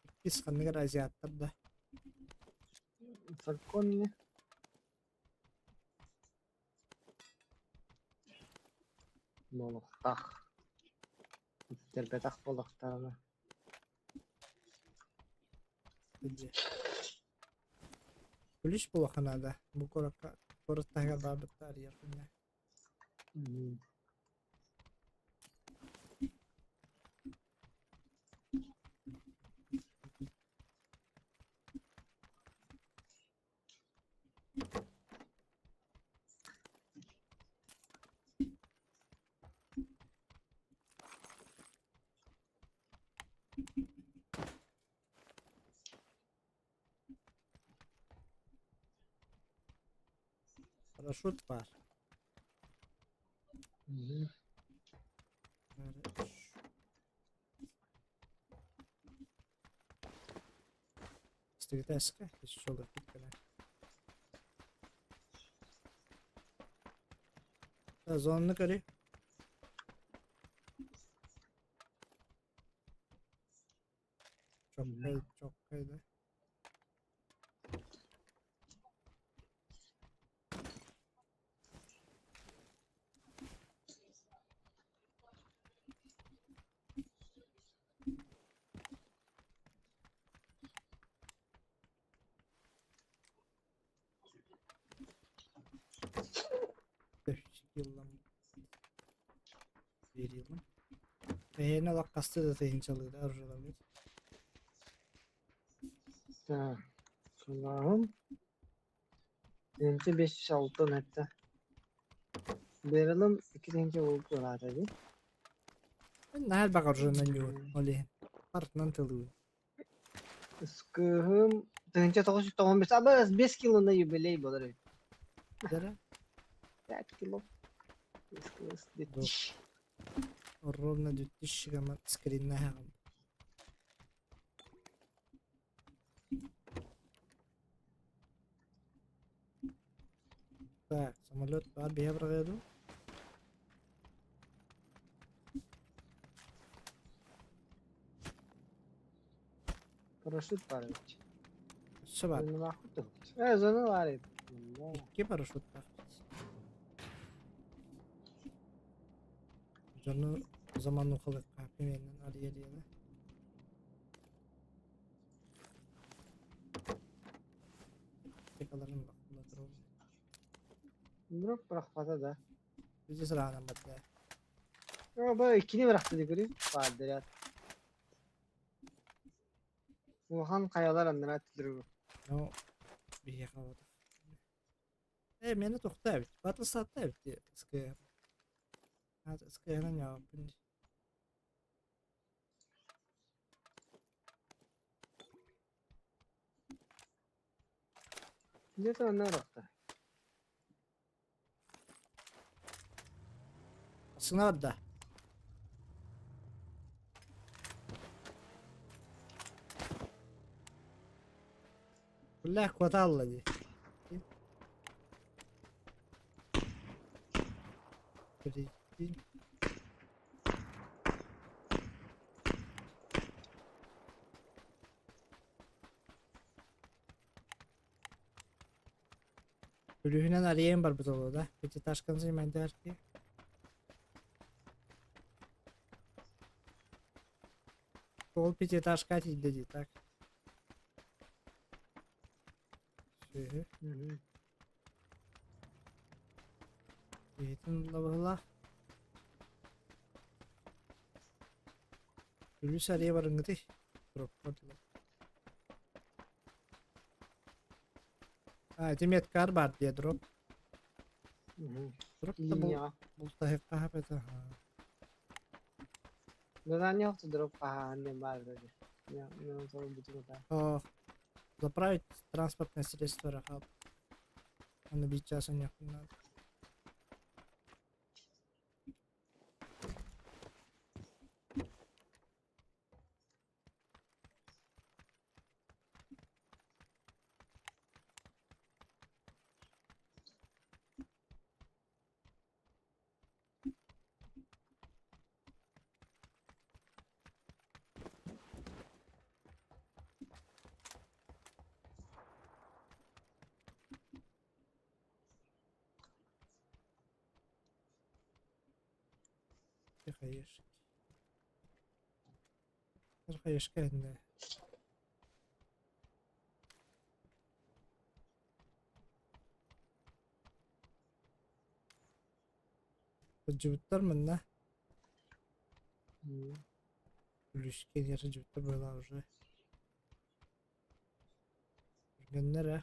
Иккис ханныгар азиаттар да. Фалькон не? Буолуохтаах. Иттэрбэтэх буолуохтаҕына. Күлүс буолуохха наада. Бу куоракка куорат таһыгар баарбытта арыйар күннэ. Парашют баар. Стыгытаска, еще кэлэр. Зонаны көрүй. Чоккай, чоккай да. Bir yılım. Эһиэнэ олох хасты да тыһыынчалыыра оружаламмыт. Так, Сулааһын. Тыһыынча 506 этэ. Берилим 2 тыһыынча буолуп тураата дии. Наһаа элбэх оружиенан ньуур ол иһин. Артынан тылыыбын. Ыскыһым 1995 абыс 5 килоны юбилей болар эбит. Дара? 5 кило. Ыскыс 2000. Ровно 2000 гамма скриннаһаҕым. Так, самолет баар биһэ быраҕыа дуу? Парашют баар эбит. Өссө баар. Зоналаахпыт дуо? Э, зона баар эбит. Икки парашюттаахпыт. Дьону заманухалыахха примерно арыйа-арыйа. Текаларын баккыла Бырах бырахпата да. Бизи сыраанан барда. О, бу иккини бырахты дии көрүү. Баардырат. Улахан хайалар аннара түлүрү. Ну, биһиэхэ буолбатах. Э, миэнэ тохтоо эбит. Батл саатта эбит дии СКР. СКР-ын яабын. Где-то онно бырахта. Сына барда. Бля, куоталла дии. Прикинь. Күлүүһүнэн арыйан барбыт олуо да? Пятиэтажканы сыймайдаар дии. Ол пятиэтажка тиийдэ дии так. Сүөһү. Киһитин лабыһылаах. Күлүүс арыйа барыҥҥытый? Туруоппа А, ити медкар баар дии дроп. Дроп да бул Линияҕа. бултаһыахха сөп этэ. Задание дроп хаһаан диэн баар этэ. Мен солбутум этэ. О, заправить транспортное средство рахат. Аны биир чаас онньуохпун наада. Тихо, Ешки кэннэ. Сылдьыбыттар манна. Күлүскэ диэн сылдьыбыттар быһыылаах уже. Түргэннэр ээ.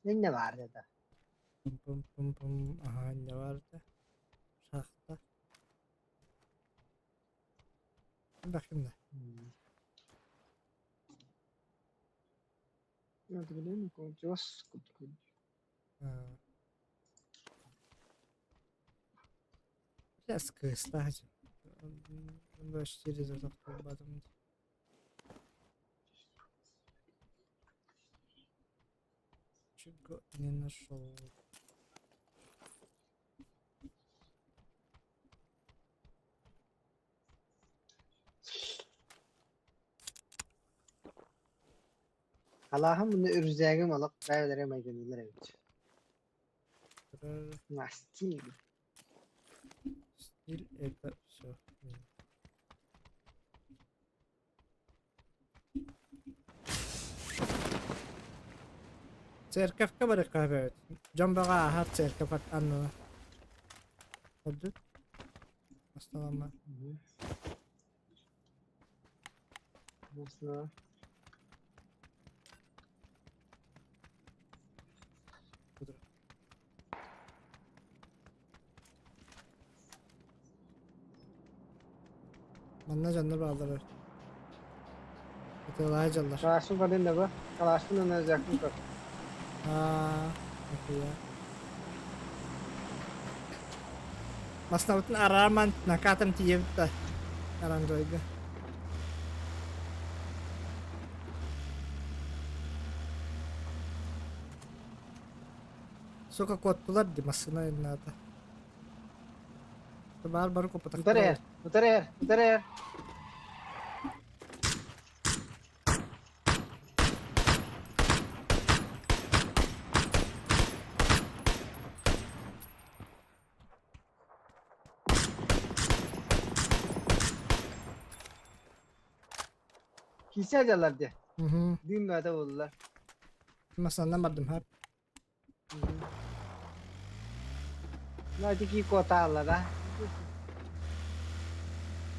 Иннэ баар этэ. Пум-пум-пум аһаа иннэ баар этэ. Шахта. Элбэх кимнэ. Бля, кыыстаах 24 тохтолбатым дии. Чего не нашел. Алааһым муну үрүзээгим олох бэйэлэрэ майгынныылар эбит. На стиль. Стиль это все. Церковка барыахха эбит. Дьон бөҕө ааһар церковь аннына. Көрдүт? Асталама. Ясно. Манна дьоннор бааллар. Ытыалаһа дьаллар. Калашын көрдүн да бу? Калашын уонна рюкзакпын көр. Аа, нихуя. Маснабытын арааман накатом тиийэбит да Арандойга. Сука куоттулар ди массыына айаннаата. Баар бары Утар куппатахтар. иһэр, утар иһэр, утар иһэр. Киирсэ сылдьаллар дии. Угу. Дыым бөҕөтө буоллулар. Массыынанан бардым хап. Ну, ити кии куотаалла да.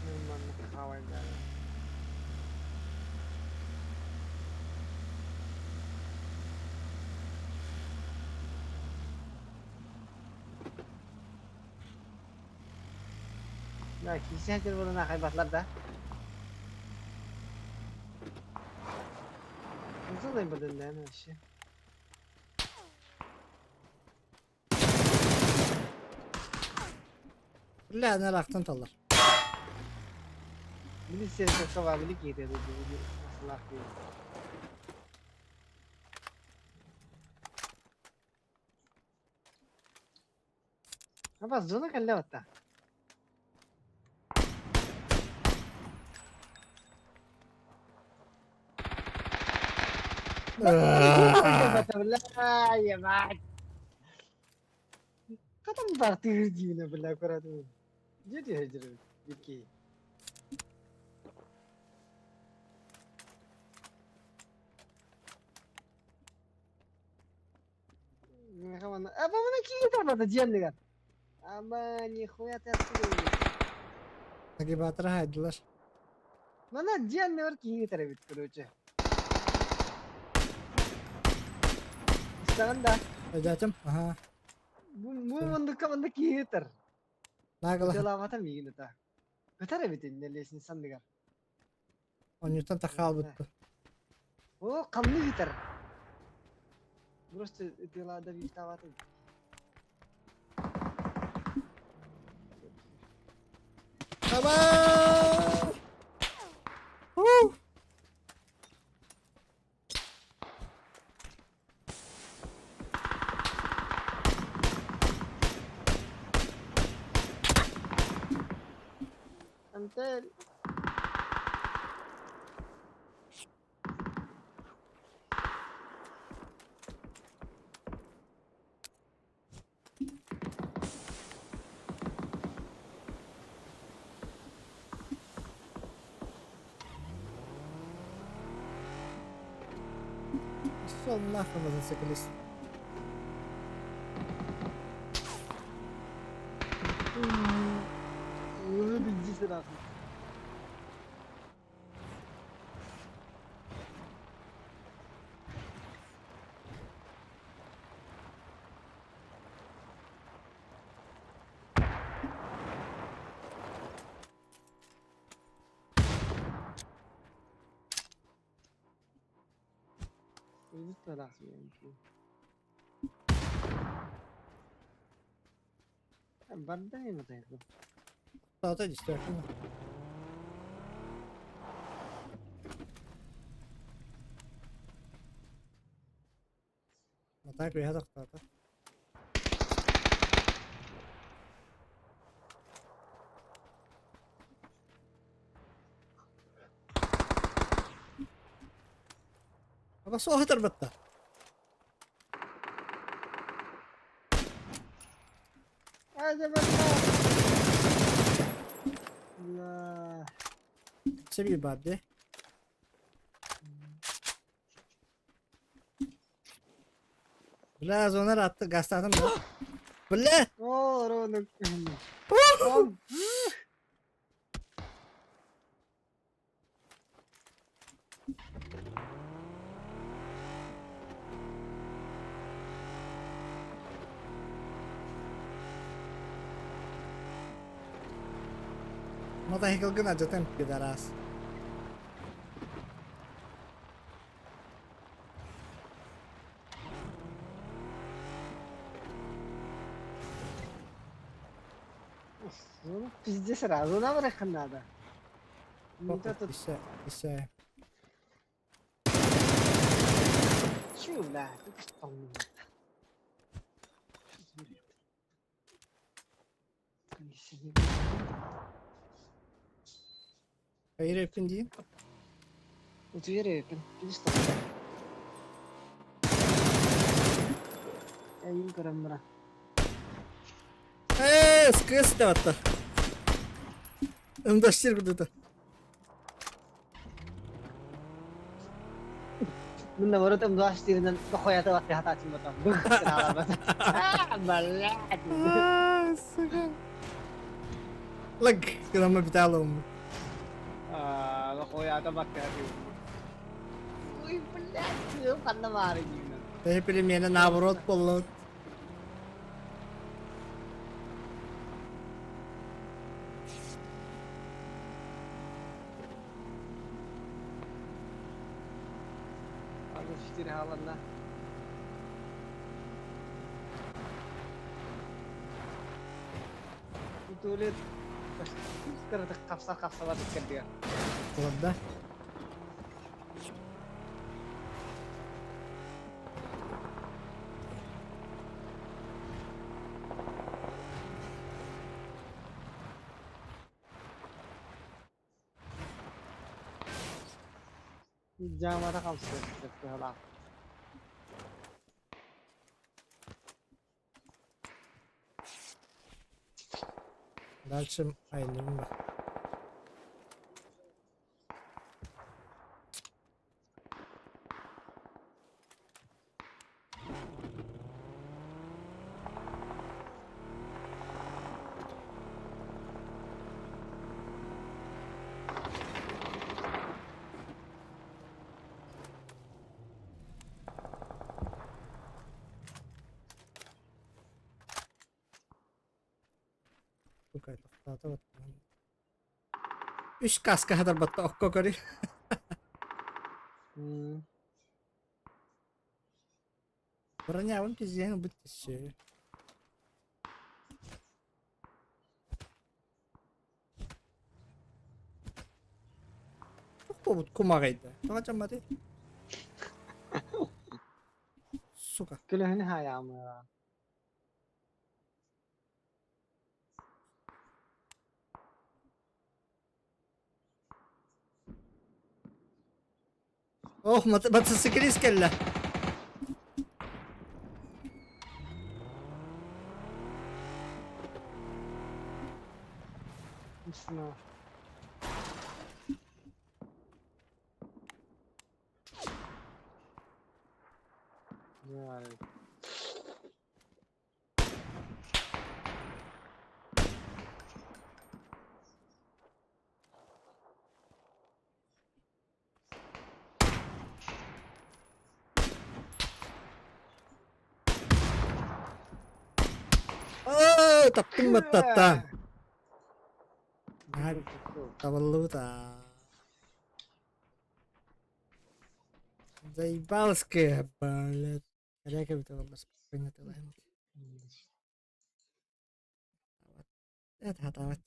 Ну, манна хавайдара. Да, киирсэ сылдьар буолан аахайбатылар да. Nasıl бадын вообще? Бля, ыраахтан таллар. Били сен били киирэ били Аба зона кэллэ батта. Бля, ебать. Хатан бартыыр диинэ, бля, аккуратно. Где ты хедер? Дикий. Аба киһи дьиэллигэр. Ама нихуя ты откуда Нагибатора хайдылар. Мана дьиэллигэр киһи эбит, короче. Истэҕин да? Өйдөөтүм. Аха. Бу мундукка манна киһи ытар. Наагала. Дьалаабата миигин ыта. Ытар эбит иннэ лестница анныгар. Онньуттан тахаалбытты. О, ханнык ытар. Просто ытыалаада бииртаабатын. Аба! Уу! Антел. Пошел нахуй, мотоциклист. Иди нахуй. Барда мотоцикл. Тоото действительно. Матак бэйэ тохтоото. Аба суоһа тарбатта. Себе бабе. Бля, зонар атты, гастадым да. Бля! О, ровно. Мотоциклгын адьатан пидорас. Ну, пиздец сразу наверх надо. Не то тут. Исэ, исэ. Чу, бля, тут что Hayır öpün diyeyim. Утуйар эбиппин. Пиздец. Эйин көрөн бара. Ээ, скыс деп атта. Ымдаш курдута. Мин наоборот МД тиринэн дохуята бат хатаачым батам. Бых Блядь. Сука. Лаг, когда биталом. Аа, дохуята бат Ой, блядь, ханна баар диинэн. Тэһи пельмени наоборот боллот. Аны четыре халанна. Туалет. Кырытык қапса қапсалар кірді. Оларда. Жамата қапса. Дальше айанныыбын ба. Сука, тохтоото Үс каска хатарбатта окко көрүй. Бронябын пиздең бит түссе. Туох кумаҕайда? Тоҕо дьамматый? Сука. Көлөһүнү хаайаамыа. Ох, мотоциклист кэллэ. Не знаю. Знаю. Оо, таптым баттаттан. Табыллыбыт аа. Заебалская, блядь. Река эбитэ буоллар спокойно тылаһым. Это хатаабат.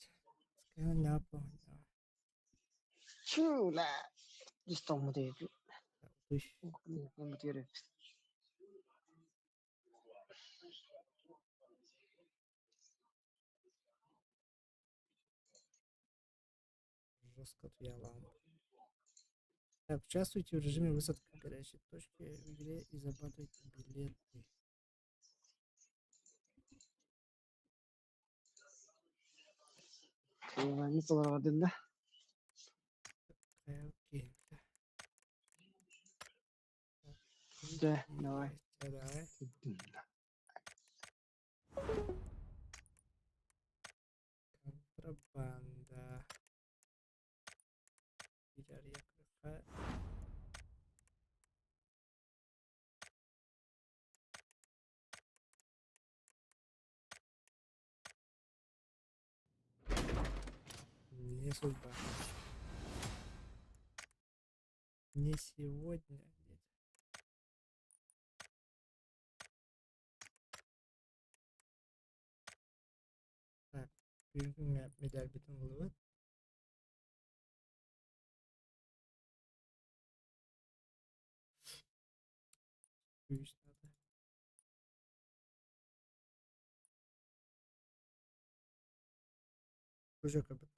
Чула. Жестко лампа. Так, участвуйте в режиме высадки горячей точки в игре и зарабатывайте билеты. Не да? Окей. Да, давай. Давай. Контрабанда. Не судьба. Не сегодня. Нет. Так, медаль бетон вылывает. Надо. Кружок об